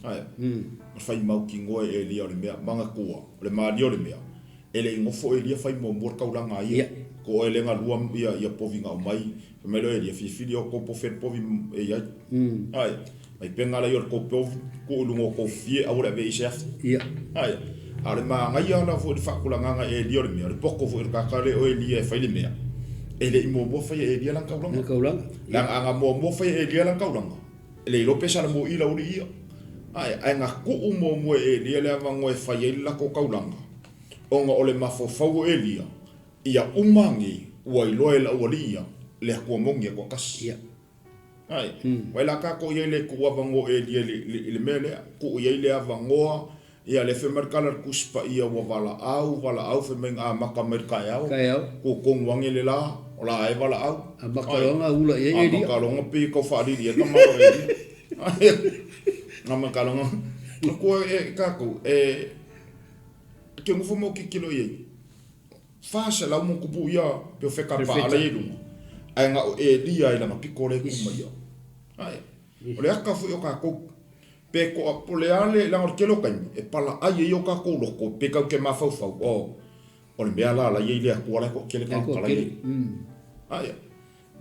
Ae, o le fai mautinoa e Elia o le mea, manatua, o le malie o le mea, e le i nofo Elia fai muamua le taulaga a ia. Yeah. Ko oe lea na lua ia, ia povi na aumai, fai mai loa Elia, filifili outou po o fea le povi e i ai. Ae, Vaipenga laia o le tou povi, tuu i luga o tou fie aua le avea i ai se afi. Ia. Ae, a o le manaia la foi i le faatulagaga e Elia o le mea, o le poto foi o le tagata lea o Elia e fai le mea, e le i muamua faia e Elia lana taulaga. Lana taulaga. Leaga a na muamua faia e Elia lana taulaga, e le iloa pe salamuii lau alii ia. Ae, ae na tuu muamua e Elia le avanoa e fai ai le latou taulaga, ona o le mafaufau o Elia, ia uma ane ua iloa e lau alii ia le Atua moni e toatasi. Ia. Ai, vai la tatou i ai le tuu avanoa o Elia i le mea lea, tuu i ai le avanoa, ia lea fai mai le tala a le Tusi Paia ua valaau, valaau, fai mai na amata mai le taeao, tutonu ane le la, o la e valaau. Amata loa ona ula i ai Elia. Amata loa ona pei e tau faalili ai le tamaloa Elia. Amata loa ona, matua e tatou, e te nofo ma ou tilotilo i ai, 400 ma tupu ia perofeta a Paala ia i luga, ae na o Elia i lana pito lea e tu mai ia. Ae, o le ata foi o tatou, pe toa, po o le a le, leaga o le tele o taimi, e palaai ai o tatou loto, pe tatou te mafaufau, oh, o le mea la la e i ai le Atua la e toatele tagata la e i ai. Ae,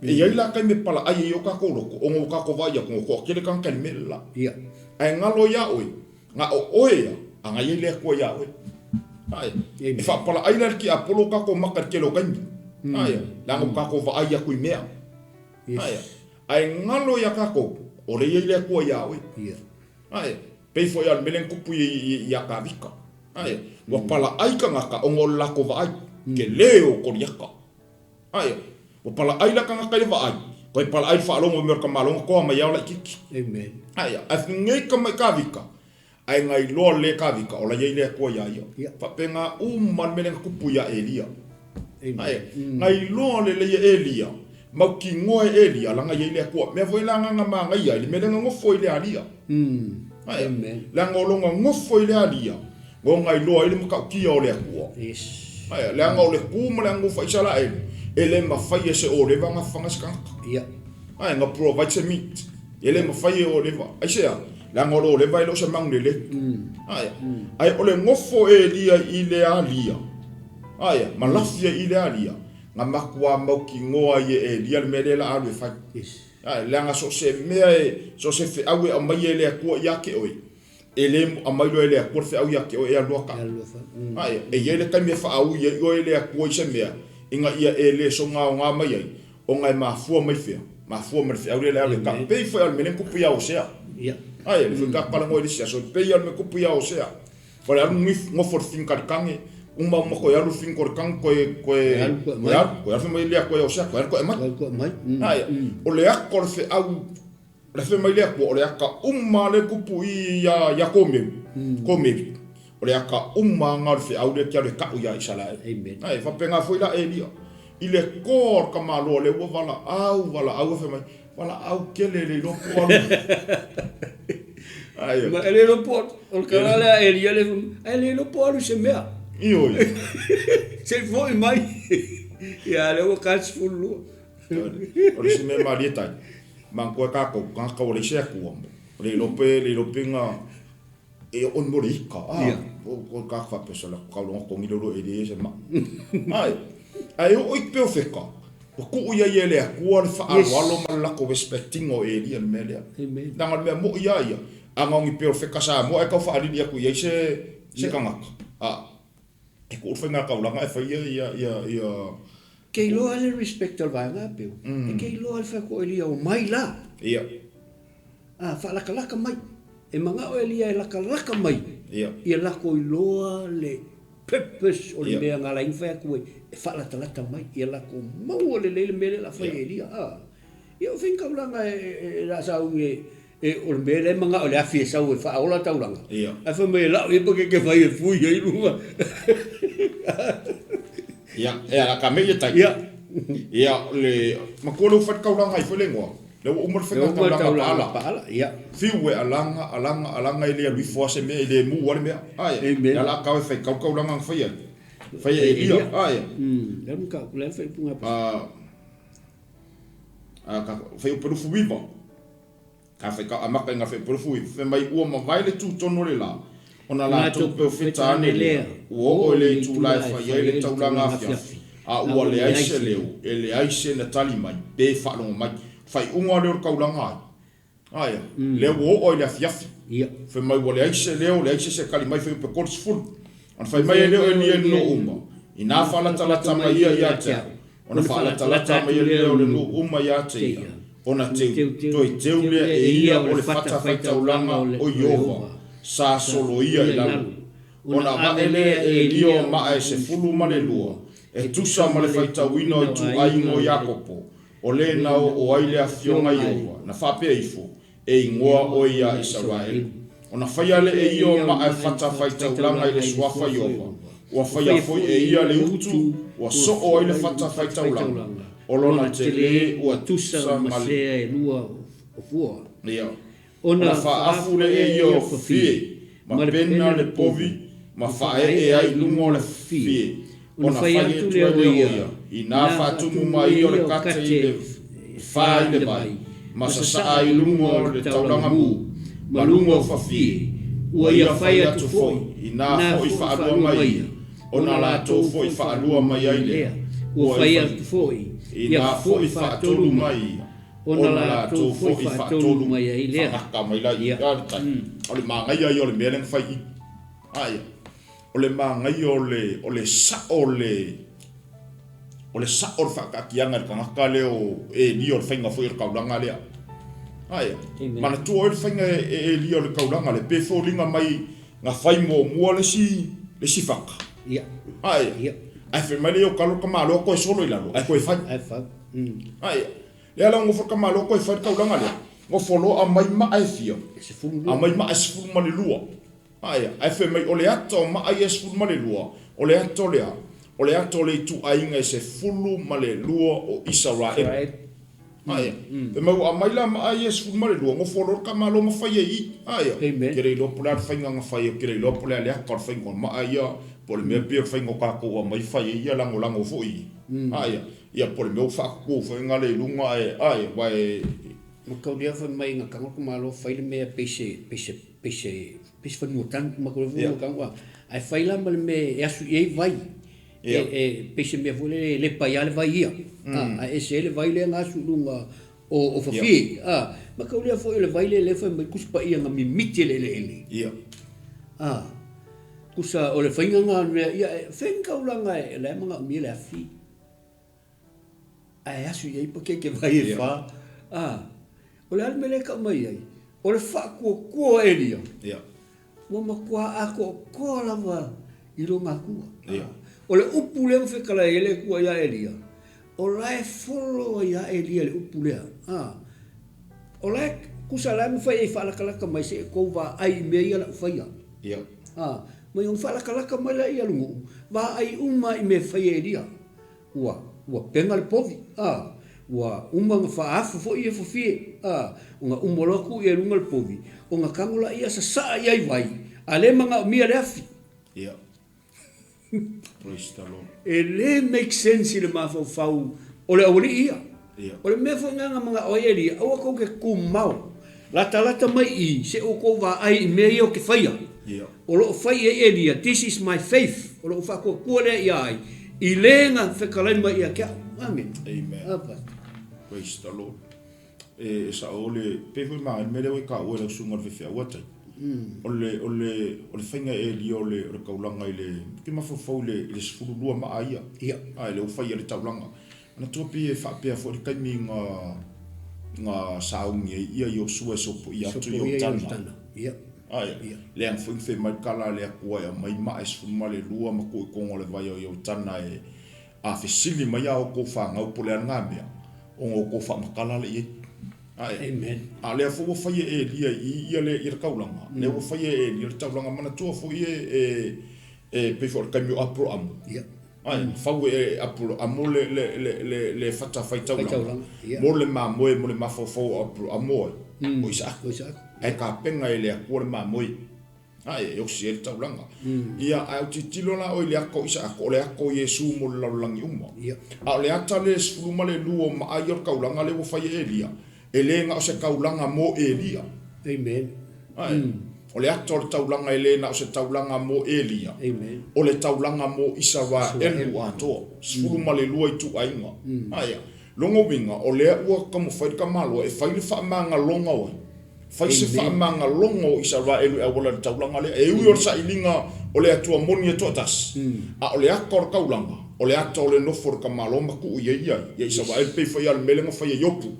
e i ai la taimi e palaai ai o tatou loto, ona ua tatou vaai atu ua toatele tagata i le mea le la. Ae galo ia oe, Na o oe ia, a na i ai le Atua iā oe. Ae, e faapalaai la le tiapolo o tatou maka i le tele o taimi. Ae, leaga ua tatou vaai atu i mea. Ae, ae galo iā tatou, o lea e i ai le Atua iā oe. Ae, pei foi lava o le mea lea na tupu iā Tavita. Ae, ua palaai tagata ona o le latou vaai, tele o Koliata. Ae, ua palaai la tagata i le vaai, toe palaai le faalogo i mea o le tamaloa na toa mai ao laititi. Amen. Ae, ae nei tama i Tavita, ae na iloa le Tavita o la iai le Atua ia ia. Yeah. Faapena uma le mea lea na tupu ia Elia. Amen. Ae, na iloa lelei e Elia, mautinoa e Elia lana iai le Atua. Mea foi la na na manaia ai le mea lea na nofo i le alia. Ae, Amen. leaga o lona nofo i le alia, na iloa ai le matautia o le Atua. Yes. Ae, leaga o le tu ma le anufa Isaraelu, e le mafai e se oleva ona faga se tagata. Ia. Ae, na provide se meat. E le mafai e oleva. Aisea? Leaga o le oleva e le o se manu lelei. Ae, ae o le nofo Elia i le alia, ae, ma lafi ai i le alia, na matua mautinoa ai e Elia le mea lea la alu e fai. Yes. Ae, leaga so o se mea e, so o se feau e aumai e le Atua ia te oe, E le aumai loa e le Atua le feau ia te oe e alu aka. Ae, e i ai le taimi e faaui ai oe e le Atua i se mea, ina ia e le sogaoga mai ai, ona e mafua mai fea? Mafua mai le feau lea le alu e ka. Pei foi a o le mea lea na tupu ia Hosea. Ae, le foi ka talanoa i le isi aso, pei a o le mea tupu ia Hosea. O le alu nofo le finikalikage, uma uma toe alu finikalikage toe toe toe alu, toe alu fai mai le Atua ia Hosea, toe alu toe aumai. Ae, o le aka o le feau O le fai mai le Atua, o le aka uma lea e tupu i ia Komeu, Komeri, o le aka uma lava o le feau lea e te alu e tau ia Isaraelu. Ae faapena foi la Elia, i le toa o le tamaloa lea ua valaau, valaau, fai mai, valaau tele e le iloa po o alu. Ae. Ma e le iloa po o le tala lea a Elia lea fai mai, ae le iloa po o alu i se mea. Ioe. Se i foi mai. Ia, lea ua ta le 12. O le isi mea malie tai, manatua e tatou, tagata ua leai se Atua, le iloa pe, le iloa pe na, e oo ni mo le ika, a, o ka faapea sala, kau longa tongi le ulu e le se ma. Ai, ai o i pe o feka, ua tuu ia ia le Atua le whaaloalo ma le lako respecting o Elia le mea lea. Amen. Leaga o le mea moi ia ia, a na o ni pe o feka Samoa e tau whaalili atu i ai se, se tagata. A, e tuu le whainga kaulanga e whai ia, ia, ia, ia, Ke iloa le respect o le vaega a Peu, e ke iloa le fai atu o Elia o mai la. Ia. A, faalakalaka mai. E manao Elia e lakalaka mai. Ia. Ia lako iloa le purpose o le mea na ala ai ona fai atu ai, e faalatalata mai. Ia lako maua lelei le mea lea o le a fai e Elia. A. Ia o faiga taulaga e la sauni e E, o le mea lea e manao i le afi e sau e faaola taulaga. Ia. Ae fai mai e lau ia pakeke fai e fui ai luga. Ia, e ala ka mea ia tai. Ia. Ia, le, matua lea ua fai le taulaga ai foi le igoa. Lea ua uma le faiga taulaga paala. Paala, ia. Fiu e alaga, alaga, alaga e le alu ifo lava se mea, e le mu lava le mea. Ae, Amen. le ala a kau e fai kau taulaga na fai ai. Fai e Elia, ae. Lea ka, lea fai upu ngā. A, ka, fai upu lufu viva. Ka whai ka amaka i nga whai i whai mai ua mavae le tūtono le la, ona latou perofeta ane lea, ua oo i le itula e fai ai le taulaga afiafi, a ua leai se leo, e leai se na tali mai, pe faalogo mai. Faaiuga lea o le taulaga ai. Aia, lea ua oo ai le afiafi. Ia. Fai mai ua leai se leo, leai se isi e tali mai, fai pe 30. Ona fai mai e lea o Elia i le nuu uma, Inā faalatalata mai ia ia te au, ona faalatalata mai ai lea o le nuu uma ia te ia, ona teu, toe teu lea e ia o le fatafaitaulaga o Ieova, sa soloia i lalo. Ona ava'e lea e Elia o maa e 12, e tusa ma le faitauina o ituaiga o Iakopo, o le na oo ai le afioga Ieova, na faapea ifo, E igoa oe iā Isaraelu. Ona faia lea e ia o maa e fatafaitaulaga i le suafa Ieova, ua faia foi e ia le utu ua soo ai le fatafaitaulaga, o lona telē ua tusa ma le. E lua o fua. Ia. Ona faaafu lea e ia o fafie, ma pena le povi, ma faaee ai i luga o le fafie, ona fai atu lea o ia, Inā faatumu mai ia o le kate i le fa i le vai, ma sasaa i luga o le taulaga mu, ma luga o fafie, ua ia fai atu foi, inā foi faalua mai ia, ona latou foi faalua mai ai lea, ua fai atu foi, inā foi faatolu mai ia, ona latou foi faatolu mai ai lea. Faagata mai la i le tai. O le manaia ia o le mea lea na fai i i. Aia. O le manaia o le, o le sao o le, o le sao o le faataatiaga i le tagata lea o Elia o le faiga foi o le taulaga lea. Aia. Manatua oe le faiga e Elia o le taulaga lea, pe foliga mai na fai muamua le isi, le isi fata. Ia. Aia. Ia. Ae fai mai lea o kalo le tamaloa toe solo i lalo, ae toe fai. Ae fai. Aia. Lea la ua nofo le tamaloa toe fai le taulaga lea, nofo loa aumai maa e fia? E 12. Aumai maa e 12. Aia, ae fai mai o le ata o maa ia e 12, o le ata o le a? O le ata o le ituaiga e 12 o Isaraelu. Aia, fai mai ua aumai la maa ia e 12, nofo loa le tamaloa ma fai ai i i. Aia, Amen. ke le iloa po o le a le faiga na fai ai, ou te le iloa po o le a le ata o le faiga o maa ia, po o le mea pei o le faiga o tatou ua aumai fai ai ia lagolago foi i i. Aia, ia po o le mea ua faatutu foi na le i luga ae, aia, aua e. Mataulia fai mai na tago le tamaloa fai le mea pei se, pei se, pei se, pei se fanua tanu, mataulia foi fanua tanu, a, ae fai la ma le mea e asu i ai vai, e, e, pei se mea foi lele e lepa ai lava le vai ia, a, ae ese ai le vai lea na asu i luga o, o fafie, a, mataulia foi o le vai lea lea fai mai Tusi Paia na mimiti e le eleele. A, tusa o le faiga na o le mea, ia, e fai ni taulaga e, la e manaomia le afi. Ae asu i ai pakeke vai e fa. A, o le a le mea lea e tau mai ai? O le faatuatua o Elia, ua matua atoatoa lava i lona Atua. O le upu lea na fetalai ai le Atua ia Elia, o la e folo ai lava Elia i le upu lea. A, o la e, tusa o la e mafai ai faalatalata mai se i tou vaai i mea ia la u faia. A, mai ona faalatalata mai laia o le nuu, vaai uma i mea e fai e Elia. Ua, ua pega le povi, a, ua uma ona faaafu foi ia fafie, a, ona uma loa tuu ia i luga le povi, ona tago laia sasaa i ai vai, a le manaomia le afi. Ia. Praise the Lord. E le make sense i le mafaufau o le aualii ia. Ia. O le mea foi lena na manao ai Elia, aua tou te tumau, latalata mai i i, se i outou vaai i mea ia ou te faia. Ia. O lo o fai i ai Elia, this is my faith, o lou faatuatua lea ia ai, i le na fetalai mai ia te au. Amene. Amen. A, Pastor. Praise the Lord. E sao le, pei foi ma le mea lea ua e taua e lau susuga o le faifeau a tai. O le, o le, o le faiga e Elia o le, o le taulaga i le, ou te mafaufau i le, i le 12 maa ia. Ia. A, lea ua fai e le taulaga. Manatua pei e faapea foi le taimi na, na sauni ai ia Iosua e sopoia atu i Iotana. Ia. Ae, leaga foi na fai mai le tala a le Atua e aumai maa e 12 ma tuu i totonu o le vai o Iotana e a fesili mai a outou fanau po o le a lena mea, ona outou faamatala lea i ai. Ae, Amen. a lea foi ua fai e Elia i i ia le, ia le taulaga, lea ua fai e Elia le taulaga, manatua foi e, e, e pei foi o le taimi o Aperaamu. Ia. Ai, fau e Aperaamu le, le, le, le, le fata faitaulaga Ia. mo le mamoe mo le mafaufau o Aperaamu ai, o Isaako. O Isaako. Ae tapena e le Atua le mamoe. Ai, e osi ai le taulaga. Ia, ae ou tilotilo la oe i le ata o Isaako, o le ata o Iesu mo le lalolagi uma. Ia. A o le ata lea e 12 o maa ia o le taulaga lea ua fai e Elia, e le na o se taulaga mo Elia. Amen. Ae, o le ata o le taulaga e le na o se taulaga mo Elia. Amen. O le taulaga mo Isaraelu atoa, 12 ituaiga. Ae, lona uiga, o lea ua taumafai le tamaloa e fai le faamagaloga o ai? Fai se faamagaloga o Isaraelu e auala i le taulaga lea. E ui o le sailiga o le Atua moni e toatasi, a o le ata o le taulaga, o le ata o le nofo o le tamaloa ma tuu i ai ia ia Isaraelu, pei foi lava o le mea lea na fai e Iopu.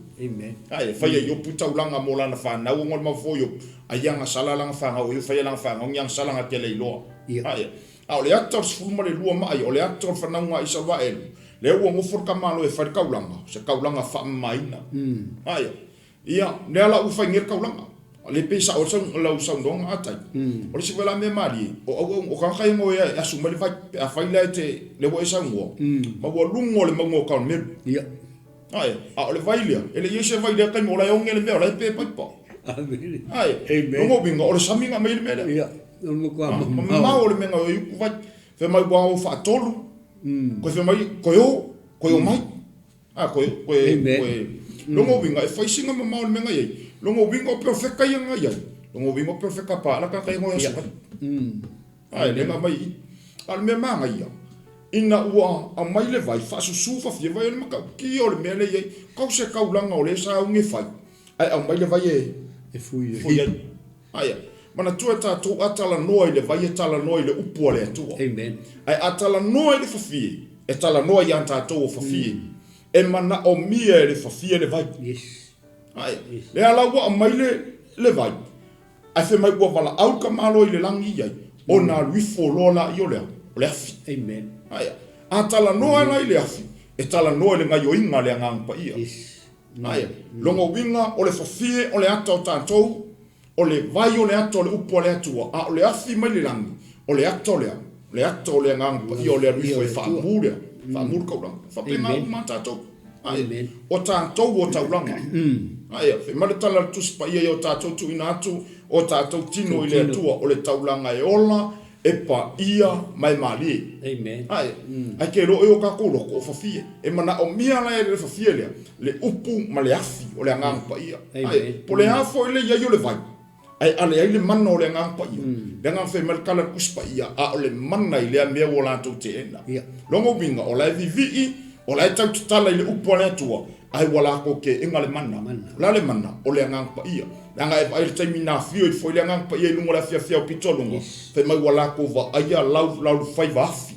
Ae, e fai e Iopu taulaga mo lana fanau ona o le mafaufau o Iopu, ai agasala lana fanau, o ia faia lana fanau ni agasala na te le iloa. Ae, a o le ata o le 12 maa ia, o le ata o le fanauga a Isaraelu, lea ua nofo le tamaloa e fai le taulaga, o se taulaga faamamaina. Ae, Ia, lea la ua fai nei le taulaga. Le pei sao ai lau saunoaga Atai. O le isi foi la mea malie, o auau, o tagata ia na o e asu mai le vai, pe afai la e te, lea ua e saunoa, ma ua luga o le mauga o Karmelu. Ia. Ae, a o le vai lea, e le i i ai se vai i lea taimi, o la e oge le mea, o la e pe paipa. Amene. Ae, Amen. lona uiga, o le sami na aumai ai le mea lea. Ia, o le matua mamao. Mamao le mea na o ai upu vai. Fai mai ua o faatolu, koe fai mai, koe o, koe omai. A, koe, koe, koe, lona uiga, e fai sina mamao i le mea na i ai. Lona uiga o perofeta ia na i ai. Lona uiga o perofeta Paala tagata ia na o e aso mai. A, e le na aumai i i. A o le mea manaia, ina ua aumai le vai, faasusu fafie vai o le matautia o le mea lea e i ai. Kau se taulaga o lea sa augi e fai, ae aumai le vai e, E fui ai. Fui ai. Aia, manatua e tatou a talanoa i le vai e talanoa i le upu a le Atua. Amen. Ae a talanoa i le fafie, e talanoa ia tatou o fafie. E manaomia e le fafie le vai. Yes. Aia, lea la ua aumai le, le vai, ae fai mai ua valaau le tamaloa i le lagi i ai, ona alu ifo loa laia o le a? O le afi. Amen. Aia, a talanoa la i le afi, e talanoa i le gaioiga a le Agaga Paia. Yes. Ae, lona uiga o le fafie o le ata o tatou, o le vai o le ata o le upu a le Atua, a o le afi mai le lagi, o le ata o le a? O le ata o le Agaga Paia o le alu ifo e faamu le, faamu le taulaga. E faapena uma lava tatou. Ae, o tatou o taulaga. Ae, fai mai le tala a le Tusi Paia ia o tatou tuuina atu o tatou tino i le Atua, o le taulaga e ola, e paia ma e malie. Amen. Ae, ae ke loa e o kākou loko o fafie. E manaomia la e le fafie lea, le upu ma le afi o le Agaga Paia. Ae, po o le a foi le i ai o le vai, ae ale ai le mana o le Agaga Paia. Le agaga fai mai le tala a le Tusi Paia, a o le mana i lea mea ua latou teena. Lona uiga, o la e vivii, o la e tau tatala i le upu a le Atua, Ae ua latou teena le mana. O le a le mana? O le Agaga Paia. Leaga e vaai i le taimi na afio ifo ai le Agaga Paia i luga o le afiafi ao pito a luga, fai mai ua latou vaaia lau laulufaiva afi.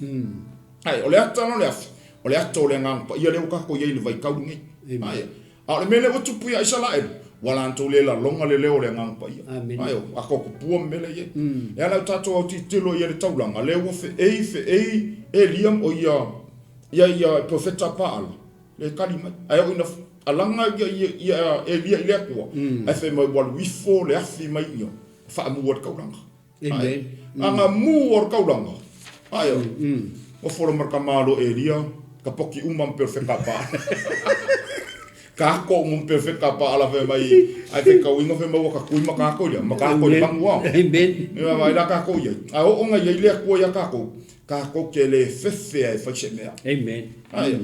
Ae, o le ata la o le afi, o le ata o le Agaga Paia lea ua tatou i ai i le vaitau lenei. Ae, a o le mea lea ua tupu ia Isaraelu, ua latou le laloga le leo o le Agaga Paia. Ae, o ata o tupua ma mea la e i ai. E ala i o tatou autilotilo i le taulaga, lea ua feei feei Elia, o ia, ia, ia Perofeta Paala, Le tali mai. Ae oo ina alaga ia, ia, ia Elia i le Atua, ae fai mai ua alu ifo le afi mai ia, faamu ai le taulaga. Amen. Aga mu o le taulaga. Ae o. Ua fola ma le tamalo Elia, ka poki uma ma perfeka pa. Ka ko uma ma perfeka pa ala fai mai, ai fai kauinga fai mai ua ka kui ma kākou ia, ma kākou i le magu ao. Amen. Ia vai la kākou iai. A oo nga iai le Atua ia kākou, Kākou ke le fefe a e fai se mea. Amen. Aia.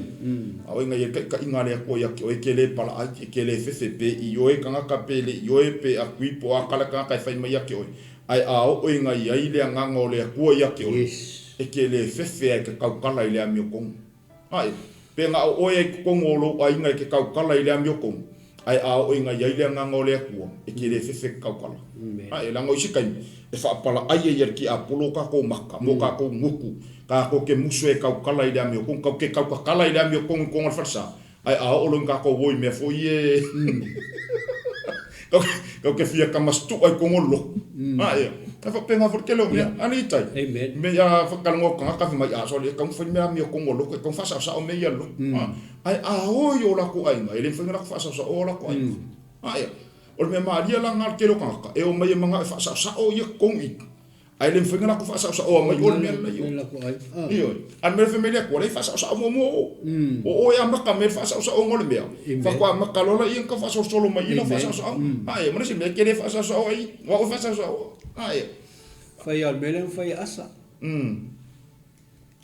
A oi ngai e kaʻikaʻiga a le Akua ia ke oe ke le palaʻai, e ke le fefe pe i oe kangaka pe le i oe pe a kui po a kala kangaka e fai mai ia ke oe. Ae a oo i ngai ai le agaga o le Akua ia ke oe, e ke le fefe a e ke kaukala i le amiotonu. Ae, pe na o oe ai totonu o lou aiga e ke kaukala i le amiotonu, ae a oo ina i ai le agaga o le Atua, e ke le fefe ke kaukala. Ae, leaga o isi taimi, e faapalaʻai ai e le tiapolo o kakou maka, mo kakou gutu, kakou ke musu e kaukala i le amiotonu, kau ke kaukakala i le amiotonu i kona le falesa, ae a oo loa ina kakou o i mea foi e kau ke fia kamastuʻa i kona lotu. Ae, e faapena foi le tele o mea. Alii tai, me ia whakalongo kangaka fai mai a so le kau fai mea amiotonu o lotu, e kau whaasaosao me ia lotu. Ae a o i o lakou aiga, e le mafai ona lakou faasaosao o lakou aiga. Ae, o le mea malie la lena a le tele o tagata, e omai e manao e faasaosao ia totonu i i, ae le mafai ona lakou faasaosaoa mai o le mea lena i o. Ioe. A o le mea lea fai mai le Atua, leai faasaosao muamua o. O oe e amata mai le faasaosaoga o le mea, faatoa amata loa laia ona tau faasolosolo mai i lau faasaosaoga. Ae, ma le isi mea, e te le faasaosao ai, o au e faasaosao. Ae. Fai lava o le mea lea na fai e Asa.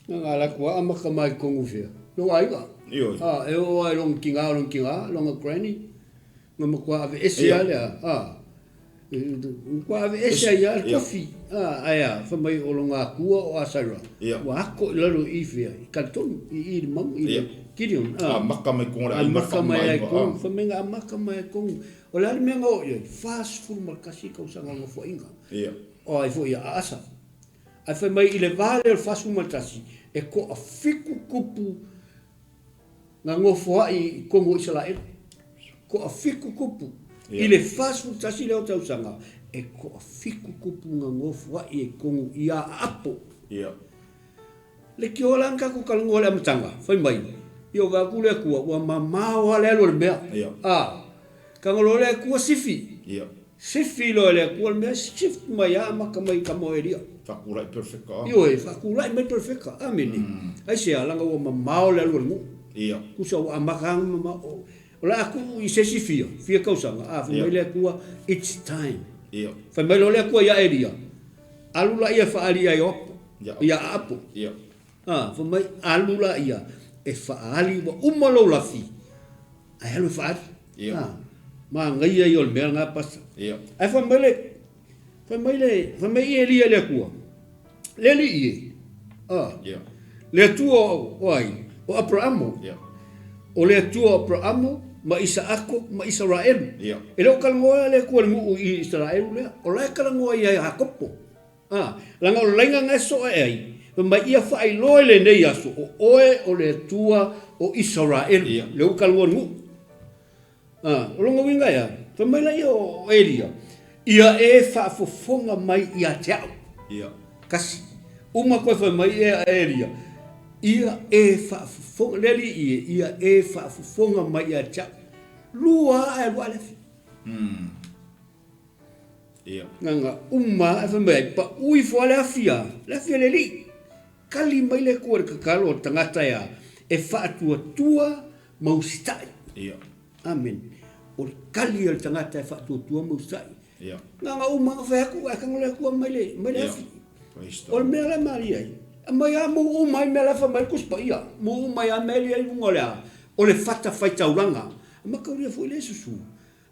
Na nga laku a amata mai tonu fea. Lona aiga. Ioe. A, e oo lava i lona tina, o lona tina, lona granny, na matua aveese lava lea, a, matua aveese ai lava le kofi. A, ae a, fai mai o lona akua o Asaira, ua ako i lalo i fea, i Kalitonu, i i le mauga, i le Gideon, a. Amata mai tonu le aiga Amata mai ai tonu, fai mai na amata mai ai tonu. O le a le mea na oo i ai? 41 tausaga o le nofoaiga. O ai foi ia Asa. Ae fai mai i le va lea o le 41, e toafitu tupu na nofoai i totonu o Isaraelu. Toafitu tupu. I le 41 lea o tausaga, e toafitu tupu na nofoai i totonu ia Aapo. Leitioa la na tatou talanoa i le amataga, fai mai, ia ova atu le Atua, ua mamao lava le alu a le mea. A, tago loa le Atua sifi. Sifi loa e le Atua le mea, shift mai lava amata mai i tama o Elia. Faatulai perefeka. Ioe, faatulai mai perefeka. Amene. Aisea? Leaga ua mamao le alu a le nuu. Tusa ua amata lava ona mamao. O le a tuu i se isi fia, fia tausaga, a, fai mai le Atua, it's time. Fai mai loa le Atua ia Elia, alu laia e faaali ia Ioapo, ia Aapo. A, fai mai, alu laia e faaali, ua uma lou lafi, ae alu e faaali. A, manaia ia o le mea lena, Pastor. Ae fai mai le, fai mai le, fai mai Elia i le Atua, Le Alii e, a, le Atua o ai? O Aperaamo. O le Atua o Aperaamo ma Isaako ma Isaraelu. E le o talanoa le Atua i le nuu i Isaraelu lea, o la e talanoa ia Iakopo. A, leaga o le laina na e soo ae ai, fai mai ia faailoa i lenei aso, o oe o le Atua o Isaraelu. Lea ua talanoa i le nuu. A, o lona uiga e a? Fai mai laia o Elia, Ia e faafofoga mai ia te au. Ia. Kasi. Uma koe fai mai e a Elia, Ia e faafofoga, le Alii e, ia e faafofoga mai ia te au. Lua ae alu ae le afi. Ia. Nana uma ae fai mai ai, pau ifo lava le afi a, le afi a le Alii. Kali mai le Atua i le tatalo a le tagata e a? E faatuatua ma usitai. Ia. Amene. O le kali a le tagata e faatuatua ma usitai. Ia. Na ona uma ona fai atu, ae tago le Atua mai le, mai le afi. Praise the O le mea la e malie ai, aumai lava muu uma ai mea la e fai mai le Tusi Paia. Muu uma ai lava mea ia i luga o le a? O le fatafaitaulaga. E mataulia foi lea susu.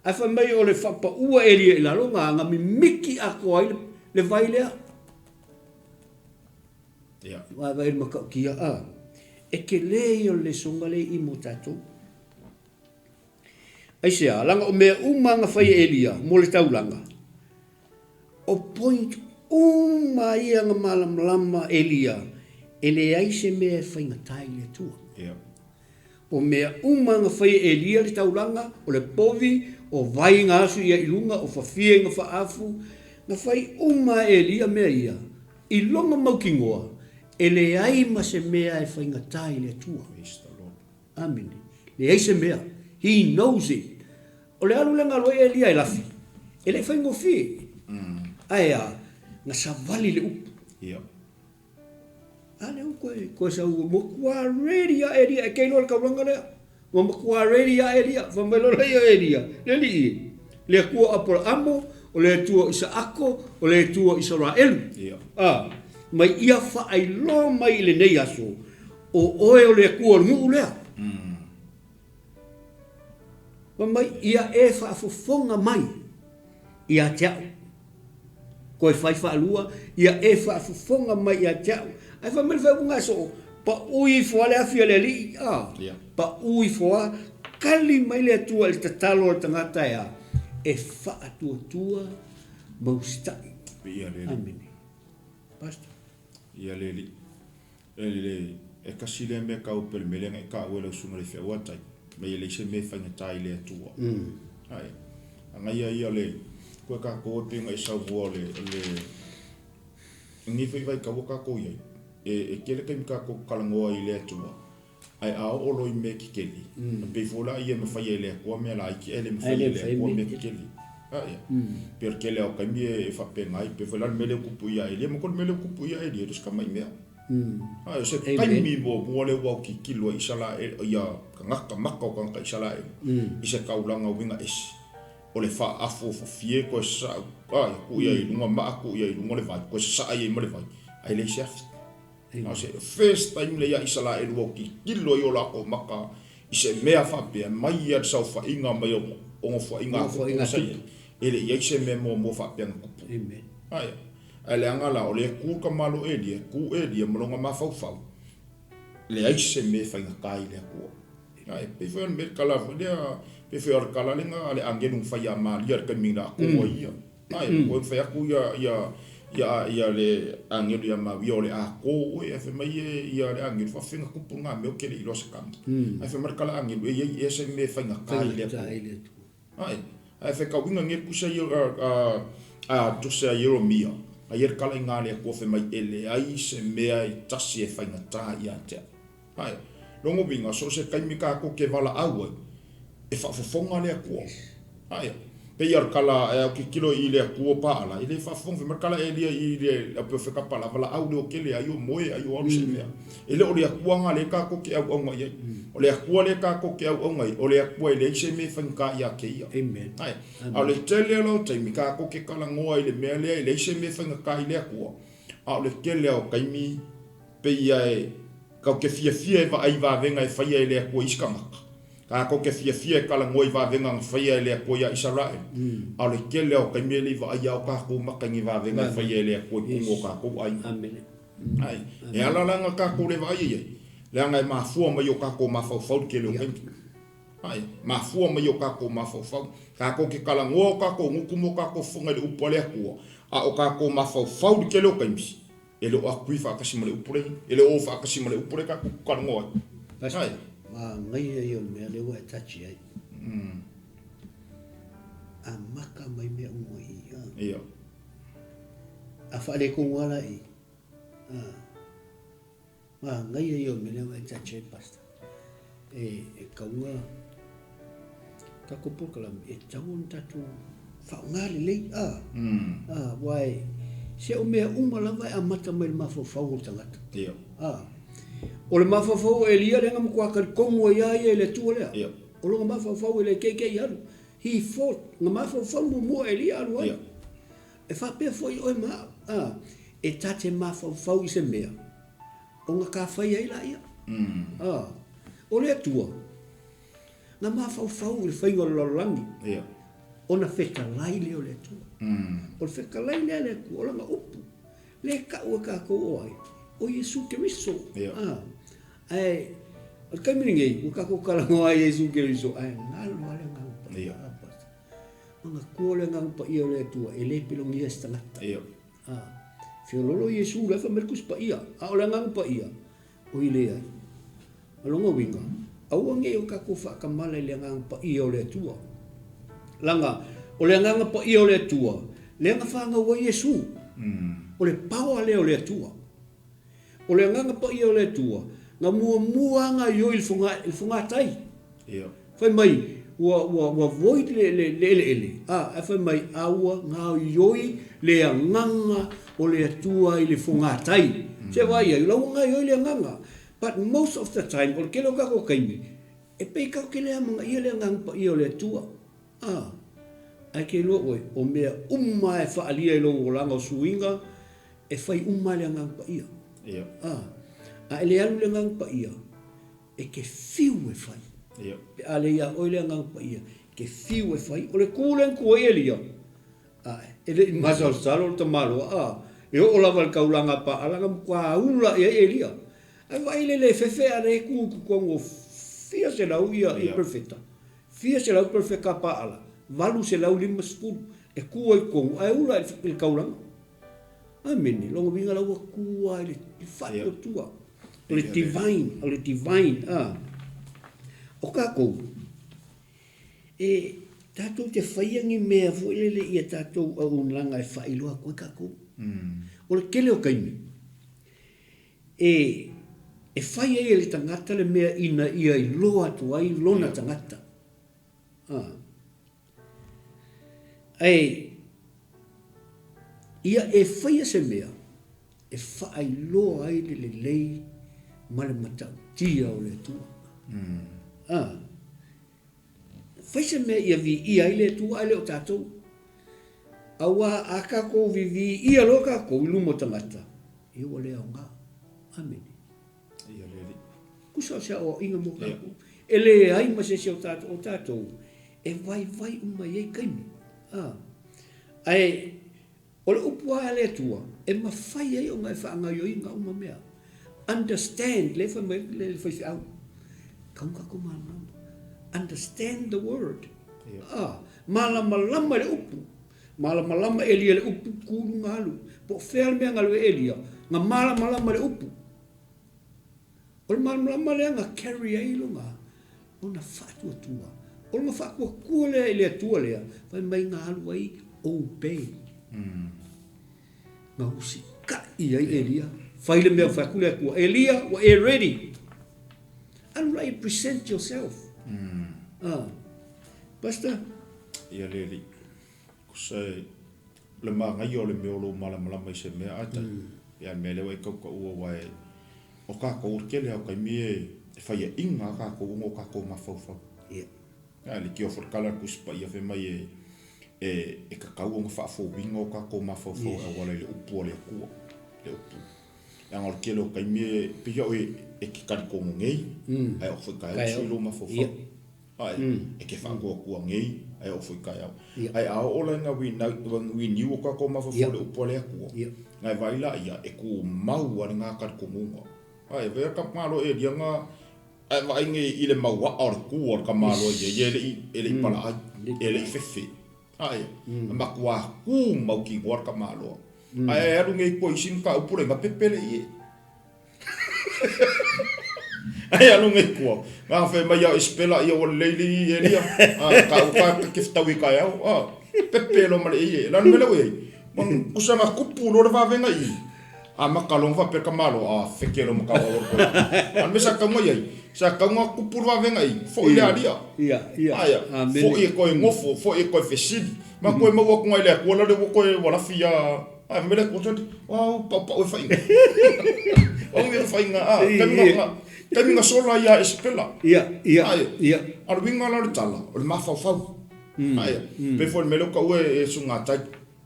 Ae fai mai o le faapaua Elia i lalo na, na mimiti atoa ai le vai lea. Ia. Vaavaai i le matautia, a. E tele ia o le lesona lea i i mo tatou. Aisea? Leaga o mea uma na fai e Elia mo le taulaga, o point uma ia na malamalama Elia, e leai se mea e faigata i le Atua. Ia. O mea uma na fai e Elia le taulaga, o le povi, o vai na asu ia i luga, o fafie na faaafu, na fai uma e Elia mea ia, i lona mautinoa, e leai ma se mea e faigata i le Atua. Praise the Lord. Amene. Leai se mea. He knows it. O le alu lea na alu ai Elia e lafi, e le i faigofie. Ae a? Na savali le upu. Ia. A lea ua toe, toe sau, ua matua ready lava Elia e kei loa le taulaga lea. Ua matua ready lava Elia. Fai mai loa lea o Elia, le Alii e, le Atua o Apolaamo, o le Atua o Isaako, o le Atua o Isaraelu. Ia. A, mai ia faailoa mai i lenei aso, o oe o le Atua o le nuu lea. Fai mai, ia e faafofoga mai ia te au. Toe fai faalua, ia e faafofoga mai ia te au. Ae fai mai le faaiuga soo, pau ifo lava le afi a le Alii, a, pau ifo lava, kali mai le Atua i le tatalo a le tagata e a? E faatuatua ma usitai. Viia le Alii. Amene. Pastor. Viia le Alii. E le, e kasi lea mea kau pele mele nga i ka ue lau sunga le whiaua tai. Mai e leise me whainga tai le atua. Ai. Anga ia ia le, koe ka ko e penga i sau mua le, le, ngi whai vai kaua ka ko iai. E, e kele kai ka ko kalangoa i le atua. Ai a o loi me ki keli. Mm. Pe fo la ia mawhai e le atua mea la iki e le mawhai e le atua mea ki keli. A ia. Per kele au kai mie e whapenga ai, pe fo la mele kupu ia e le, mo kon mele kupu ia e le, ka mai mea. A o se taimi muamua lea ua aukikilo ai Isaraelu, ia tagata maka o tagata Isaraelu, i se taulaga uiga ese, o le faaafu o fafie koe sasa'u, a ia tuu ia i luga maa tuu ia i luga le vai, koe sasa'a ai ma le vai, ae leai se afi. A o se first time lea ia Isaraelu ua aukikilo ai o latou maka i se mea faapea, mai ia le saofaiga mai o nofoaiga a tupu sa i ai, e le i ai se mea muamua faapea na tupu. Ae. Ae leaga la, o lea e ku le tamaloa o Elia, e ku Elia ma lona mafaufau, leai se mea e faigata i le Atua. Ae pei foi o le mea le tala foi lea, pei foi o le tala lea a le agelu na fai ia Maria i le taimi na atoa ai ia. Ae ua fai atu ia ia ia ia le agelu ia Maria o le a to oe, ae fai mai ia le agelu faafefea na tupu lena mea ou te le iloa se tama. Ae fai mai le tala agelu e iai ea se mea e faigata i le Atua. Ae ae faitauina nei le tusi a a Jose a Ieremia, a ia le tala ina le Atua fai mai e leai se mea e tasi e faigata ia te au. Ae, lona uiga, so o se taimi tatou te valaau ai, e faafofoga le Atua. Ae, pei lava o le tala e autilotilo i le Atua paala, e le faafofoga. Fai mai le tala Elia i le perofeta paala, valaau leotele ai o moe ai o alu se mea. E le o le Atua lena lea tatou te auauna i ai. O le Atua lea tatou te auauna i ai, o le Atua e leai se mea e faigata ia te Ia. Ae, a o le tele la o taimi tatou te talanoa i le mea lea e leai se mea e faigata i le Atua, a o le tele lava o taimi, Pei ia e tatou te fiafia e vaai i vavega e faia e le Atua i isi tagata. Tatou te fiafia e talanoa i vavega na faia e le Atua ia Isaraelu. A o le tele lava o taimi e le i vaaia a o tatou maka i ni vavega e faia e le Atua i totonu o tatou aiga. Ai, e ala la na tatou le vaaia i ai, leaga e mafua mai i o tatou mafaufau le tele o taimi. Ai, mafua mai i o tatou mafaufau. Tatou te talanoa o tatou gutu ma o tatou fofoga i le upu a le Atua, a o tatou mafaufau i le tele o taimi, E le o agree faatasi ma le upu lea, e le o o faatasi ma le upu lea tatou talanoa ai. Pastor, manaia ia o le mea lea ua e touch ai. Amata mai mea uma i i. Ia. A faaletonu lava la i i. Manaia ia o le mea lea ua e touch ai Pastor. E, e tau ona tatou polokalame, e tatau ona tatou faaaoga lelei, a, a, aua e, se o mea uma lava e amata mai i le mafaufau o le tagata. Ia. A, o le mafaufau o Elia lea na matua talitonu ai lava ia i le Atua lea. Ia. O lona mafaufau e le keikei alu. He fought, na mafaufau muamua Elia alu ai. Ia. E faapea foi oe ma au, a, e ta te mafaufau i se mea, ona ta fai ai laia. A, o le Atua, na mafaufau i le faiga o le lalolagi, ona fetalai lea o le Atua. O le fetalai lea a le Atua, o lana upu, lea e tau e tatou o ai, o Iesu Keriso. A, ae o le taimi lenei, ua tatou talanoa i Iesu Keriso, ae galo lava le Agaga Paia. Manatua le Agaga Paia o le Atua, e le pelogia e se tagata. A, feololo Iesu la e fai mai le Tusi Paia, a o le Agaga Paia, oi leai. O lona uiga, aua ne i o tatou faatamala i le Agaga Paia o le Atua. Leaga, o le Agaga Paia o le Atua, lea na fanau ai Iesu. O le power lea o le Atua. O le Agaga Paia o le Atua, na muamua lava gaoioi i le fogatai. Fai mai, ua, ua, ua void le, le, le eleele, a, ae fai mai, a ua gaoioi le Agaga o le Atua i le fogatai. Se vaai i ai, o la ua gaoioi le Agaga. But most of the time, o le tele o tatou taimi, e pei tatou te le amanaia le Agaga Paia o le Atua. A, ae ke iloa oe, o mea uma lava e faaalia i lou olaga o suiga, E fai uma lava le Agaga Paia. Ia. A, a e le alu le Agaga Paia, e te fiu e fai. Ia. Pe a le ia oe le Agaga Paia, e te fiu e fai. O le ku lea na ku ai Elia, a, e le i masalosalo le tamaloa, a, e oo lava i le taulaga a Paala na matua ula i ai Elia. Ae vaai le le fefe a lea e ku i totonu o fia selau ia, ia perofeta. Fia selau perofeta a Paala, 850 e ku ai i totonu, ae ula i le taulaga. Amene. Lona uiga la ua tu lava i le faatuatua. O le divine, o le divine, a. O tatou, e tatou te faia ni mea foi lele ia tatou auaunaga e faailoa atu ai tatou. O le tele o taimi, e fai ai e le tagata le mea ina ia iloa atu ai lona tagata. A. Ae ia e faia se mea e faailoa ai le lelei ma le matautia o le Atua. A, fai se mea ia viia ai le Atua ae le o tatou. Aua a tatou viviia loa tatou i luma o tagata, ia ua le aoga. Amene. Ia le Alii. Tusa o se aoaoina mo tatou. E leai ma se isi o tatou, o tatou e vaivai uma i ai taimi. A. Ae O le upu lava a le Atua, e mafai ai ona e faagaoioiga uma mea. Understand, lea e fai mai ai le faifeau, tau ona tatou malamalama. Understand the word. Ah, malamalama i le upu. Malamalama Elia i le upu, tu i luga alu. Po o fea le mea na alu ai Elia, na malamalama i le upu. O le malamalama lea na carry ai lona, lona faatuatua. O lona faatuatua lea i le Atua lea, fai mai na alu ai obey. Na usitai ai Elia, fai le mea ua fai atu le Atua, Elia ua e ready. Alu la e present yourself. Ah. Pastor? Ia le alii. Kusa e, le manaia o le mea o lou malamalama i se mea a tai. Ia le mea lea ua e tautaua aua e, o tatou o le tele lava o taimi e faiaina lava tatou ona o tatou mafaufau. Ia. A le tio foi le tala a le Tusi Paia fai mai e, e, e tatau ona faafouina o tatou mafaufau e auala i le upu a le Atua, le upu. Leaga o le tele o taimi e pei oe e te talitonu nei, ae oo foi i taeao ua sui lou mafaufau. Ae, e te faatuatua nei, ae oo foi i taeao. Ae a oo la ina renew o tatou mafaufau i le upu a le Atua, na e vaai laia, e tumau lava lena talitonuga. Ae, vaai atu malo Elia na ae vaai nei i le mau aa o le tu a le tamaloa ia ia e le i palaai, e le i fefe. Ae, na matua tu mautinoa le tamaloa. Ae alu nei koe i isi mataupu la i pepele i e. Ae alu nei kua. Nga fai mai au Isabella ia ua lelei li Elia. Ka u ka ke fetau i taeao. Pepe loa ma le ie. Lana mea lea ua i ai. Kusa na kupu loa le vavenga i. A maka loa faapea ka malo, a feke loa ma ka olo koe. A le mea sa tau mai ai, sa tau na kupu le vavenga i, foi le alia. Ia, ia. Aia, foi e koe ngofo, foi e koe fesili. Ma koe maua atu ngai le Atua la le ua koe ua lafi ia, ai mele Atua tali, au pau pau e whainga. Au me whainga, a, taimi nga sola ia Isabella. Ia, ia, ia. A le winga la le tala, o le mafaufau. Aia, pe foi le mea lea o taua e suga tai.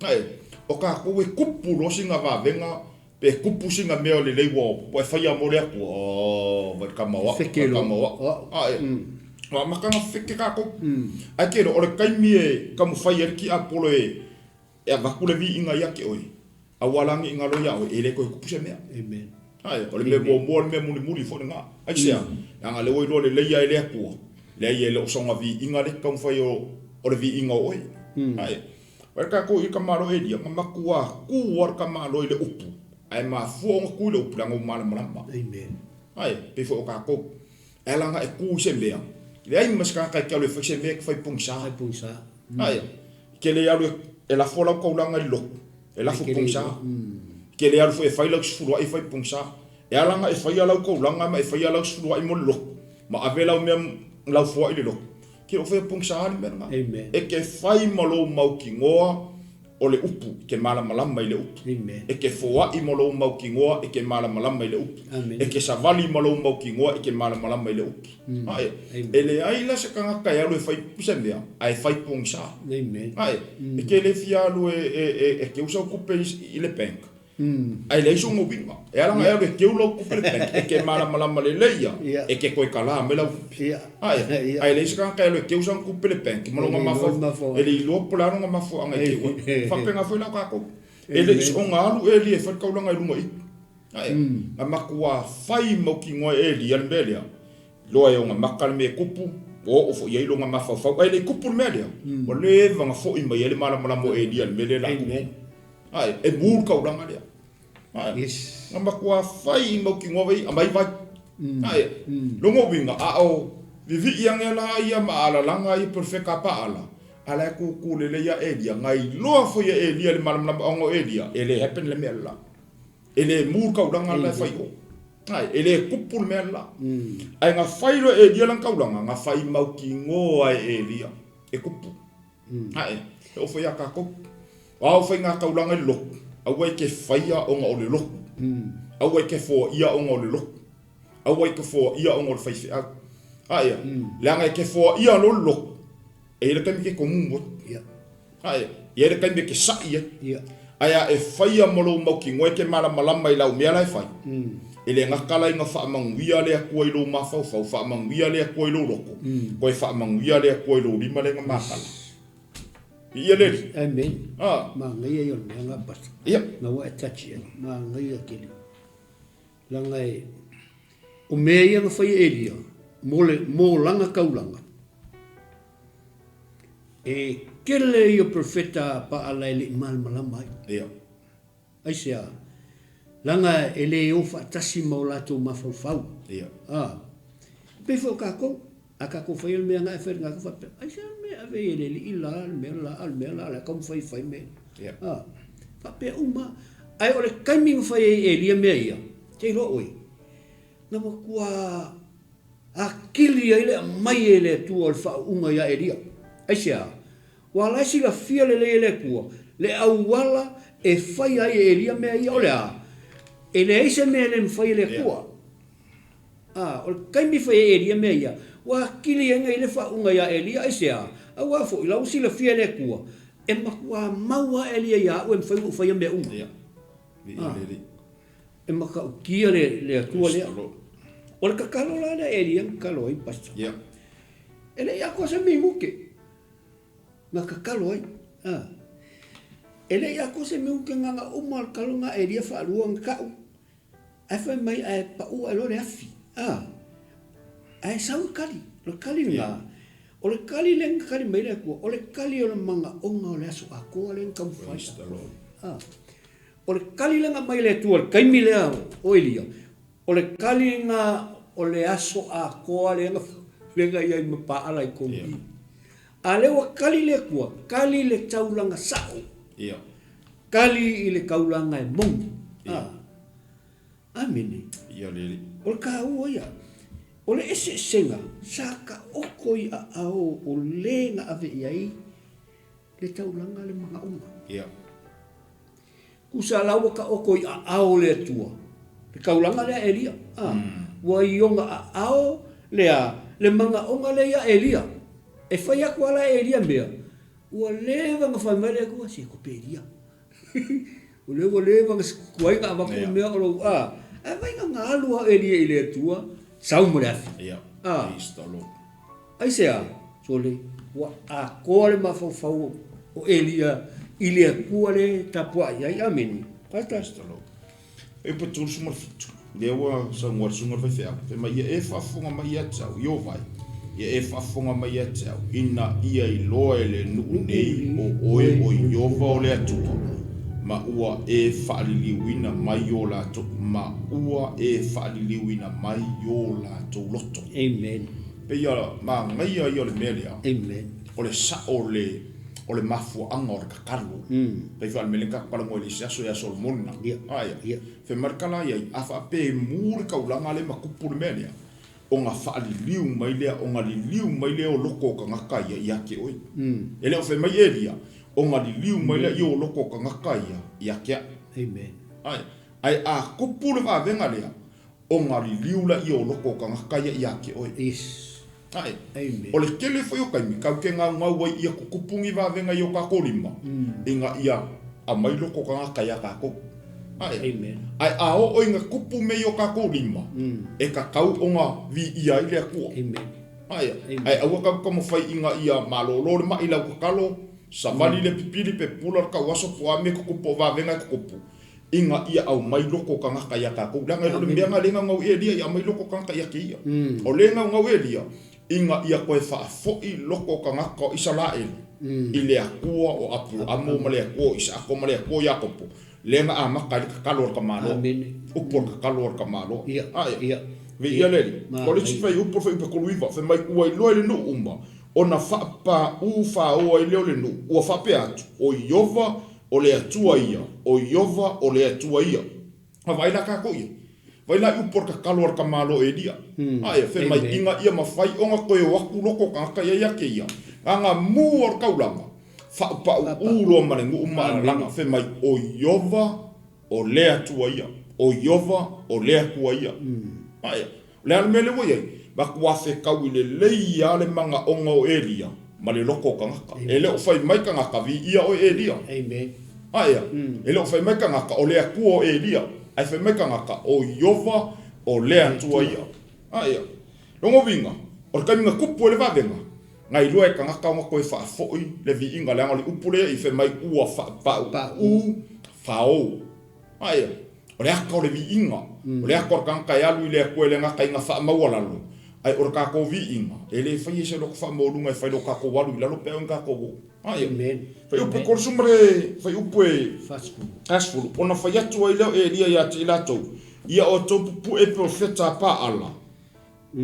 Ae, o tatou e kupu loa sina vavenga, pe kupu sina mea o lelei ua e faia mo le Atua, oh, vai le tama o au, Feke vai le tama o au. Ae, o amataga feke tatou. Ae te iloa, o le taimi e taumafai ai le tiapolo e avatu le viiga ia te oe, aua la ne i galo ia oe, e le toe kupu se mea. Amen. Ae, o le mea muamua, o le mea mulimuli foi lena. Aisea? Leaga o lea ua iloa lelei lava e le Atua, leai e le o soona viiga lea e te taumafai o le viiga o oe. Ae, O le tatou i tamaloa Elia, na matua tu lava le tamaloa i le upu, ae mafua ona tu i le upu leaga ua malamalama. Amen. Ae, pei foi o tatou, e ala ona e tu i se mea, leai ma se tagata e te alu e fai se mea e te fai pogisa. Fai pogisa. Ae, e te le alu e lafo lau taulaga i le lotu, e lafo pogisa. E te le alu foi e fai lau sefuluai e fai pogisa. E ala ona e faia lau taulaga ma e faia lau sefuluai mo le lotu, ma ave lau mea lau foai i le lotu, Ke o fea pogisa le mea lena. Amen. E ke fai ma lou mautinoa o le upu, e ke malamalama i le upu. Amen. E ke foai ma lou mautinoa, e ke malamalama i le upu. Amen. E ke savali ma lou mautinoa, e ke malamalama i le upu. Ae, e leai la se tagata e alu e fai se mea, ae fai pogisa. Amen. Ae, e ke le fia alu e keu sau tupe i le bank. Ae leai sona uiga. E ala ona e alu e keu lau tupe i le bank, e te malamalama lelei ia, e te toe kalā mai lau tupe. Ae, ae leai se tagata e alu e keu sana tupe i le bank ma lona mafaufau, e le iloa po o le a lona mafuaaga e keu ai. E faapena foi la tatou. E le i soona alu Elia e fai le taulaga i luga i i. Ae, na matua fai mautinoa e Elia le mea lea, Loa e ona maka le mea e kupu, ua oo foi i ai lona mafaufau. Ae le i kupu le mea lea, ua leva ona foi mai ai le malamalama o Elia i le mea lea o le a kupu. Ae, e mu le taulaga lea. Ae, na matua fai i mautinoa vai, aumai vai. Ae, lona uiga, a o vivii ane la ia ma alalaga ia perofeta a Paala, a la e kūkū lelei ia Elia, na iloa foi e Elia le malamalamaga o Elia, e le happen le mea le la. E le mu le taulaga le la e fai i o. Ae, e le kupu le mea le la. Ae na fai loa e Elia lana taulaga, na fai mautinoa e Elia e kupu. Ae, e oo foi ia tatou. O a ou faiga taulaga i le lotu, aua e te faia ona o le lotu. Aua e te foaia ona o le lotu. Aua e te foaia ona o le faifeau. Ae, leaga e te foaia loa le lotu, e i ai le taimi e te tomumu ai. Ae, i ai le taimi e te sa'i ai. Ae a e faia ma lou mautinoa e te malamalama i lau mea la e fai, e le gata la ina faamanuia le Atua i lou mafaufau, faamanuia le Atua i lou loto, toe faamanuia le Atua i lou lima lea na makala. Viia le Alii. Amen. Ah. Manaia ia o le mea na Pastor. Ia. Na ua e touch i ai. Manaia tele. Leaga e, o mea ia na fai e Elia, mo le, mo lana taulaga, e tele ia profeta a Paala e le i malamalama ai. Ia. Aisea? Leaga e le o faatasi ma o latou mafaufau. Ia. A. E pei foi o tatou, a tatou faia le mea na e fai le tagata faapea, aisea le mea e ave ai e le alii la le mea la, a o le mea la o le a taumafai e fai mea ia. Ia. A. Faapea uma lava. Ae o le taimi na fai ai e Elia mea ia, te iloa oe, na matua atili ai le aumai e le Atua o le faauuga ia Elia. Aisea? Ua la e silafia lelei e le Atua le auala e faia ai e Elia mea ia, o le a? E leai se mea e le mafai e le Atua. A, o le taimi e fai ai e Elia mea ia, ua atili ai na i ai le faauuga ia Elia, aisea? Aua foi, la ua silafia e le Atua, e matua mau lava Elia ia au e mafai ona ou faia mea uma. A, e matautia le, le Atua lea. O le tatalo la lea a Elia na tatalo ai, Pastor. E le i atoa se minute. Na tatalo ai. A. E le i atoa se minute na ona uma o le tatalo na Elia faalua na tau, ae fai mai ae pau ae loa le afi. A. Ae sau le tali. O le tali lena, o le tali lea na tali mai le Atua, o le tali o le manaoga o le aso atoa lea na taumafai. A. O le tali lea na aumai e le Atua i le taimi lea o Elia, O le taliga o le aso atoa lea na lea na i ai ma Paala i totonu i i. A lea ua tali le Atua, tali le taulaga sao. Tali i le taulaga e moni. A. Amene. O le taua ia. O le eseesega, sa taoto i aao o le na ave i ai le taulaga le manaoga. Tusa la ua taoto i aao o le Atua le taulaga lea a Elia, a, ua i ona aao le a, le manaoga lea ia Elia. E fai atu lava la e Elia mea, ua leva ona fai mai le Atua, se kope Elia. O lea ua leva ona tuai ona avatu mea o lou, a, ae vaai na ona alu lava o Elia i le Atua, sau ma le afi. A. Aisea? Sole, ua atoa le mafaufau o Elia i le Atua lea e tapuai ai. Amene. Faafetai. E pa 37, lea ua saunoa le susuga i le faifeau, fai mai, Ia e faafofoga mai ia te au, Ieova e, ia e faafofoga mai ia te au, ina ia iloa e le nuu nei o oe o Ieova o le Atua, ma ua e faaliliuina mai o latou, ma ua e faaliliuina mai o latou loto. Amen. Pei a manaia ia o le mea lea. Amen. O le sao o le o le mafuaaga o le tatalo. Pei foi a le mea lea na tatou talanoa i le isi aso ia Solomona. Aia. Fai mai le tala ia ai, a faapea e mu le taulaga lea ma tupu le mea lea, ona faaliliu mai lea, ona liliu mai lea o loko o tagata ia ia te oe. E le o fai mai Elia, ona liliu mai lea o loko o tagata ia ia te au. Amen. Aia. Ae a tupu le vavega lea, Ona liliu laia o loko o tagata ia ia te oe. Yes. Ae, Amen. o le tele foi o taimi, kau ke gaugau ai ia kukupu ni vavega i o kakou lima, ina ia aumai loko o tagata ia kakou. Ae, Amen. ae a oo ina kupu mea i o kakou lima, e tatau ona viia ai le Atua. Amen. Ae, Amen. ae aua kau taumafai ina ia malolo le ma'i lau tatalo, savali le pipili pe pula le tauaso po o a mea e kukupu o vavega e kukupu, Ina ia aumai loko o tagata ia tatou. Leaga e le o le mea na le naunau Elia ia aumai loko o tagata ia te ia. O le naunau Elia, ina ia toe faafoi loko o tagata o Isaraelu i le Atua o Aperamo ma le Atua o Isaako ma le Atua o Iakopo, lea na amata ai le tatalo a le tamaloa. Upu o le tatalo a le tamaloa. Ae, viia le Alii. O le isi fuaiupu o le fuaiupu e 39, fai mai, Ua iloa e le nuu uma, ona faapaū fāoa ai lea o le nuu, ua faapea atu, O Ieova O le Atua ia, o Ieova o le Atua ia. A vaai la kākou i ai. Vaai la i upu o le tatalo a le tamāloa o Elia. Ae, fai mai, ina ia mafai ona toe o atu loko o tagata ia ia te ia, gagā mū o le taulaga, faaupaaupū loa ma le nuu ma alalaga, fai mai, o Ieova o le Atua ia, o Ieova o le Atua ia. Ae, o le a le mea lea ua i ai? Matua fetaui lelei lava le manaoga o Elia ma le loto o tagata. E le o fai mai tagata, Viia oe Elia. Aea, e le o fai mai tagata, O le Atua o Elia. Ae fai mai tagata, O Ieova o le Atua ia. Aea, lona uiga, o le taimi na tupu ai le vavega, Na iloa e tagata ona toe faafoi le viiga, leaga o le upu lea i fai mai ua faapau fao. Ae, o le ata o le viiga, o le ata o le tagata e alu i le Atua e le gata ina faamaualalo, ae o le tatou viiga, e le faia i se loto faamaualuga e fai lo tatou alu i lalo pe a oo ina tatou oo. Ae, fuaiupu e 30 ma le fuaiupu e 40, ona fai atu ai lea o Elia ia te i latou, Ia outou pupue perofeta a Paala,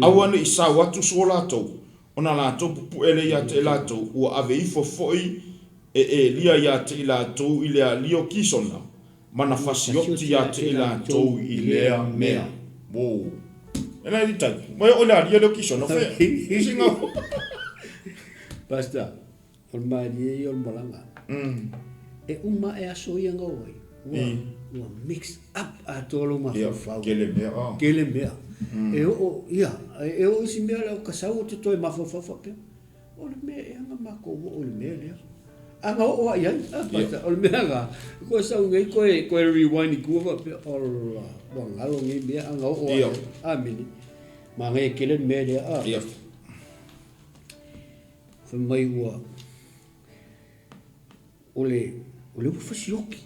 Aua ne i sao atu so latou, ona latou pupue lea ia te i latou, ua ave ifo foi e Elia ia te i latou i le alii o Kisona, ma na fasioti ia te i latou i lea mea. Woo. E la i tai, mai o le alii lea o Kisona, fe, singa. Pastor, o le malie ia o le malaga. E uma ae aso ia na oo ai, ua, ua mix up atoa lou mafaufau. Tele mea. Tele mea. E oo, ia, e oo isi mea lea o ka sau ou te toe mafaufau faapea, o le mea ea na matou oo i le mea lea? A na oo lava i ai, a, o le mea lena, koe sau nei koe, koe rewind i tua faapea, ola, ua galo nei mea a na oo lava i ai. Amene. Manaia tele le mea lea, a. Fai mai ua, o le, o lea ua fasioti.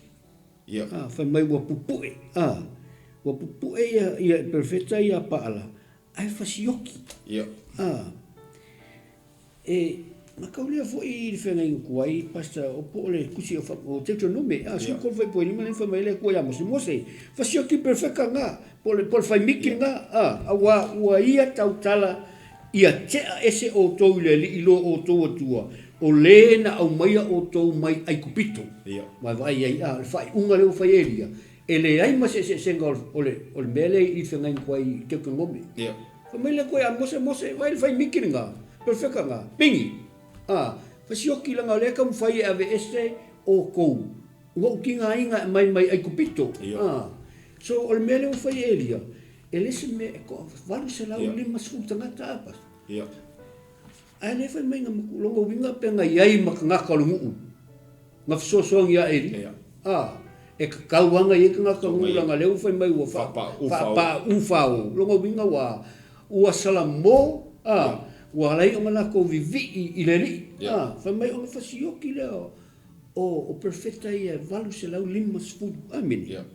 Ia. A, fai mai ua pupue, a, ua pupue ia, ia perofeta ia a Paala, ae fasioti. Ia. A, e mataulia foi i le feagaiga tuai, Pastor, o po o le tusi o, o Deuteronome, a, 13 fuaiupu e 5 lea na fai mai ai le Atua ia Mose, Mose, fasioti perofeta na, po o le, po o le faimiti lena, a, auā ua ia tautala Ia tea ese outou i le Alii lo outou Atua, o le na aumaia outou mai Aikupito. Vaai vaai ai, a, o le faaiuga lea ua fai e Elia, e leai ma se eseesega o le, o le mea lea i feagaiga atu ai i Teutonome. Fai mai le Atua ia Mose, Mose, vaai le faimiti lena, perofeta lena, pigi, a, fasioki leaga o lea e taumafai e aveese outou, ua ou tigaina e aumai mai Aikupito. A, so o le mea lea ua fai e Elia, E le se mea e toa 850 tagata a pas. Ia. Ae le fai mai na lona uiga pe na i ai ma tagata o le nuu na fesoasoani ia Elia. Ia. A, e tatau lava na i ai tagata o le nuu leaga lea ua fai mai ua faapau fao. Lona uiga ua ua salamo a, ua ala ai ona latou vivii i le Alii. A, fai mai ona fasioki lea o perofeta ia e 850. Amene. Ia.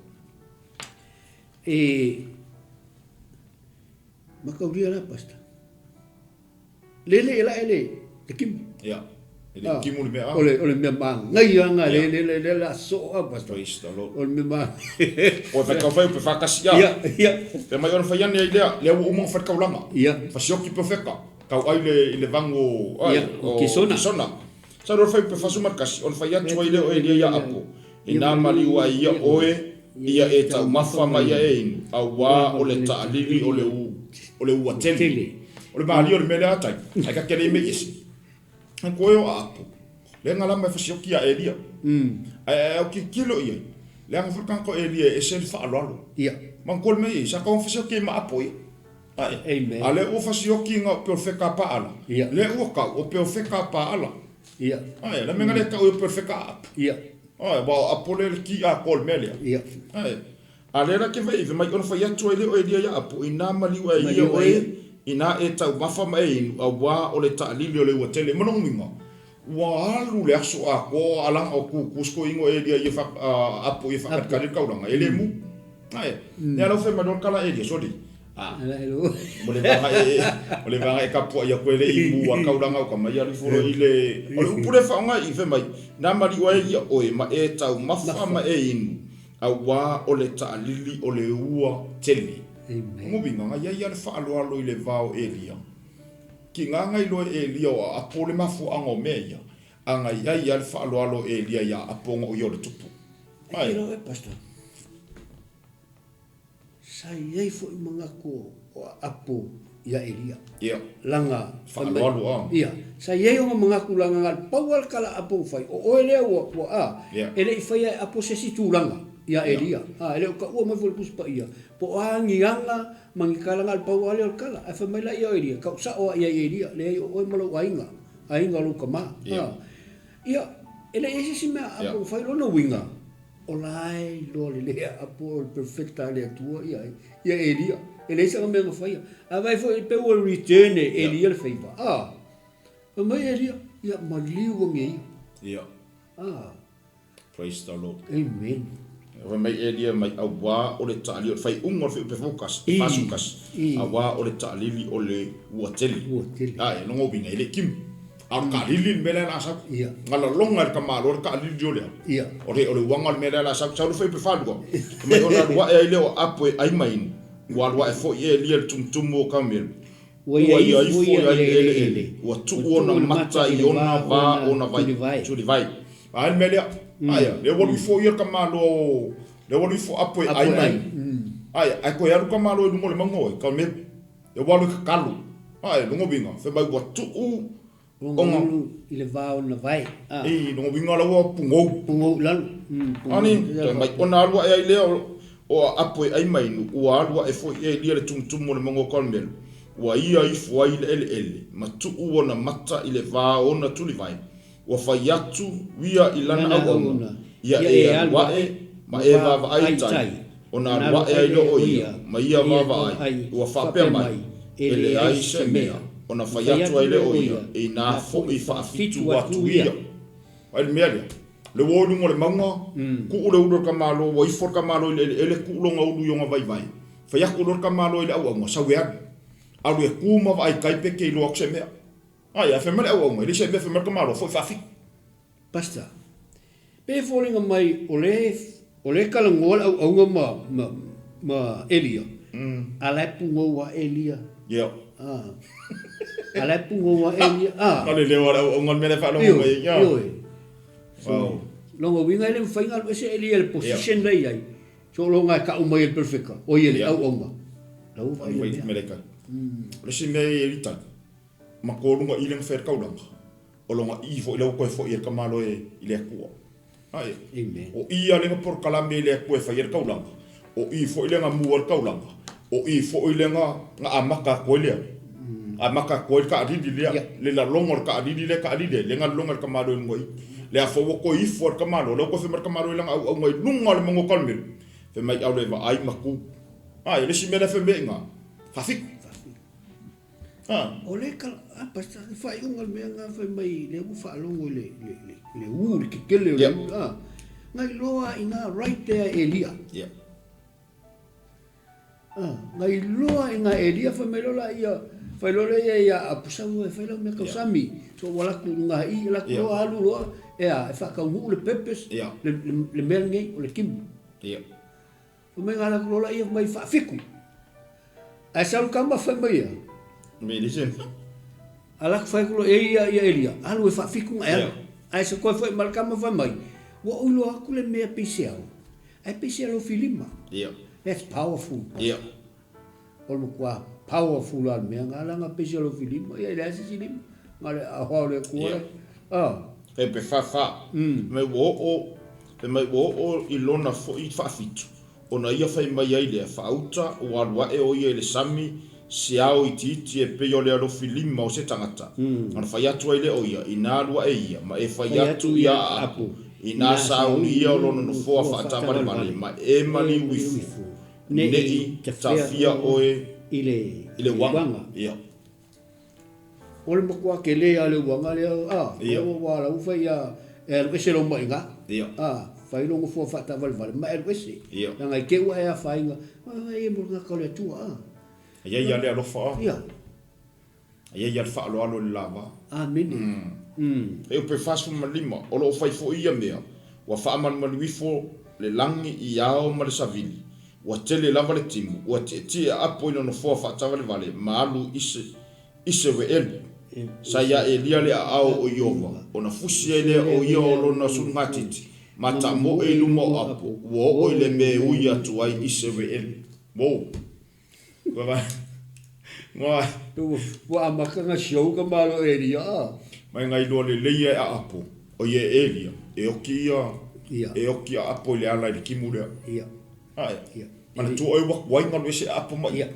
E mataulia la Pastor. Lele e lae le le kimu. Ia. E le kimu le mea a. O le o le mea manaia lena le le le le la soo a Pastor. Praise the Lord. O le mea ma O fai kau fai pe whakasi a. Ia, ia. Pe mai ona fai ane ai lea, lea ua uma ona fai le kaulanga. Ia. Fasioki profeta. Kau ai le i le vangu o ai, o Kisona. Kisona. Sa ro fai pe fasuma kasi ona fai atu ai lea o Elia ia Apo. Inā maliu ai ia oe, ia e taumafa ma ia e inu, auā o le taalili o le o le ua tele. O le malie o le mea lea a tai, ai ka kele i mei ese. Ai koe o aapo, lea nga lama e fasioki ia Elia. Ae ae au tilotilo i ai, leaga foi le tagata o Elia e ese le faaaloalo. Ia. Ma koe le mea i ai, sa tau fasioki ai ma apo ia. Ae, Amen. a lea ua fasioki nga o perofeka a Paala. Ia. Lea ua kau o perofeka a Paala. Ia. Ae, la mea nga lea kau i o perofeka a apo. Ia. Ae, aua o Apo lea le ki atoa o le mea lea. Ia. Ae, a lea la ke fai mai ona fai atu ai lea o Elia ia Apo, inā maliu ai ia Maliu ai oe, ia. inā e taumafa ma e inu, auā o le taalili o le ua tele. Ma lona uiga, ua alu le aso atoa a laga o kūkū se toeaina o Elia ia fa, a, Apo ia Apo. faakalikali le taulaga, e le mu. Ae, lea la ua fai mai loa le tala a Elia, sole, a, mo le vaga e, o le vaga e tapuai atu e le i mu a taulaga o ka mai alu ifo loa i le, o le upu lea e faaaoga i i, fai mai, na maliu ai ia oe ma e taumafa ma e inu, auā o le taalili o le ua tele. Amen. O uiga, na i ai lava le faaaloalo i le va o Elia. Kiga na iloa e Elia o Aapo le mafuaaga o mea ia, a na i ai lava le faaaloalo o Elia iā Apo ona o ia o le tupu. E Ae. kilo e, Pastor. Sa i ai foi manatu o Apo ia Elia. Ia. Laga fai mai. Faaaloalo a. Ia. Sa i ai ona manatu laga na o le pau lava le tala a Apo ua fai, o oe lea ua, ua a. Ia. E le i faia e Apo se isi tulaga ia Elia. A, e le o taua mai foi i le Tusi Paia, po o a ni aga ma ni tala, na o le pau lava lea o le tala. Ae fai mai la ia o Elia, tau sao lava i ai Elia, leai o oe ma lou aiga, aiga o lou tama. Ia. A. Ia, e le i ai se isi mea a Apo ua fai, lona uiga, O la e iloa lelei a Apo o le perofeta a le Atua ia ia Elia. E leai sana mea na faia. A vaai foi pei ua return e Elia le favor. A. Fai mai Elia, Ia maliu age ia. Ia. Ah. Praise the Lord. Amen. Fai mai Elia mai auā o le taalili o le faaiuga o le fuaiupu e focus, e 41, auā o le taalili o le ua tele. Ua tele. Ae, lona uiga e le i timu. A o le taalili le mea lea o le a sau. Ia. Galaloga e le tamaloa le taalili o le a? Ia. O le o le uaga o le mea lea o le a sau. Sau le fuaiupu e 42. Fai mai ona alu ae ai lea o Apo e ai ma inu, ua alu ae foi Elia i le tumutumu o Kamelu. Ua ia ifo ia i le eleele, ua tuu ona mata i ona va ona vai, tulivae. A le mea lea, aia, lea ua alu ifo ia le tamaloa o, lea ua alu ifo apo e ai mai. Aia, ae toe alu tamaloa i luga o le mauga oe, Karmelu. Lea ua alu e tatalo. Aia, lona uiga, fai mai ua tuu ona ulu i le va ona vae. I, lona uiga la ua pugou. Pugou i lalo. Ani, toe mai ona alu ae ai lea o Aapo e ai mai nu, ua alu ae foi Elia le tumutumu o le mauga o Karmelu, ua ia ifo ai i le eleele, ma tuu ona mata i le va ona tulivae, ua fai atu ia i lana auauna, Ia e alu ae ma e vaavaai i tai, ona alu ae ai lea o ia ma ia vaavaai, ua faapea mai, E leai se mea, ona fai atu ai lea o ia, Inā foi faafitu atu ia. Ai le mea lea, le ua o i luga o le mauga, tuu le ulu o le tamaloa, ua ifo le tamaloa i le eleele, tuu lona ulu i ona vaivai. Fai atu loa le tamaloa i le auauna, sau e alu. Alu e tu ma vaai tai pe te iloa atu se mea. Ai, ae fai mai le auauna, e leai se mea, fai mai le tamaloa, foi faafitu. Pastor, pe foliga mai o le o le talanoa le auauna ma ma ma Elia, a la e pugou a Elia. Ia. Ah. A la e pugou a Elia. Ah. Na le leo a le auauna le mea lea e faalogo mai ai. Ia. Ioe. Wow. Lona uiga e le mafai ona alu ese Elia i le position la e i ai. Sologa e tau mai e le perofeta, o ia le auauna. La ua vaai i le mea. O le isi mea e i tai, ma ko luga i le fai le taulaga. O lona i foi lea ua toe foi e le tamaloa i le Atua. Ae, o i lea na polokalame i le Atua e fai ai le taulaga, o i foi lea na mu ai le taulaga, o i foi lea na amata atu ai lea, amata atu ai le taalili lea, le laloga o le taalili lea e taalili ai, lea na laloga e le tamaloa i luga i i. Lea foi ua toe ifo e le tamaloa, lea ua toe fai mai le tamaloa i lana auauna i luga o le mauga o Karmelu, fai mai, Aule e vaai ma tu. Ae, o le isi mea lea e fai mai ai i ina, faafitu. O le kala, a pastor, le faaiuga o le mea na fai mai lea ua faalogo i le le le le u le tetele o le u a. Na iloa ina right there Elia. Yeah. Ah, na iloa ina Elia fai mai loa ia fai loa lea ia Apusaua e fai lau mea tausami. So ua latou luga i latou loa alu loa e a e faataunuu le purpose le le mea lenei o le timu. Yeah. Fai mai ngā latou lola ia mai faafitu. Ae sau le tama fai mai ia. Me le se. A latou fai atu loa e ia ia Elia, alu e faafitu na e alu. Ae se koe foi ma le tama fai mai, ua ou iloa atu le mea peiseau, ae peisea alofi lima. Yeah. That's powerful. Yeah. O le matua powerful lava le mea nga leaga peisea alofi lima, ia e leai se isi lima. Na o le aoao o le Atua Yeah. le, ah. E pe fa fa. Me ua oo, fai mai ua oo i lona foi faafitu, ona ia fai mai ai lea, Faauta, ua alu ae o ia i le sami, se ao itiiti e pei o le alofi lima o se tagata. Ona fai atu ai lea o ia, Inā alu ae ia, ma e fai atu iā Aapu, inā sauni ia o lona nofoa faataavalevale, ma e maliu ifo, neʻi tafia oe i le uaga. Ia. O le matua tele lava o le uaga lea, a, ua la ua fai ia, e alu ese lou maʻiga, a, fai lou nofoa faataavalevale ma e alu ese. Leaga i te i ua e afaina, e mo le tagata o le Atua, a. E i ai lava le alofa, a. Ia. E i ai lava le faaaloalo i le lava. Amene. E upe 45, o lo o fai foi ia mea, ua faamalumalu ifo le lagi i ao ma le savili, ua tele lava le timu, ua tietie a apo i le nofoa faataavalevale ma alu i se i se weelu. Sa iā Elia le aao o Ieova, ona fusi ai lea o ia o lona sulugatiti, ma tamoe i luma o apo, ua oo i le mea e ui atu ai i se weelu. Whoa. Ua Ua amata ona show ka malo o Elia a. Mai ngai loa lelei e aapo, o ia e Elia, e oki ia, e oki a apo i le ala i le timu lea. Ia. Ae. Ia. Manatua oe ua tuai galu ese aapo mai. Ia.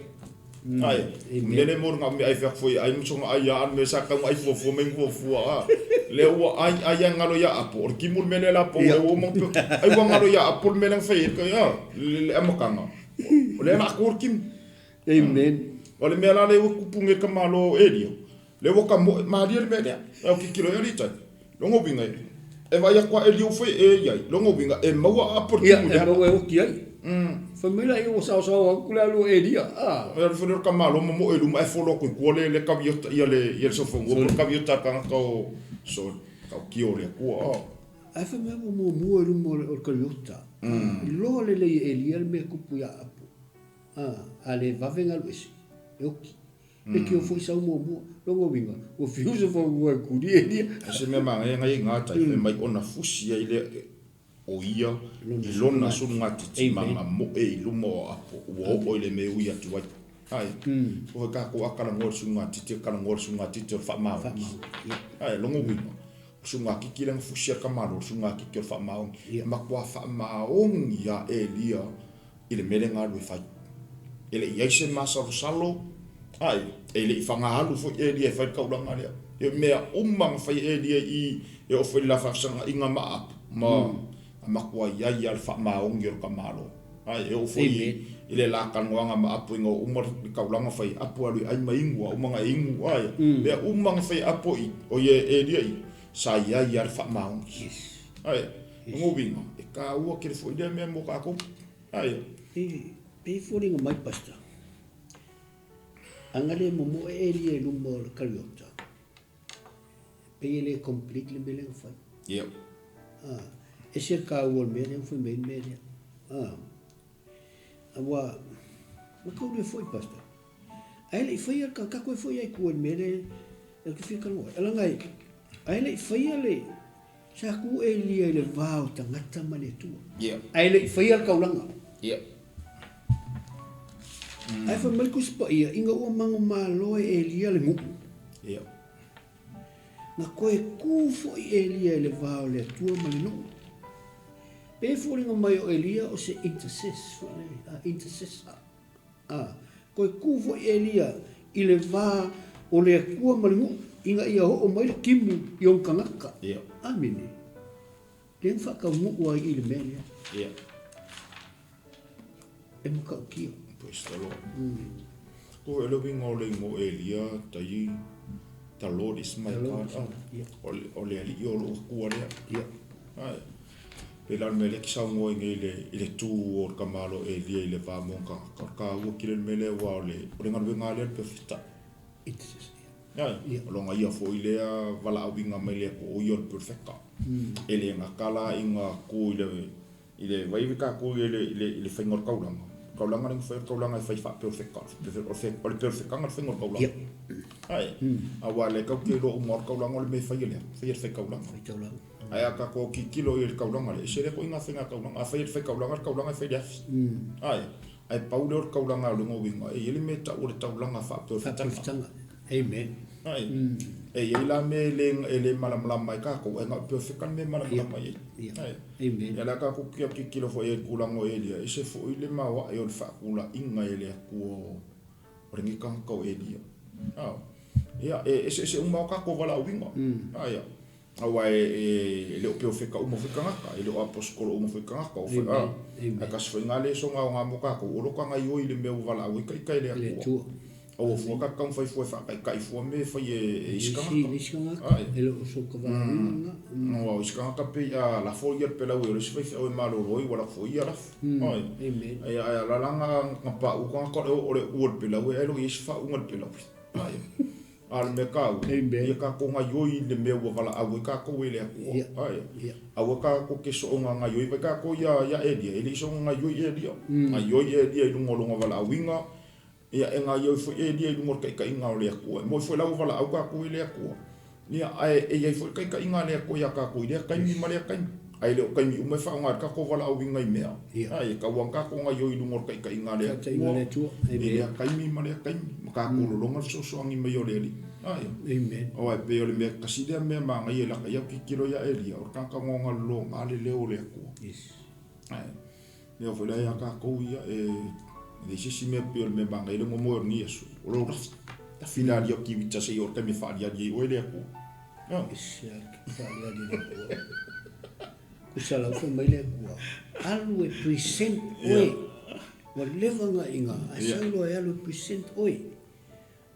Ae. Mea le mo le mea ai fai atu foi ai ma sona ai a mea sa tau ai fuafua mai fuafua a. Le ua ai ai a galo ia apo, o le timu le mea lea la po e ua mo ai ua galo ia apo le mea lea na fai ai a le amataga. O lea la a ku le timu. Amen. O le mea la lea ua tupu nei i le tamaloa o Elia. Lea ua ka moe, malie le mea lea. E au kikilo i ali tai. Logo uiga e, e vaai atu a e liu foi e i ai. Logo uiga e maua aapo le Ia, tumu e lea. maua e oti ai. Fai mai laia ua saosao atu le alu o Elia, a. E alu foi lea o le tamaloa momoe i luma ae folo atu i tua le le kaviota ia le ia le sofonua po o le kaviota a le tagata o sole tautio o le Atua a. Ae fai mai ua muamua i luma o le kaliota. Iloa lelei e Elia le mea e tupu ia Aapo. A, a le vave ona alu ese, e oti. Leitio foi sau muamua. Lona uiga, ua fiu se fanua e tuli Elia. Ai se mea manaia na i ai gata, fai mai ona fusi ai lea o ia i lona sulugatiti ma mamoe i luma o Aapo, ua oo i le mea e ui atu ai. Ai, o tatou a talanoa i le sulugatiti, e talanoa i le sulugatiti o le faamaoni. Ai, lona uiga, o sulugatiti lea na fusi ai le tamaloa, o le sulugatiti o le faamaoni. E matua faamaoni lava Elia i le mea lea na alu e fai. E le i ai se masalosalo, ai, e le i fagaalu foi Elia e fai le taulaga lea. E mea uma na fai e Elia i e oo foi i le la faafesagaiga ma Aapo, ma na matua i ai lava le faamaoni o le tamaloa. Ai, e oo foi i le la talanoaga ma Aapo ina ua uma le taulaga fai, Aapo e alu e ai ma inu, a uma ona e inu, ai, mea uma na fai e Aapo i, o ia e Elia i, sa i ai lava le faamaoni. Ai, o lona uiga, e taua tele foi lea mea mo tatou. Ai. E pei e foliga mai Pastor, ana le momoe Elia i luma o le kariota, pei e le complete le mea lea na fai. Yep. Ah, ese le taua o le mea lea na fai mai ai le mea lea. Ah, aua, mataulia foi Pastor, ae le i faia le tagata e foi ai i tua i le mea lea ou te fia talanoa ai. Leaga ae le i faia le, Sa tu Elia i le va o tagata ma le Atua. Yeah. Ae le i faia le taulaga. Yeah. Ae fai mai le Tusi Paia, ina ua manumalo e Elia le nuu. Yeah. Na toe tu foi Elia i le va o le Atua ma le nuu. Pe foliga mai o Elia o se intercess foi lele, a intercessor. A, toe tu foi Elia i le va o le Atua ma le nuu, ina ia oo mai le timu i ona tagata. Ia. Amene. Lea na faataunuu ai i le mea lea. Ia. E matautia. Praise the Lord. Ko e le uiga o le igoa o Elia, tai, The Lord is my God. Ia. O le, o le Alii o lou Atua lea. Ia. Ae. Pei la o le mea lea e te saunoa ai nei i le, i le tu o le tamaloa Elia i le va mo ona tagata, o le taua tele le mea lea aua o le, o le galuega lava lea a le perofeta. Ae, o lona ia foi lea valaauina mai le Atua o ia o le perofeta. E le gata la ina tu i le, i le vai ve tatou i le, i le, i le faiga o le taulaga. O le taulaga lea na fai o le taulaga e fai faaperofeta, o le perofetaga le faiga o le taulaga. Ae, aua o lea tatou te iloa uma lava o le taulaga o le mea e fai e le a? E fai e le faitaulaga. Ae a tatou tilotilo i le taulaga lea, e ese lea ituaiga faiga taulaga. Afai e le fai taulaga, le taulaga e fai i le afi. Ae, ae pau lea o le taulaga o lona uiga, e i ai le mea e tau o le taulaga faaperofetaga. Faaperofetaga. Amen. Ae, e i ai la mea e le, e le malamalama ai tatou, ae na o le perofeta le mea e malamalama i ai. Ae, Amen. ia o le a tatou tilotilo foi i ai i le tulaga o Elia, e ese foi le maoae o le faatulaiga e le Atua o, o lenei tagata o Elia. Ia, e eseese uma lava o tatou valaauina. Ae, Aua e le o perofeta uma foi tagata, e le o aposetolo uma foi tagata, o foi, a, ae tasi foi na lesona aoga mo tatou, o lo ta gaioi i le mea ua valaau ai taita e le Atua. Aua fua ta taumafai fua e faataitai fua mea e fai e isi tagata. Ai. Aua o isi tagata pei a lafo ia le pelau e o le isi faifeau e malolo ai ua lafo foi ia lafo. Ai. Ai ai ala la na paʻu tagata o le ua o le pelau ae le o i ai se faauuga i le pelau. Ai. A o le mea taua, ia tatou gaioi i le mea ua valaau ai tatou e le Atua. Ae, aua tatou te soona gaioi mai tatou ia Elia, e le i soona gaioi Elia. Gaioi Elia i luga o lona valaauina, ia e gaioi foi Elia i luga o le taitaiga o le Atua. E moni foi la ua valaau tatou e le Atua, ia, ae e i ai foi le taitaiga a le Atua ia tatou i lea taimi ma lea taimi. Ae le o taimi uma e faaaoga ai le tatou valaauina i mea. Ae, e tatau lava ona tatou gaioi i luga o le taitaiga a le Atua i lea taimi ma lea taimi, ma tatou lologa le fesoasoani mai o le Alii. Ae, aua e pei o le mea tasi lea mea manaia i laka ia tilotilo ia Elia, o le tagata na ona lologa le leo o le Atua. Ae, mea foi la ia tatou ia, e leai se isi mea pei o le mea manaia le momoe o lenei aso, o lou lafi. Lafi la alia o Kiwita seia oo i le taimi e faaliali ai oe le Atua. Faaliali le Atua. Kusa lau fai mai le Atua, alu e present oe. Ua leva ona i ina, ae sau loa e alu e present oe.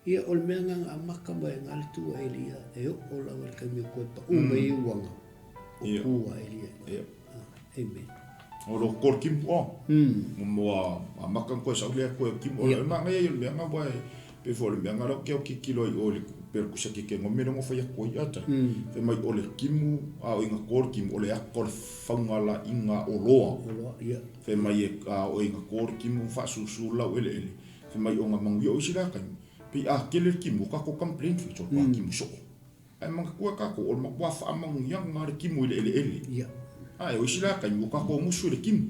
Ia, o le mea lena na amata mai ai i ina le tu a Elia, e oo lava i le taimi e toe pau mai ai uaga, o tu a Elia i ina. Amen. O lo ko le kimu o. Mo a amata na toe sau lea koe o kimu. O le manaia ia o le mea na aua e pei foi o le mea na lea ou te tilotilo ai i o i le pei o le kusa keke ngome lea na fai atu ai ata. Fai mai o le kimu a o ina ko le kimu o le ata o le faugalaina oloa. Oloa, ia. Fai mai a o ina ko le kimu faasusu lau eleele. Fai mai o na manuia o isi la taimi, pei a tele le timu o tatou complain fai soo a timu soo. Ae manatua tatou o le matua faamanuiaga le timu i le eleele. Ae o isi la taimi ua tatou musu i le timu.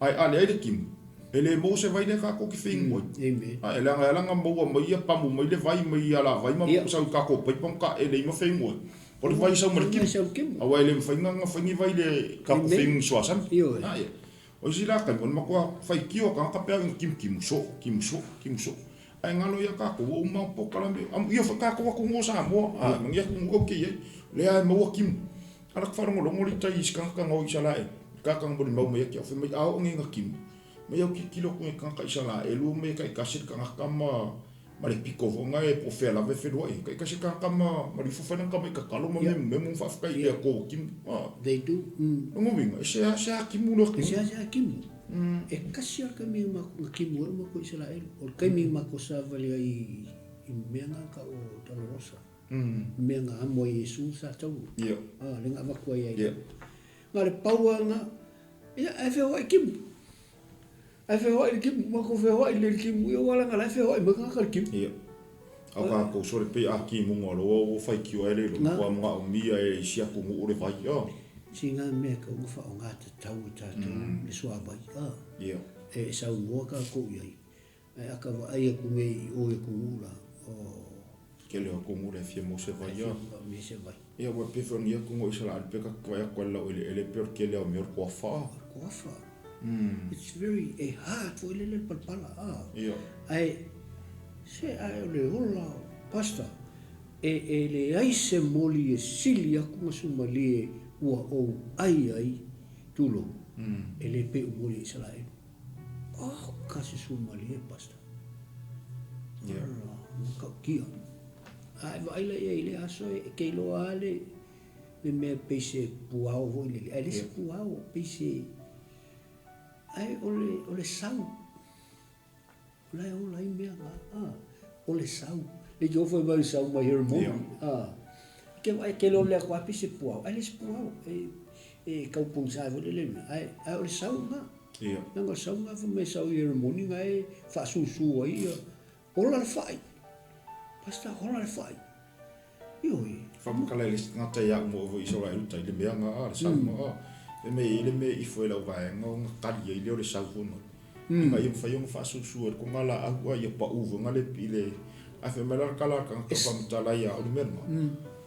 Ae a leai le timu, e le maua se vai lea tatou te feinu ai. Ae leaga e ala ona maua mai ia pamu mai le vai mai alavai ma sau i tatou paipa ma taele ai ma feinu ai. O le vai sau ma le timu. Aua e le mafai ona fai ni vai i le tatou feinu i suasami. Ae O isi la taimi, o le matua faitio a tagata pe au ina kimutimu soo, timu soo, timu soo. Ae galo ia tatou, ua uma polokalame, amuia foi tatou atunuu o Samoa, a manuia atunuu ea ou te i ai, lea e maua timu. A la ta faalogologo le tai i isi tagata na o i Isalaelu, le tagata na molimau mai ia te au, fai mai, a oo nei ina timu, mai au tilotilo atu i tagata Isalaelu omai e taitasi le tagata ma ma le pito foi na e po o fea lava e feluai ai. Taitasi le tagata ma ma le ifo fai lana tamai tatalo ma mea mea ma faafetai i le Atua ua timu. They do. Lona uiga, e seasea timu le atunuu. E seasea timu. E tasi lava le taimi na timu ai matou i Isaraelu. O le taimi na matou savali ai i mea na tau o Dolorosa. Mea na amo ai Iesu sa taua. Lea na avatu ai ia. Na o le pau lava lena. Ia, ae feoai timu. Ae feoai le timu, matou feoai lelei i le timu, ia aua leaga la e feoai mai tagata i le timu. Ia. A o tatou sole pei a timuga loa ua faitio ae le iloa, ua manaomia e isi atunuu le vai, a. Sina mea e tatau ona faaaoga tatau e tatou le suavai, a. Ia. E saunoa tatou i ai, ae a ta vaai atu nei i o i atunuu la, oh. Tele o atunuu la e fia maua se vai, a. Fia maua se vai. Ia aua e pei foi o lenei atunuu o Isaraelu pe ta te vaai atu ai i le laueleele pei o le tele lava o mea o le toafa. O le toafa. It's very, e hard foi lele le palapala, a. Ia. Ae, se ae o le ola o Pastor, e, e leai se moli e sili atu ma sumalie ua ou ai ai, tulou, e le pei o moli a Isaraelu. Oh, ka se sumalie, Pastor. Ia. Ola, matautia. A e vaai la i ai i lea aso e ke iloa lava le le mea pei se puao foi lele, ae le se puao, pei se ae o le o le sau. O la e ola ai mea na, a, o le sau. Le te ofo mai le sau mai Hermon, a. Ke vaai ke iloa le atu lava pei se puao, ae le se puao. E e tau pogisa foi lele mea, ae ae o le sau na. Leaga o le sau na fai mai e sau i Hermoni na e faasusu ai ia Ola le fai. Pastor, ola le fai. Ioe. Whamakala i le tagata ia au mo i sau ai uta i le mea nga a le sau nga a. E me i le mea ifo e lau vaega o nga kali ai lea o le sau foi mai. Ina ia mawhai o nga whaasusu e ko nga la ahu a ia pa uvu nga le i le a whai mai la kala ka nga whamatala ia o le mea nga.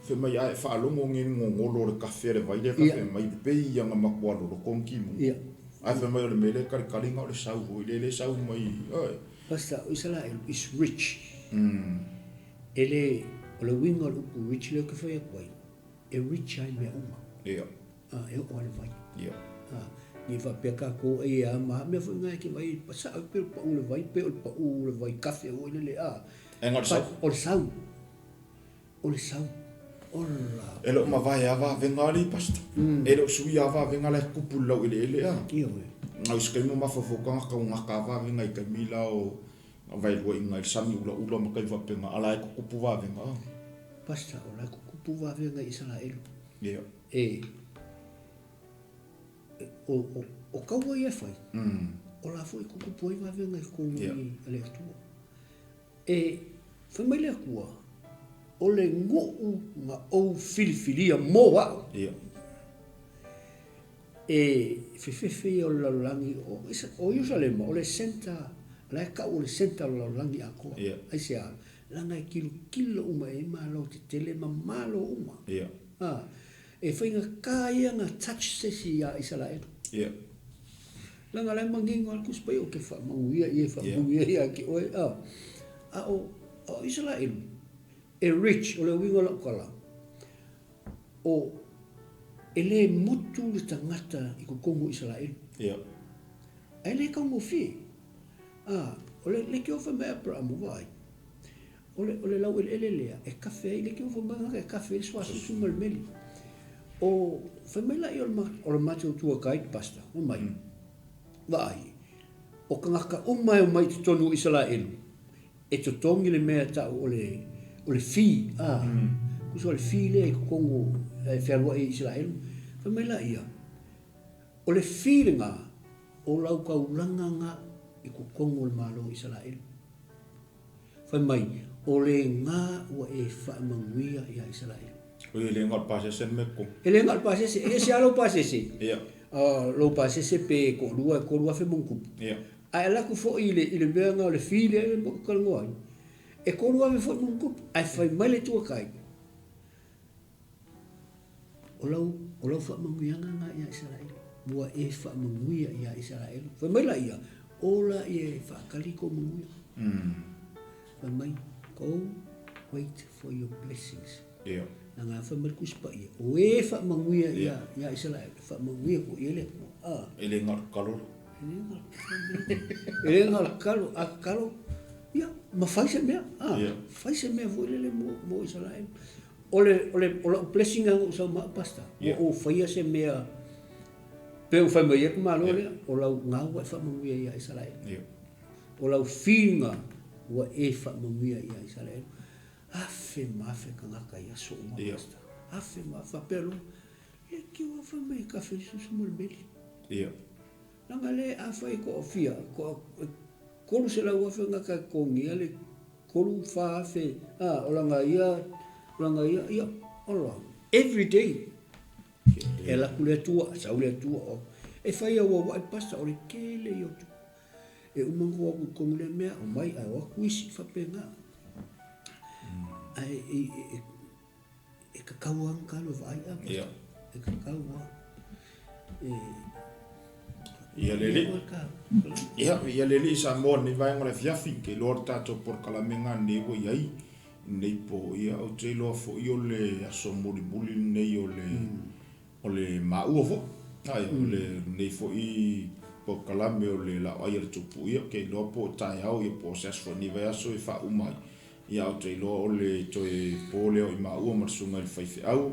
Whai mai a e whaalongo nge ngongolo o le kafe le vai le ka whai mai pei ia nga makua lolo konki mu. A whai mai o le mele kali kali nga o le sau foi le le sau mai. Oe. Pastor, o Isaraelu is rich. E le, o le uiga o le upu rich lea ou te fai atu ai, e rich ai mea uma. Ia. A, e oo lava le vai. Ia. A, ne i faapea tatou ai e a ma a mea foi na e te vai, sao pei o le pau o le vai, pei o le pau o le vai kafe foi lele, a. E na o le sau. O le sau. O le sau. Ola. E le o mavae a vavega alii Pastor. E le o suia a vavega la e tupu i le laueleele a. Ioe. Nau se taimi o mafaufau tagata ua gata a vavega i taimi la o vaeluaina i le sami ulaula ma taimi faapena a la e tutupu vavega a. Pastor, o la e tutupu vavega i Isaraelu. Ia. E, o, o, o kaua ia e fai, o la foi e tutupu ai vavega i totonu i le Atua. E fai mai le Atua, O le nuu na ou filifilia mo au. Ia. E fefefe ia o le lalolagi, o Ierusalema, o le centre, o la e tau o le centre o le lalolagi atoa. Ia. Aisea? Leaga e tilotilo uma i ai malo tetele ma malo uma. Ia. A, e faigata ia ona touch se isi ia Isaraelu. Ia. Leaga la e manino lava le Tusi Paia, ou te faamanuia ia, faamanuia ia te oe, a. A o, a o Isaraelu, e rich, o le uiga o lau tala, o, e le motu le tagata i totonu o Isaraelu. Ia. Ae le taugofie. A, o le leitioa fai mai a Aperamo, vaai. O le, o le laueleele lea e kafe ai, le kiu fai mai e kafe ai le suasusu ma le meli. O, fai mai laia o le matou tour guide pastor, fai mai, Vaai, o tagata uma e omai i totonu o Isaraelu, e totogi le mea e tau o le, o le fee, a, tusa o le fee lea i totonu o, e fealuai ai i Isaraelu. Fai mai laia, o le fee lena, o lau taulaga na i totonu o le Malo o Isaraelu. Fai mai, o lena ua e faamanuia ia Isaraelu. Oi, e le na o le pasese le mea totogi. E le na o le pasese, e ese lava lou pasese. Ia. Lou pasese pe toalua e 3,000 ma ona tupu. Ia. Ae alu atu foi i le, i le mea lena o le fee lea ou te talanoa ai, e 3,000 foi ma ona tupu. Ae fai mai le tuatai, O lau, o lau faamanuiaga lena ia Isaraelu, ua e faamanuia ia Isaraelu. Fai mai laia, o laia e faatali kou manuia. Fai mai, go wait for your blessings. Ia. Leaga fai mai le Tusi Paia, o e faamanuia ia, ia Isaraelu, e faamanuia foi i ai le Atua. Ah. E le na o le tatalo. E le na o le tatalo. E le na o le tatalo, a tatalo, ia, ma fai se mea. Ah. Ia. Fai se mea foi lele mo, mo Isaraelu. O le, o le, o lau blessing lava na ou sau ma au, Pastor, ua ou faia se mea, pei ona fai mai ai le Malo lea, o lau gau ua e faamanuia ia Isaraelu. O lau whina ua e faamanuia ia Isaraelu. Afe ma afe tagata i aso uma, Pastor. Afe ma afe, faapea loa, le kiu lava fai mai e kafe lisusu ma le meli. Leaga le afai e toafia, toa, 300,000 tagata e totogia le 3, 4,000, a, o lana ia, o lana ia, ia, ola, every day, e alu atu le Atua, sau le Atua, o, e fai auauai pastor, o le tele ia o tupe. E uma ona o atu i totonu lea mea, omai ae o atu isi, faapena. Ae e, e, e tatau lava ona talu e vaai a, pastor. E tatau lava. E, Ia le alii. Ia, ia le alii Samoa lenei vaega o le afiafi, ke iloa le tatou polokalame lena lenei ua i ai lenei po, ia ou te iloa foi o le aso mulimuli lenei o le o le maua foi. Ai, o le lenei foi polokalame o le laoai a le tupu, ia ke iloa po o taeao ia po o se aso foi lenei vaiaso e faauma ai. Ia ou te iloa o le toe po lea o i maua ma le susuga i le faifeau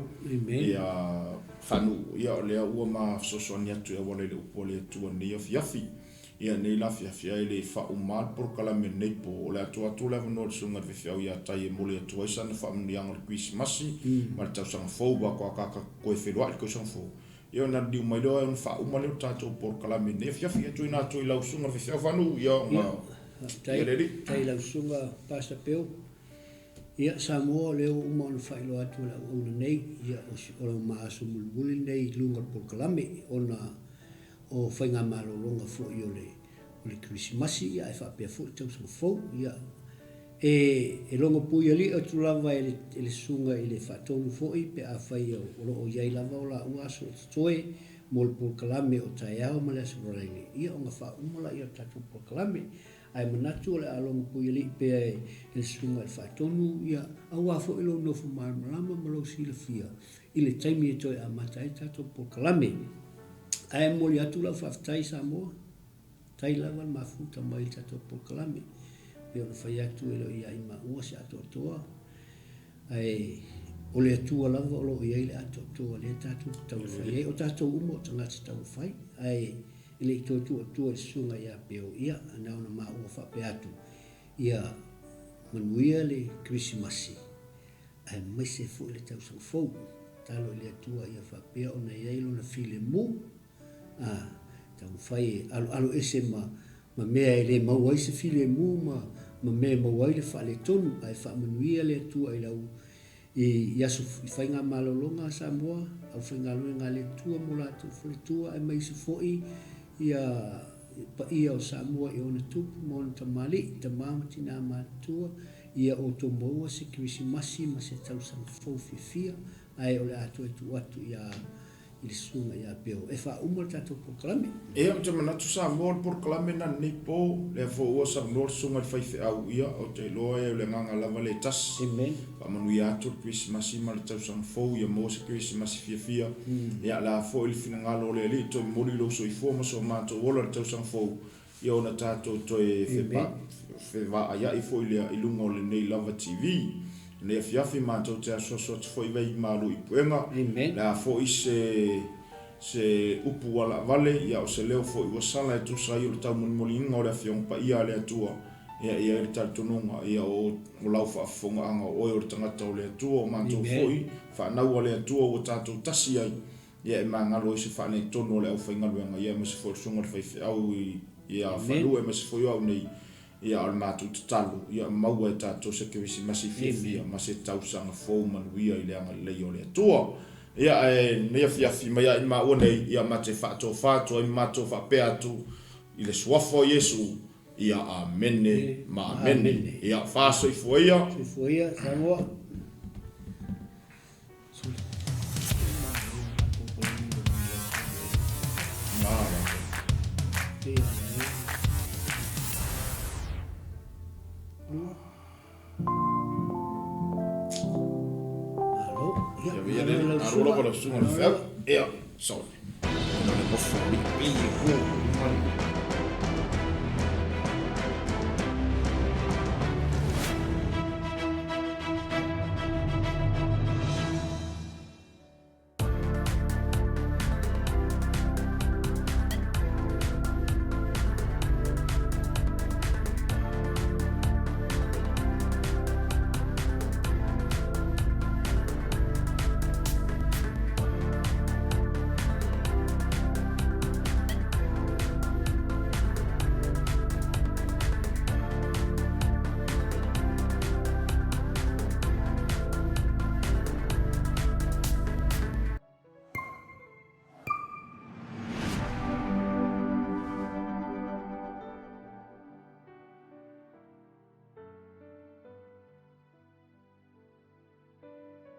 ia Faanuu, ia o lea ua ma fesoasoani atu e auala i le upu a le Atua i lenei afiafi. Ia nei la afiafi ae le i faauma le polokalame i lenei po, o le a tuu atu le avanoa i le susuga i le faifeau ia Tai e momoli atu ai sana faamanuiaga o le Kerisimasi ma le tausaga fou aua faatoa tatou toe feiloai i le tausaga fou. Ia ona liliu mai lea ona faauma lea o le tatou polokalame i lenei afiafi. Ia tuuina atu i lau susuga i le faifeau Faanuu, ia ona Faafetai, faafetai i lau susuga Pastor Bill. Ia, Samoa, o lea ua uma ona faailoa atu e le auauna nei, ia, o lau ma aso mulimuli lenei i luga o le polokalame, ona o faigamalologa foi o le, o le Kerisimasi, ia, ae faapea foi le tausaga fou. Ia, e, e logo puialii atu lava e le, e le susuga i le faatonu foi pe afai o lo o i ai lava o laua aso o totoe mo le polokalame o taeao ma le Aso Faraile, ia ona faauma laia o le tatou polokalame. Ae manatu o le a logo puialii pea e le Susuga i le Faatonu, ia, aua foi lou nofo malamalama ma lou silafia i le taimi e toe amata ai le tatou polokalame. Ae momoli atu lau faafetai Samoa, tai lava le mafuta mai i le tatou polokalame. Pei ona fai atu e le o ia i maua se atoatoa. Ae o le Atua lava o lo o i ai le atoatoa lea tatou te taumafai ai. O tatou uma o tagata taumafai, ae e le i toe tuu atua i le susuga ia Peo, ia, na ona maua faapea atu, ia manuia le Kerisimasi, aemaise foi le tausaga fou. Tatalo i le Atua ia faapea ona i ai Lona filemu, a, taumafai e aloalo ese ma ma mea e le maua ai se filemu ma ma mea e maua ai le faaletonu, ae faamanuia le Atua i lau i i aso i faigamalologa a Samoa, aufaigaluega a le Atua mo latou faletua aemaise foi ia paia o Samoa i ona tupu ma ona tamalii, tama ma tina matutua, ia outou maua se Kerisimasi ma se tausaga fou fiafia, ae o le a toe tuu atu ia i le susuga ia Peo e faauma le tatou polokalame. Ia, ou te manatu Samoa o le polokalame lena lenei po, lea foi ua saunoa le susuga i le faifeau, ia, ou te iloa e o le agaga lava lea e tasi. Amen. Faamanuia atu le Kerisimasi ma le tausaga fou, ia maua se Kerisimasi fiafia. Ia, o le a foi le finagalo o le Alii, toe momoli lou soifua ma so matou ola i le tausaga fou, ia ona tatou toe fepa, fevaaia'i foi lea i luga o lenei lava TV. Lenei afiafi matou te asuasu atu foi vai malu i puega. Amen. Le a foi se se upu ua laavale, ia o se leo foi ua sala e tusa ai o le taumolimoliina o le Afioga Paia a le Atua, ia e i ai le talitonuga, ia o o lau faafofogaaga o oe o le tagata o le Atua, o matou foi, fanau a le Atua ua tatou tasi ai, ia e magalo ai se faaletonu o le aufaigaluega, ia aemaise foi o le susuga i le faifeau i ia Falue, aemaise foi o au nei, ia a o le matou tatalo, ia maua e tatou se Kerisimasi fiafia ma se tausaga fou manuia i le agalelei o le Atua. Ia ae lenei afiafi mai a i maua nei, ia ma te faatofa atu ai ma matou faapea atu i le Suafa o Iesu, ia Amene ma Amene. Ia faasoifua ia. Soifua ia, Samoa. Alo lava lau susuga i le feau. Ia, sorry. Ona le nofo alii pei e